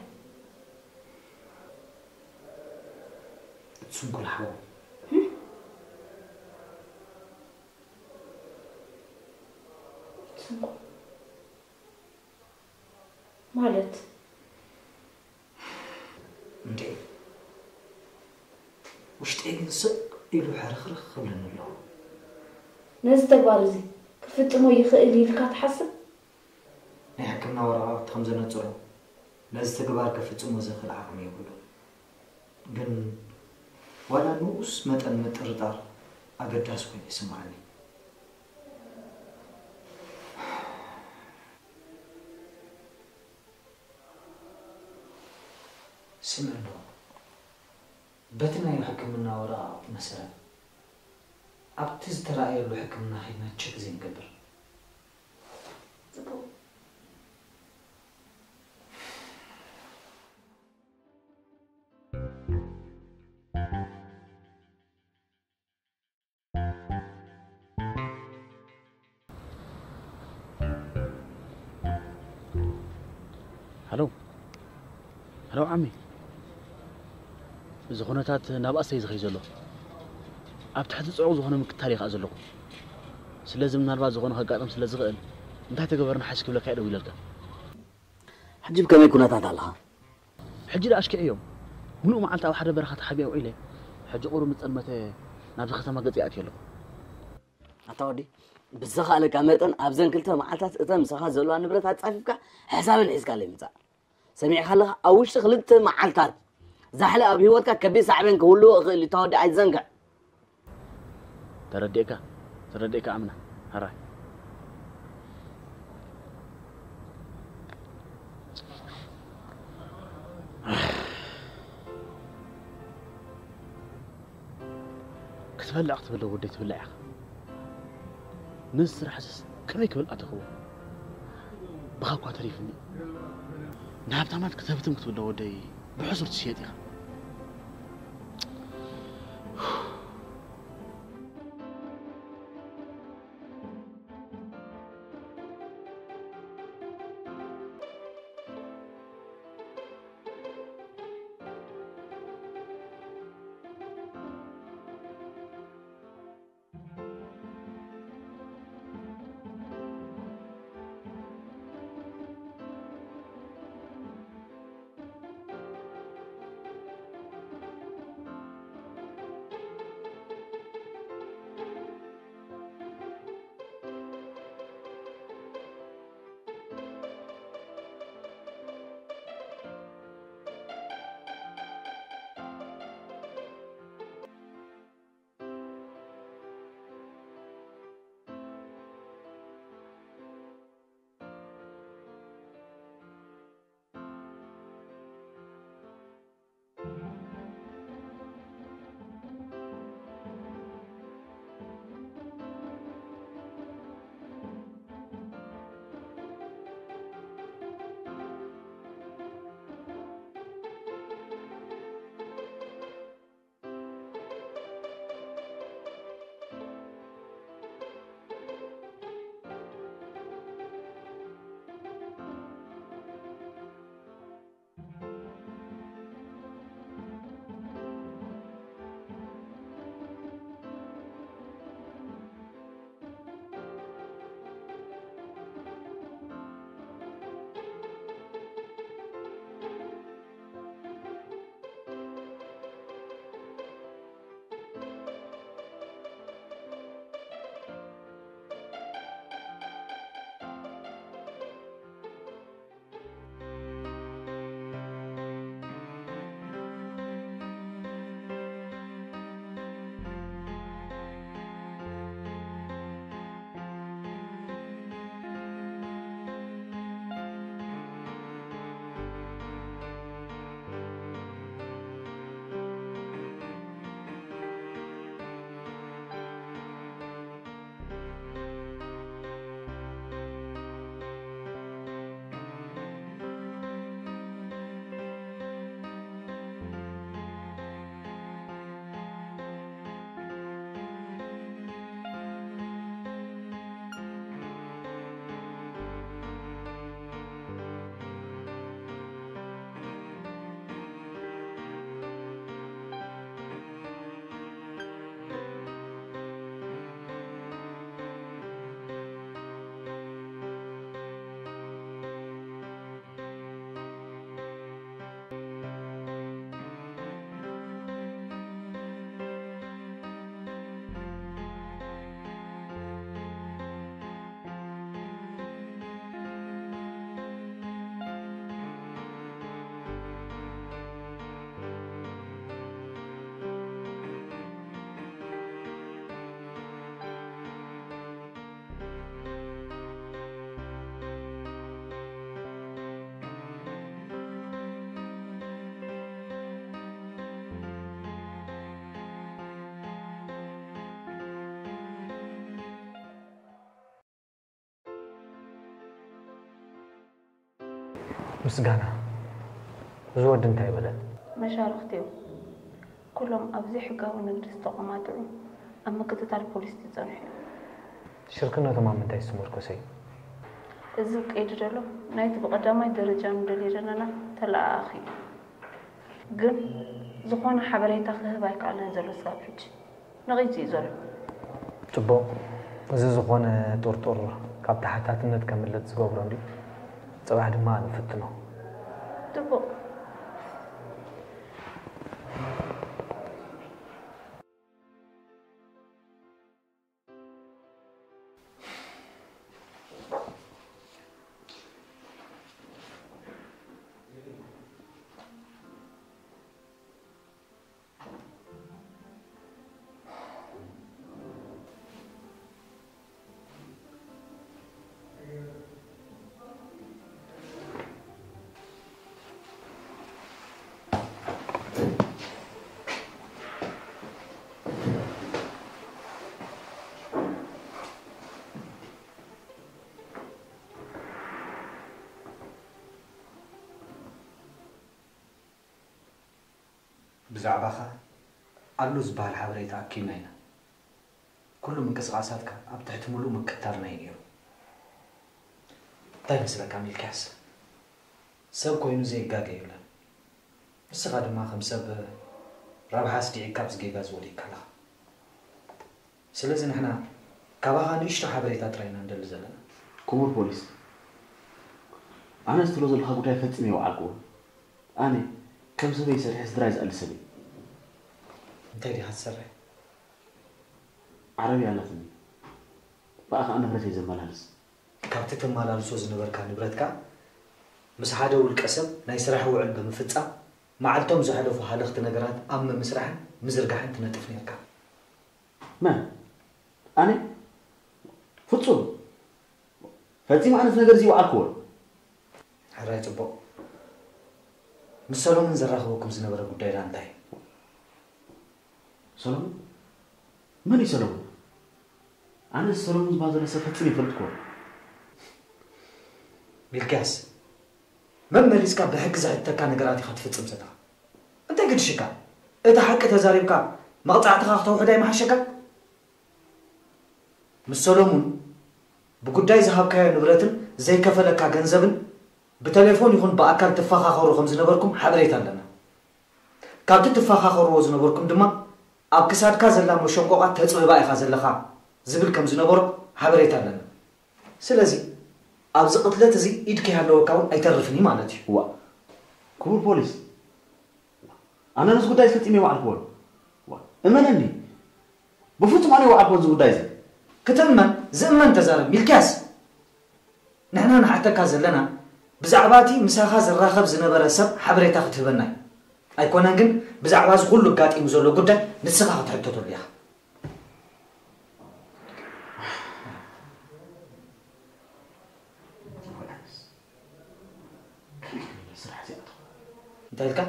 እቲ ስንኩል ሓው። ስንኩል? ማለት እንዴ ውሽጠይ ግን ስቕ ኢሉ ሕርኽርኽ ክብለኒ ኣለዎ። ነዚ ተግባር እዚ ክፍጽሞ ይኽእል ኢልካ ትሓስብ? ናይ ሕክምና ወረቓቕቲ ከም ዘነጽሮ ነዚ ተግባር ከፍጽሞ ዘኽእል ዓቕሚ የብሉን። ግን ዋላ ንኡስ መጠን ምጥርጣር ኣገዳሲ ኮይኑ ይስምዓኒ። ስምዕዶ፣ በቲ ናይ ሕክምና ወረቓቕቲ መሰረት ኣብቲ ዝተራእየሉ ሕክምና ኸይድና ቸክ ዘይንገብር? ጽቡቕ። ሃሎ፣ ሃሎ ዓሚ፣ እዚ ኩነታት ናብ ኣሰይ ዝኸይ ዘሎ? ኣብ ትሕቲ ጽዑቕ ዝኾነ ምክታል እየ ከኣ ዘለኹ። ስለዚ ምናልባት ዝኾነ ከጋጥም ስለ ዝኽእል እንታይ ተገበርና ሓሽ ክብለካ እየ ደዊለልካ። ሕጂ ብከመይ ኩነታት ኣለኻ? ሕጂ ደኣ ኣሽኪዐዮም። ምሉእ መዓልቲ ኣብ ሓደ በረኻ ተሓቢአ ውዒለ። ሕጂ ቁሩብ ምስ ጸልመተ ናብዚ ከተማ ገጸ ኣትየ ኣለኹ። ኣታ ወዲ፣ ብዝኻለካ መጠን ኣብዘን ክልተ መዓልታት እተን ምሳኻ ዘለዋ ንብረት ኣጻፊፍካ ሕሳበን ሒዝካለይ ምጻእ። ሰሚዕካ ኣለኻ? ኣብ ውሽጢ ክልተ መዓልታት ዛሕሊ ኣብ ህይወትካ ከቢድ ሳዕቤን ክህልዎ ይኽእል እዩ። እታ ወዲ ኣይትዘንግዕ። ተረዲእካ? ተረዲእካ ኣምና። ሕራይ። ክትበልዕ ክትብል ወደይ ትብላዕ ኢኻ። ነዚ ስራሕስስ ከመይ ክብል ኣተኽዎ? ብኻ እኳ ተሪፍኒ። ንሃብታማት ክትህብትም ክትብል ወደይ ብሕሱር ትሽየጥ ኢኻ። ምስጋና፣ እዚ ወዲ እንታይ በለ? መሻርኽቲ እዮም። ኩሎም ኣብ ዘይሕጋዊ ንግዲ ዝተቖማጥዑ ኣብ ምክትታል ፖሊስ ዝጸንሑ እዮም። ሽርክነቶም ኣብ ምንታይ ዝተመርኮሰ እዩ? እዚ ዝቀይድ ዘሎ ናይቲ ብቐዳማይ ደረጃ ንደልዮ ዘለና ተለኣኣኺ እዩ። ግን ዝኾነ ሓበሬታ ክህብ ኣይከኣለን ዘሎ ስጋብ ሕጂ። ነቒጹ እዩ ዘሎ። ጽቡቕ። እዚ ዝኾነ ጥርጡር ካብ ተሓታትነት ከምልጥ ዝገብሮ እንድዩ። ጽባሕ ድማ ንፍትኖ። ጽቡቕ። ብዛዕባኻ ኣሎ ዝበሃል ሓበሬታ ኣኪብና ኢና። ኩሉ ምንቅስቓሳትካ ኣብ ትሕቲ ምሉእ ምክትታልና እዩ ነይሩ። እንታይ ይመስለካ ሚልክያስ? ሰብ ኮይኑ ዘይጋገ የለን። ንስኻ ድማ ከም ሰብ ረብሓ ኣስዲዒካ ኣብዚ ጌጋ እዚ ወዲቕካ ኣለኻ። ስለዚ ንሕና ካባኻ ንእሽቶ ሓበሬታ ጥራይ ኢና ንደሊ ዘለና። ክቡር ፖሊስ፣ ኣነ እዚ ትብሎ ዘለኻ ጉዳይ ፈጺመ ኣይወዓልክዎን። ኣነ ከም ሰበይ ሰሪሐ ስድራይ ዝኣሊ ሰብ እየ። እንታይ ዲኻ ትሰርሕ? ዓረብያ ኣላትኒ፣ ብኣ ኸኣ ንብረት እየ ዘመላልስ። ካብቲ ተመላልሶ ዝነበርካ ንብረትካ ምስ ሓደ ውልቀ ሰብ ናይ ስራሕ ውዕል ብምፍጻም መዓልቶም ዘሕለፉ ሃለኽቲ ነገራት ኣብ ምምስራሕን ምዝርጋሕን ትነጥፍ ነርካ። መን? ኣነ? ፍጹም! ፈጺመ ኣነ እዚ ነገር እዚ ኣይወዓልክዎን። ሕራይ ጽቡቕ። ምስ ሰሎሞን ዘራኽበኩም ዝነበረ ጉዳይ ደኣ እንታይ እዩ? ሰሎሞን? መን እዩ ሰሎሞን? ኣነ እዚ ሰሎሞን ዝበሃል ዘሎ ሰብ ፈጺመ ኣይፈልጥክዎን። ሚልክያስ፣ መመሊስካ ብሕጊ ዘሕትተካ ነገራት ኢኻ ትፍጽም ዘለኻ። እንታይ ግድሽካ? እቲ ሓቂ ተዛሪብካ መቕጻዕትኻ ክተውሕድ ኣይምሓሸካን? ምስ ሰሎሙን ብጉዳይ ዝሃብካዮ ንብረትን ዘይከፈለካ ገንዘብን ብተሌፎን ይኹን ብኣካል ትፈኻኸሩ ከም ዝነበርኩም ሓበሬታ ኣለና። ካብቲ ትፈኻኸርዎ ዝነበርኩም ድማ ኣብ ክሳድካ ዘላ መሸንቆቓ ተጽብባ ኢኻ ዘለኻ ዝብል ከም ዝነበሮ ሓበሬታ ኣለና። ስለዚ ኣብዚ ቅትለት እዚ ኢድ ከይሃለወካ እውን ኣይተርፍን እዩ ማለት እዩ። እዋእ ክቡር ፖሊስ፣ ኣነ ነዚ ጉዳይ እዚ ፈጺመ ኣይወዓልክዎን። እመነኒ፣ ብፍጹም ኣነ ኣይወዓልክዎን እዚ ጉዳይ እዚ። ክትእመን ዝእመን ተዛረብ ሚልክያስ። ንሕና ንሓተካ ዘለና ብዛዕባ እቲ ምሳኻ ዝራኸብ ዝነበረ ሰብ ሓበሬታ ክትህበና እዩ። ኣይኮነን ግን ብዛዕባ እዚ ኩሉ ኣጋጢሙ ዘሎ ጉዳይ ንስኻ ክትሕተተሉ ኢኻ። እንታይ ኢልካ?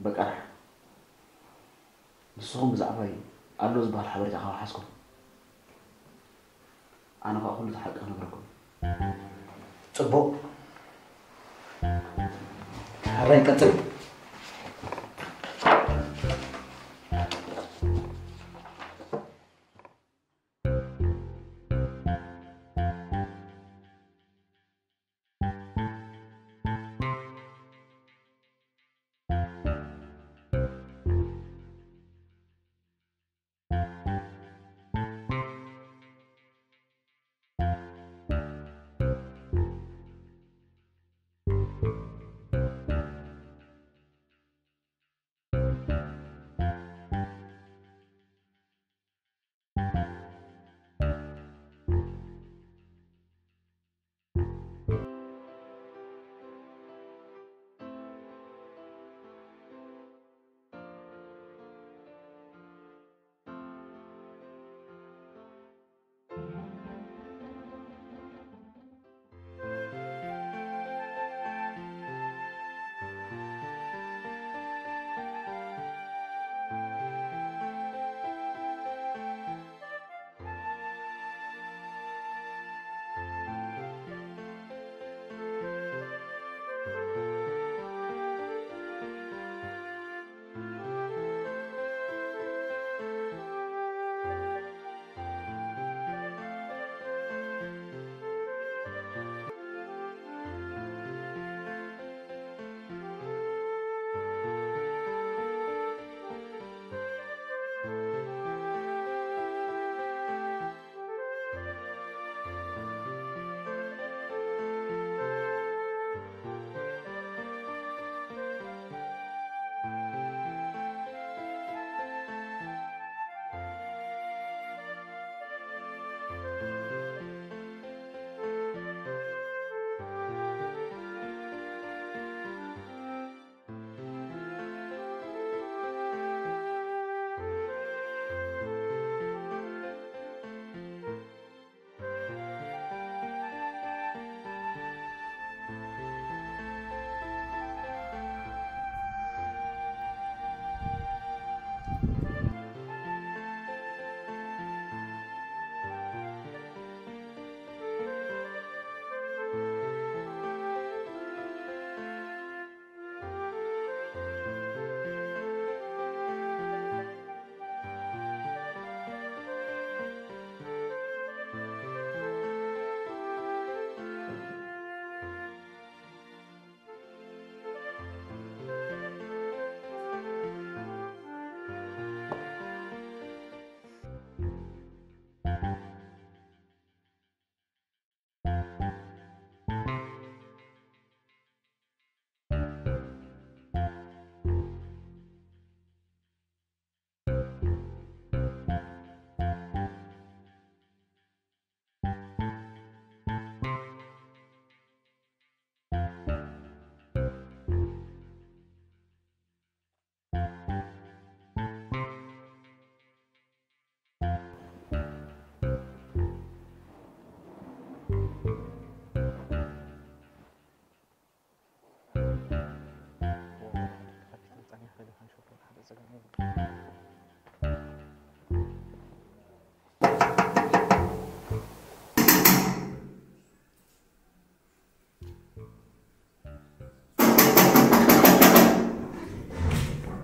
በቃ ንስኹም ብዛዕባይ ኣሎ ዝበሃል ሓበሬታ ካብ ሓዝኩም ኣነ ከዓ ኩሉ እቲ ሓቂ ክነግረኩም። ፅቡቕ። ሕራይ ቀፅል።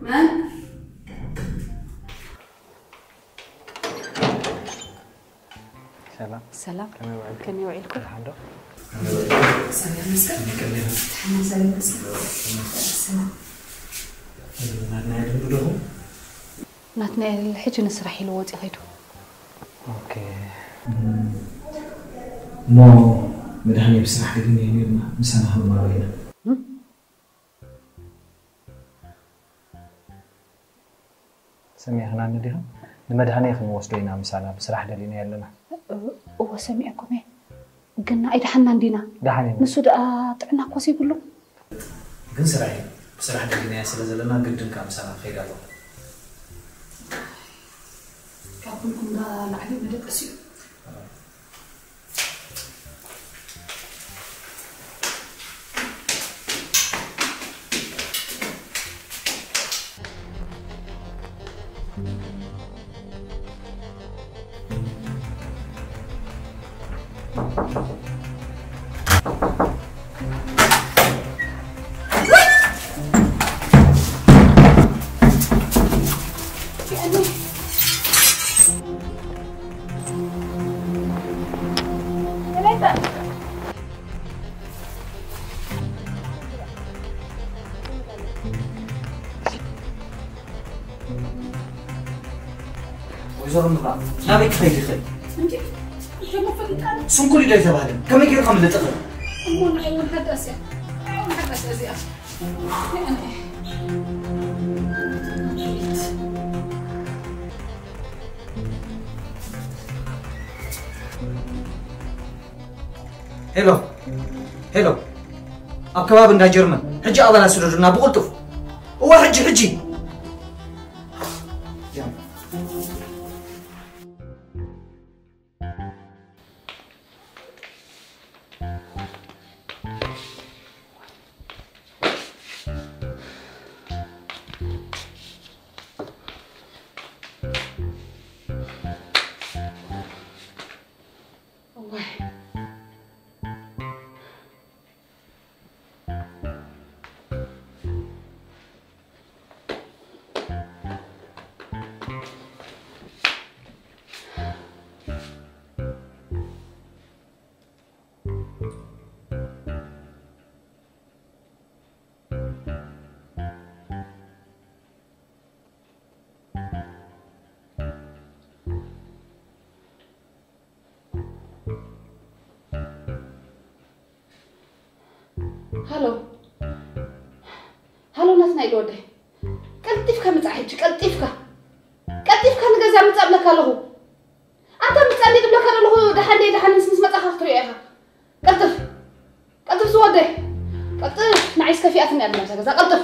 መን? ሰላም። ሰላም። ከመይ ውዒልኩም? ከመይ ውዒልኩም? ደሓን ዶ? ሰላም ይመስገን። ከመይ ውዒልኩም? ደሓን ሰላም ይመስገን። ሰላም። ናትናኤል ድሕሪ ዶ? ናትናኤል ሕጂ ንስራሕ ኢሉ ወፂኡ ኸይዱ። ኦኬ። እሞ መድሃኔ ብስራሕ ገዲና ነይርና ምሳና ክንማሮ ኢና። እም? ሰሚዕኽናኒ ዲኻ? ንመድሃኔ ክንወስዶ ኢና ምሳና፣ ብስራሕ ደሊናዮ ኣለና። እወ፣ ሰሚዐኩም እየ። ግን ኣይደሓንናን ዲና? ደሓን ኢና። ንሱ ደኣ ጥዕና እኮ ዘይብሉ። ግን ስራሕ እዩ። ብስራሕ ደሊናዮ ስለ ዘለና ግድን ካብ ምሳና ክኸይድ ኣለዎ። ካብ ኩልኩም ዳ ላዕሊ መደቀሲ እዩ። ወይዘሮ ምራ፣ ናበይ ክኸይድ ይኽእል? እንዴ? እንተ መፈሊጣን ስንኩል ኢዶ ኣይተባህለን። ከመይ ገይሩ ከምልጥ ይኽእል? እሞ ንዓይ እውን ሓዳስ እያ። ንዓይ እውን ሓዳስ እያ እዚኣ። ሄሎ፣ ሄሎ፣ ኣብ ከባቢ እንዳ ጀርመን ሕጂ ኣባላት ስደዱና ብቕልጡፍ። እዋ፣ ሕጂ፣ ሕጂ። እዋይ። ሃሎ፣ ሃሎ፣ ናትናኤል ወደይ፣ ቀልጢፍካ ምጻእ ሕጂ፣ ቀልጢፍካ፣ ቀልጢፍካ ንገዛ ምጻእ እብለካ ኣለኹ። ኣንታ ምጻእ እንዴ ዝብለካ ዘለኹ፣ ደሓን ደይ ደሓን ምስ፣ ምስ መጻኻ ክትሪኦ ኢኻ። ቀልጥፍ፣ ቀልጥፍ ዝወደይ፣ ቀልጥፍ፣ ንዓይስ ከፊኣትኒ ኣላ እዛ ገዛ፣ ቀልጥፍ።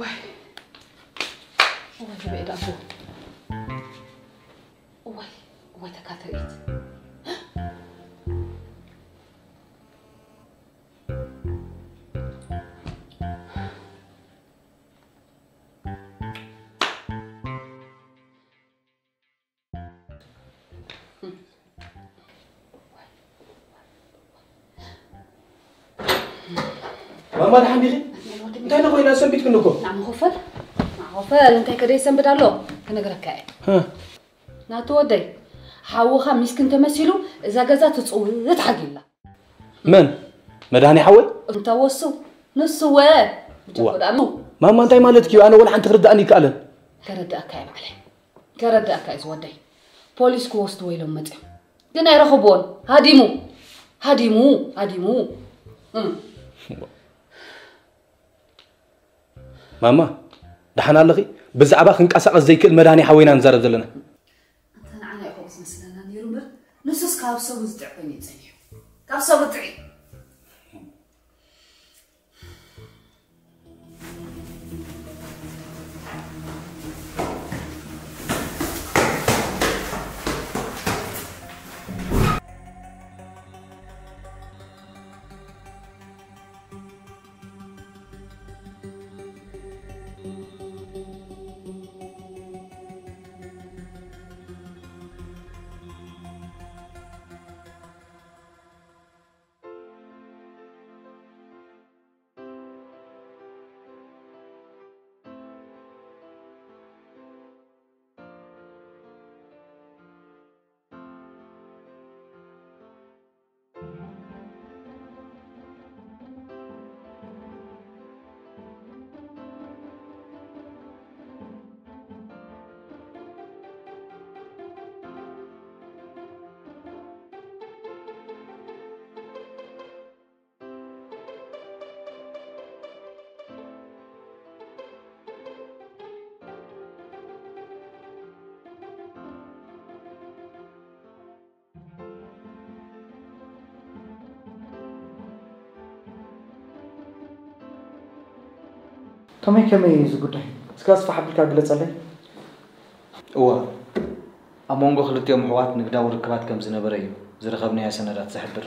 ዋይ፣ ዋይ፣ ተበኤ ደኣ ኣቦ። እዋይ፣ እዋይ፣ ተካ ትርኢት። ማማ፣ ደሓን ዲኺ? እንታይ ደኾይና ሰንቢትክኒ እኮ? ንዓ መኾፈል፣ ንዓ መኾፈል፣ እንታይ ከደይ ሰንብድ ኣሎ? ክነግረካ እየ። እ። ናቱ ወደይ፣ ሓውኻ ሚስኪን ተመሲሉ እዛ ገዛ ትጽውት ሓጊላ። መን? መድሃኔ ሓወይ? እንተ ወሱ፣ ንሱ ወ። ዋ። ጀጎዳኑ። ማማ፣ እንታይ ማለት እዩ? ኣነ ወላ ሓንቲ ክርድኣኒ ይከኣለን። ከረድኣካ እየ ባዕለይ። ከረድኣካ እዩ ዝወደይ። ፖሊስ ክወስድዎ ኢሎም መጽዮም። ግን ኣይረኸብዎን። ሃዲሙ። ሃዲሙ። ሃዲሙ። እም። ማማ፣ ደሓን ኣለኺ? ብዛዕባ ክንቀሳቐስ ዘይክእል መድሃኔ ሓወይና ንዛረብ ዘለና። ኣንታ ንዓና እዩ ከምኡ ዝመስለና ነይሩ እምበር፣ ንሱስ ካብ ሰቡ ዝጥዕ ኮይኑ እዩ ጸኒሑ። ካብ ሰቡ ጥዒ። ከመይ ከመይ እዩ እዚ ጉዳይ? እስከ ኣስፍሕ ኣቢልካ ግለጸለይ። እወ፣ ኣብ መንጎ ክልቲኦም ኣሕዋት ንግዳዊ ርክባት ከም ዝነበረ እዩ ዝረኸብናዮ ሰነዳት ዝሕብር።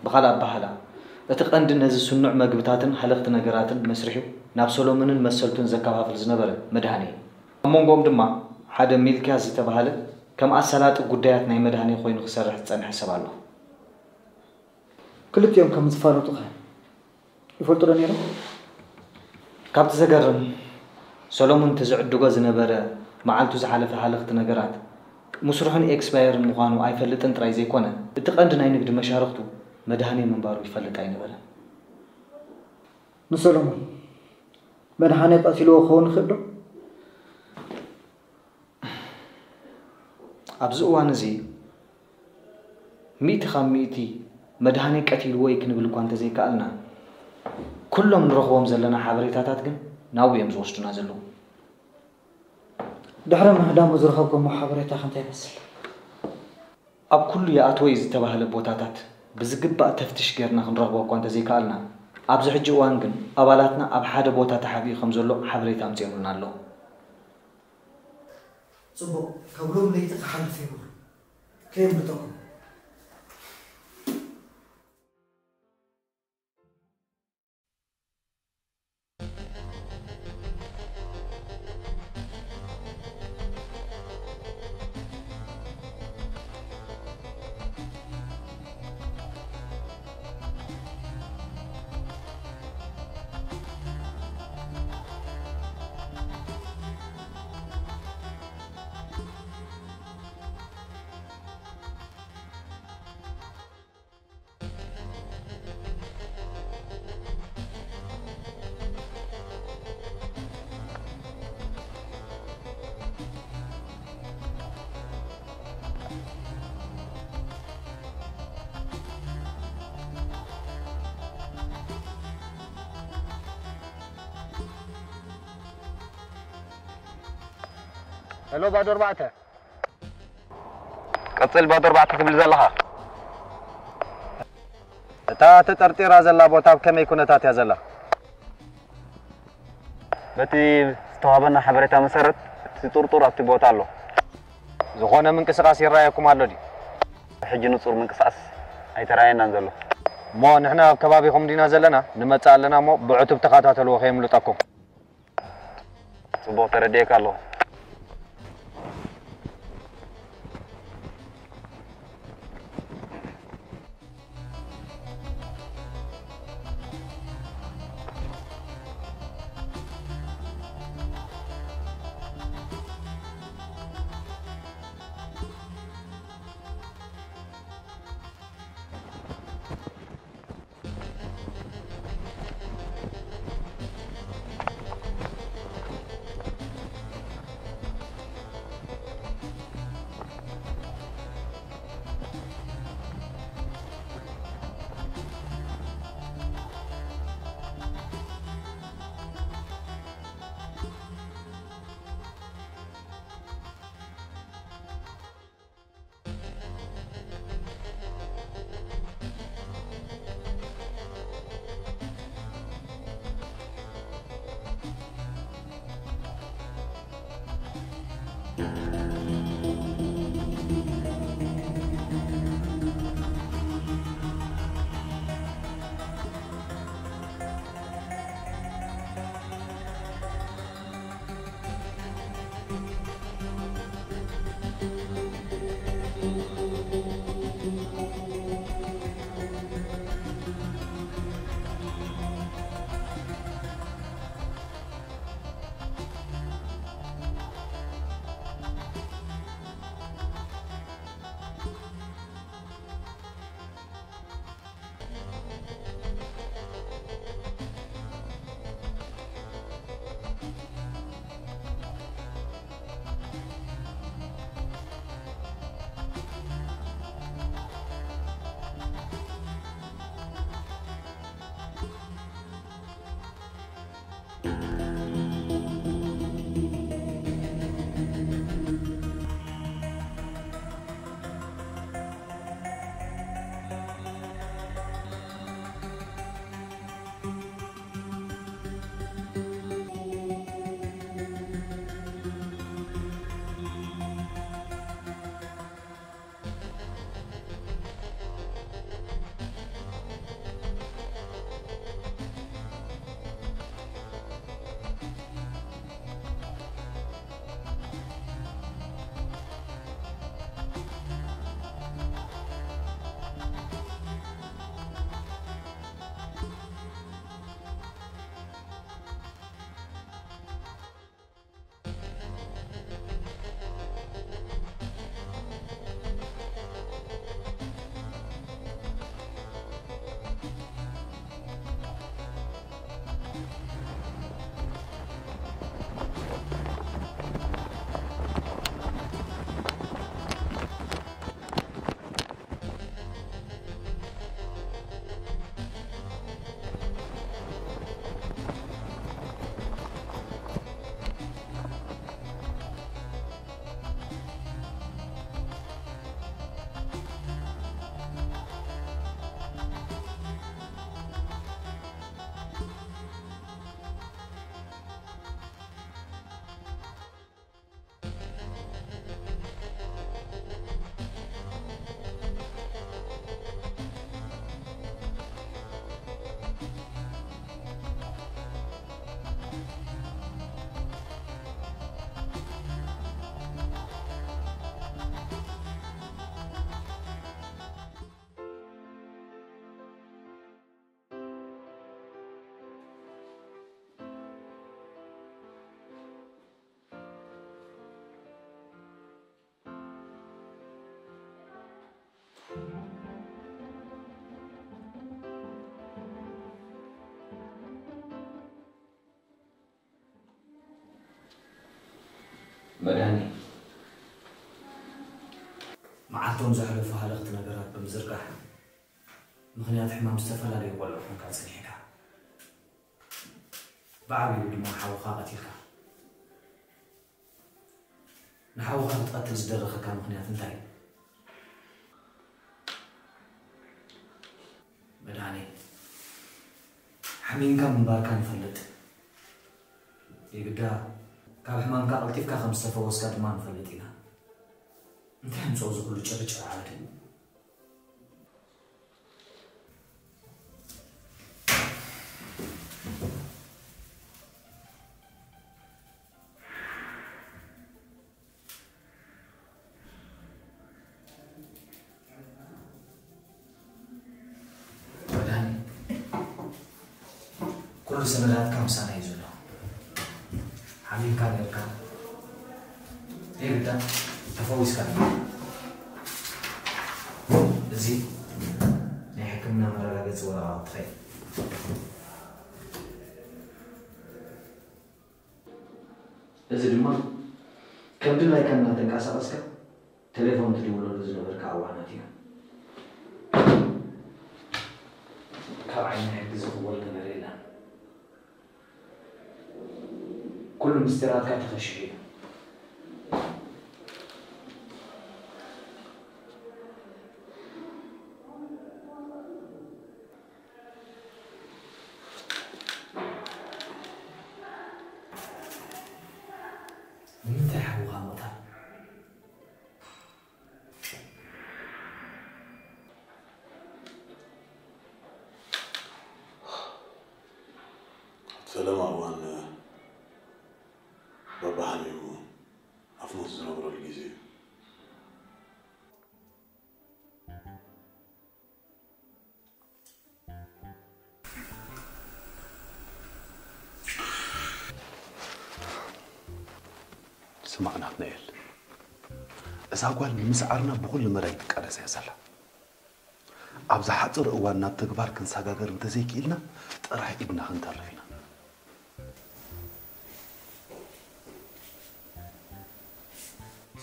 ብኻልእ ኣበሃህላ፣ እቲ ቀንዲ ነዚ ስኑዕ መግብታትን ሃለኽቲ ነገራትን መስሪሑ ናብ ሰሎሞንን መሰልቱን ዘከፋፍል ዝነበረ መድሃኔ እዩ። ኣብ መንጎኦም ድማ ሓደ ሚልክያስ ዝተባህለ ከም ኣሳላጢ ጉዳያት ናይ መድሃኔ ኮይኑ ክሰርሕ ዝጸንሐ ሰብ ኣሎ። ክልቲኦም ከም ዝፋለጡኸ ይፈልጡ ዶ ነይሮም? ካብቲ ዘገርም፣ ሰሎሙን እቲ ዝዕድጎ ዝነበረ መዓልቱ ዝሓለፈ ሃለኽቲ ነገራት ምስርሑን ኤክስፓየርን ምዃኑ ኣይፈልጥን ጥራይ ዘይኮነ፣ እቲ ቀንዲ ናይ ንግዲ መሻርኽቱ መድሃኔ ምንባሩ ይፈልጥ ኣይነበረን። ንሰሎሙን መድሃኔ ቀቲልዎ ክኸውን ይኽእል ዶ? ኣብዚ እዋን እዚ ሚእቲ ካብ ሚእቲ መድሃኔ ቀቲልዎ እዩ ክንብል እኳ እንተዘይከኣልና፣ ኩሎም ንረኽቦም ዘለና ሓበሬታታት ግን ናብኡ እዮም ዝወስዱና ዘለዉ። ድሕሪ ምህዳሙ ዝረኸብኩሞ ሓበሬታ ከ እንታይ ይመስል? ኣብ ኩሉ ይኣትዎ እዩ ዝተባህለ ቦታታት ብዝግባእ ተፍትሽ ጌርና ክንረኽቦ እኳ እንተዘይከኣልና፣ ኣብዚ ሕጂ እዋን ግን ኣባላትና ኣብ ሓደ ቦታ ተሓቢኡ ከም ዘሎ ሓበሬታ ኣምጺኦምልና ኣለዉ። ጽቡቕ፣ ካብ ሎም ለይቲ ክሓልፍ የብሉ። ከየምልጠኩም። ሄሎ፣ ባዶ ኣርባዕተ። ቀጽል፣ ባዶ ኣርባዕተ ትብል ዘለኻ። እታ ተጠርጢራ ዘላ ቦታ ኣብ ከመይ ኩነታት እያ ዘላ? በቲ ዝተዋህበና ሓበሬታ መሰረት፣ እቲ ጥርጡር ኣብቲ ቦታ ኣሎ። ዝኾነ ምንቅስቓስ ይረኣየኩም ኣሎ ድዩ? ሕጂ ንጹር ምንቅስቓስ ኣይተራእየናን ዘሎ። እሞ ንሕና ኣብ ከባቢኹም ዲና ዘለና? ንመጽእ ኣለና እሞ ብዕቱብ ተኸታተልዎ ከየምልጠኩም። ጽቡቕ ተረዲኤካ ኣለኹ። መድሃኒ፣ መዓልቶም ዘሕለፉ ሃለኽቲ ነገራት ብምዝርጋሕ ምኽንያት ሕማም ዝተፈላለዩ ቆልዑ ኮንካ ጸኒሕካ። ብዓብዩ ድማ ሓውኻ ቀቲልካ። ንሓውኻ ክትቀትል ዝደረኸካ ምኽንያት እንታይ እዩ? መድሃኒ፣ ሓሚምካ ምንባርካ ንፈልጥ። የግዳ ካብ ሕማምካ ቀልጢፍካ ከም ዝተፈወስካ ድማ ንፈልጥ ኢና። እንታይ ኣምጽኦ እዚ ኩሉ ጭርጭር ዓዲ? ወዳኒ፣ ኩሉ ሰነዳትካ ምሳና እዩ ዘሎ። ሓሚምካ ነርካ፣ የግዳ ተፈዊስካ። እዚ ናይ ሕክምና መረጋገፂ ወረቓቕትኻ እዩ። እዚ ድማ ከም ድላይካ እናተንቀሳቐስካ ቴሌፎን ትድውለሉ ዝነበርካ እዋናት እዮም። ካብ ዓይኒ ሕጊ ዝኽወል ነገር የለን። ኩሉ ምስጢራትካ ተኸሺሑ እዩ። ንምንታይ ሓውኻ ምቕታል? ፈለማ እዋን ባባ ሓሚሙ ኣፍ ሞት ዝነብረሉ ግዜ እዩ። ስማዕ ናትናኤል፣ እዛ ጓል ንምስዓርና ብኹሉ መዳይ ትቃለስ እያ ዘላ። ኣብ ዝሓፅር እዋን ናብ ተግባር ክንሰጋገር እንተዘይክኢልና ጥራሕ ኢድና ክንተርፍ ኢና።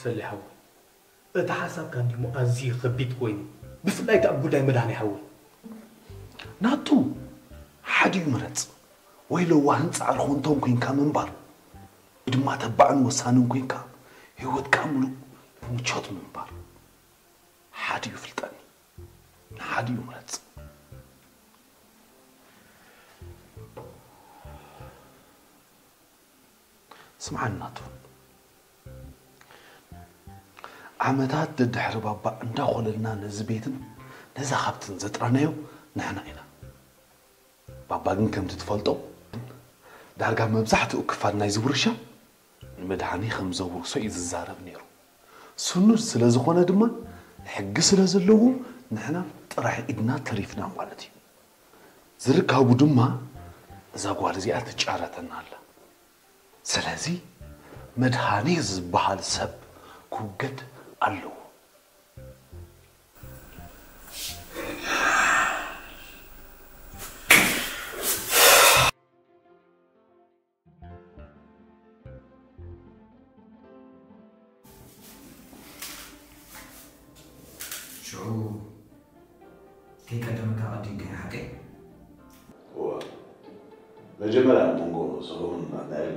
ሰሊ ሓወይ፣ እቲ ሓሳብካ እንዲሞ ኣዝዩ ከቢድ ኮይኑ፣ ብፍላይ ከኣ ኣብ ጉዳይ መድሃኒ ሓወይ። ናቱ ሓዲኡ ምረጽ። ወይ ለዋህን ጻዕሪ ኾንቶም ኮይንካ ምንባር፣ ወይ ድማ ተባዕን ወሳንን ኮይንካ ህይወትካ ምሉእ ብምቾት ምንባር። ሓዲኡ ፍልጠኒ፣ ንሓዲኡ ምረጽ። ስምዓኒ ናቱ፣ ዓመታት ደድሕሪ ባባ እንዳኾለልና ነዚ ቤትን ነዛ ሃብትን ዘጥረናዮ ንሕና ኢና። ባባ ግን ከምቲ ትፈልጦ ዳርጋ መብዛሕትኡ ክፋል ናይዚ ውርሻ ንመድሃኒ ከም ዘውርሶ እዩ ዝዛረብ ነይሩ። ስኑድ ስለ ዝኾነ ድማ ሕጊ ስለ ዘለዎ ንሕና ጥራሕ ኢድና ተሪፍና ማለት እዩ። ዝርካቡ ድማ እዛ ጓል እዚኣ ትጫረተና ኣላ። ስለዚ መድሃኒ ዝበሃል ሰብ ክውገድ ኣለዎ። ሽዑ ከይቀደመካ ቀዲምካዮ ሓቀይ? እወ። መጀመርያ ኣብ መንጎ ሰሎሞን ናትናኤል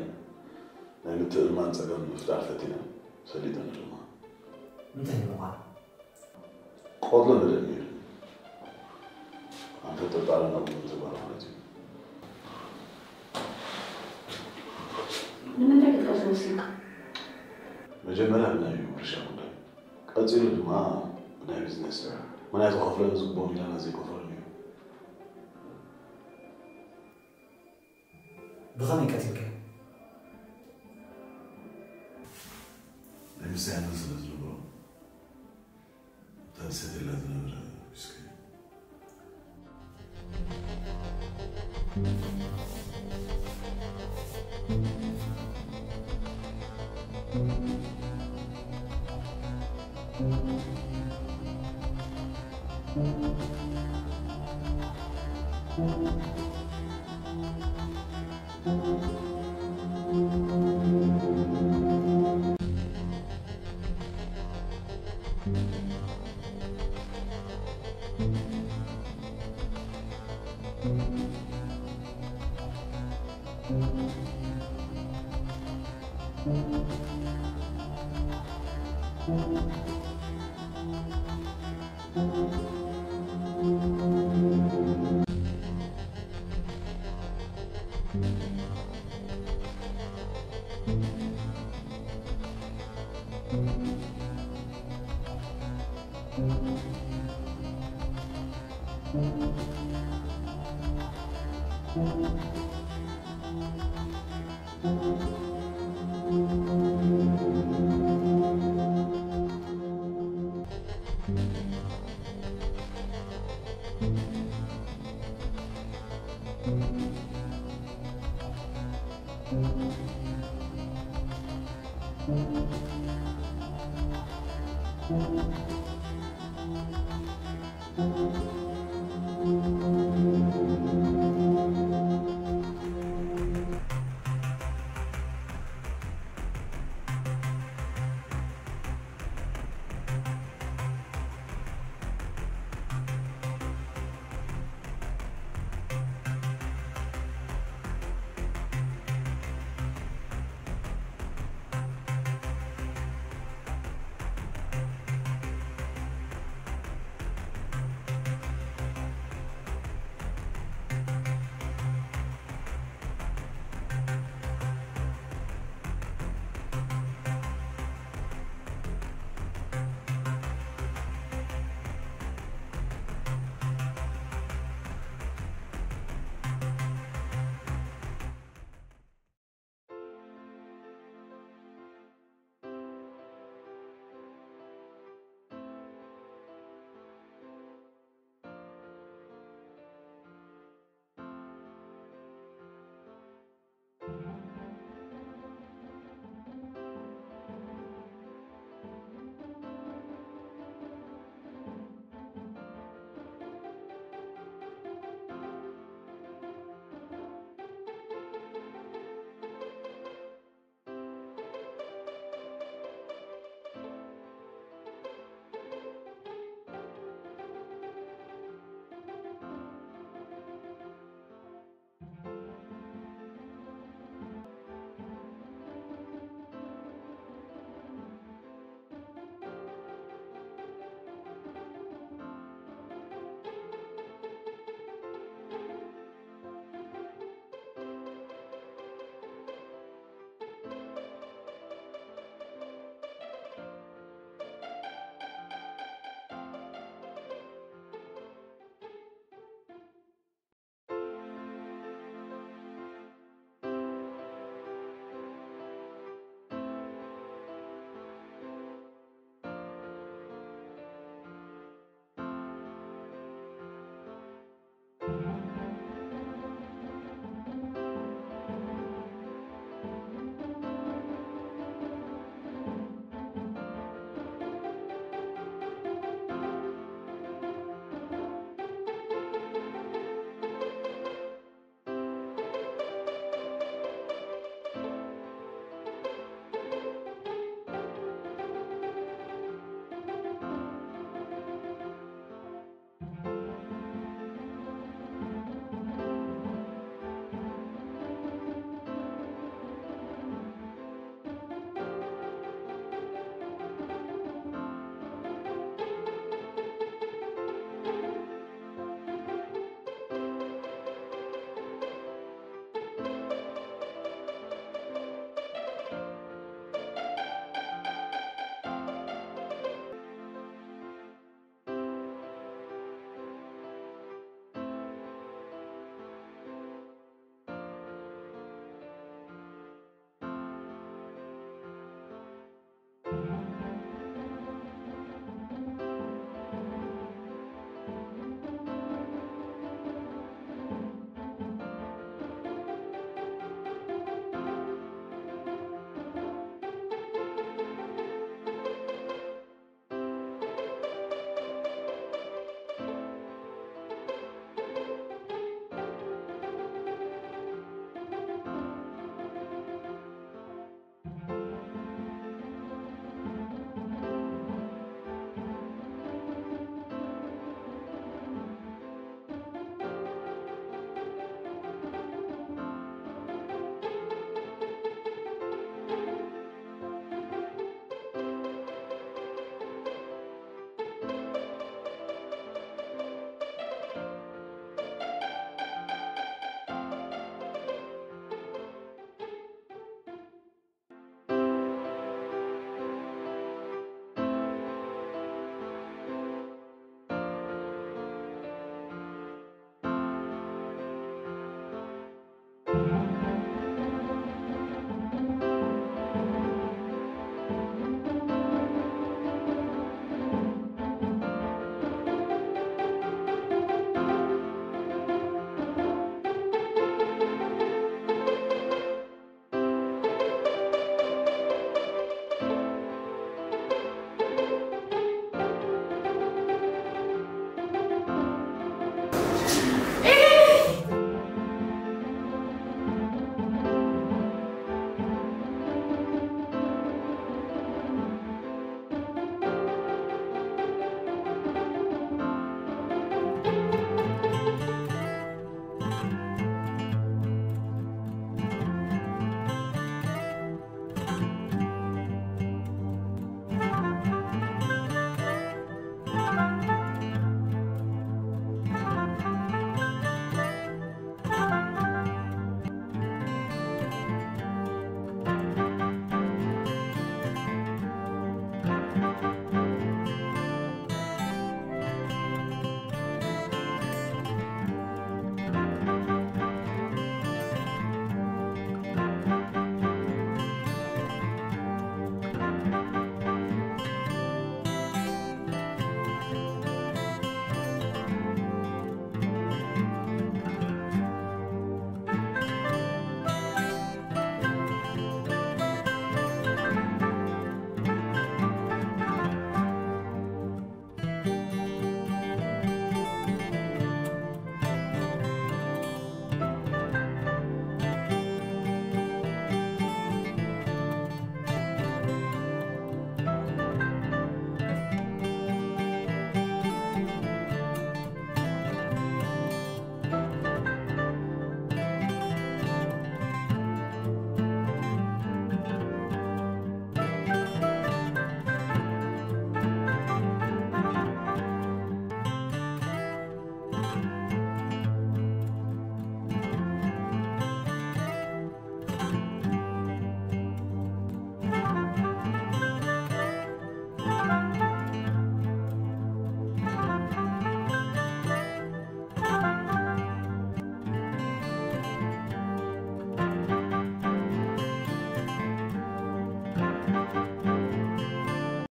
ናይ ምትእምማን ጸገም ምፍጣር ፈቲና፣ ፈሊጠና ድማ። እንታይ ንምዃን? ቆሎ ንርኢ ነይሩ። ኣንተ ጠጣሪ ናብ ምግቢ ተጓራ ማለት እዩ። ንምንታይ ክትቀትሎ ወሲንካ? መጀመርያ ብናይ ውርሻ ጉዳይ፣ ቀጺሉ ድማ ብናይ ቢዝነስ ስራሕ። ምኽንያቱ ከፍለኒ ዝግብኦ ሚላና ዘይከፈሉኒ እዩ። ብኸመይ ቀቲልካዮ? ናይ ምስያና ስለ ዝነበሮ፣ እታ ዝሰትየላ ዝነበረ ዊስኪ።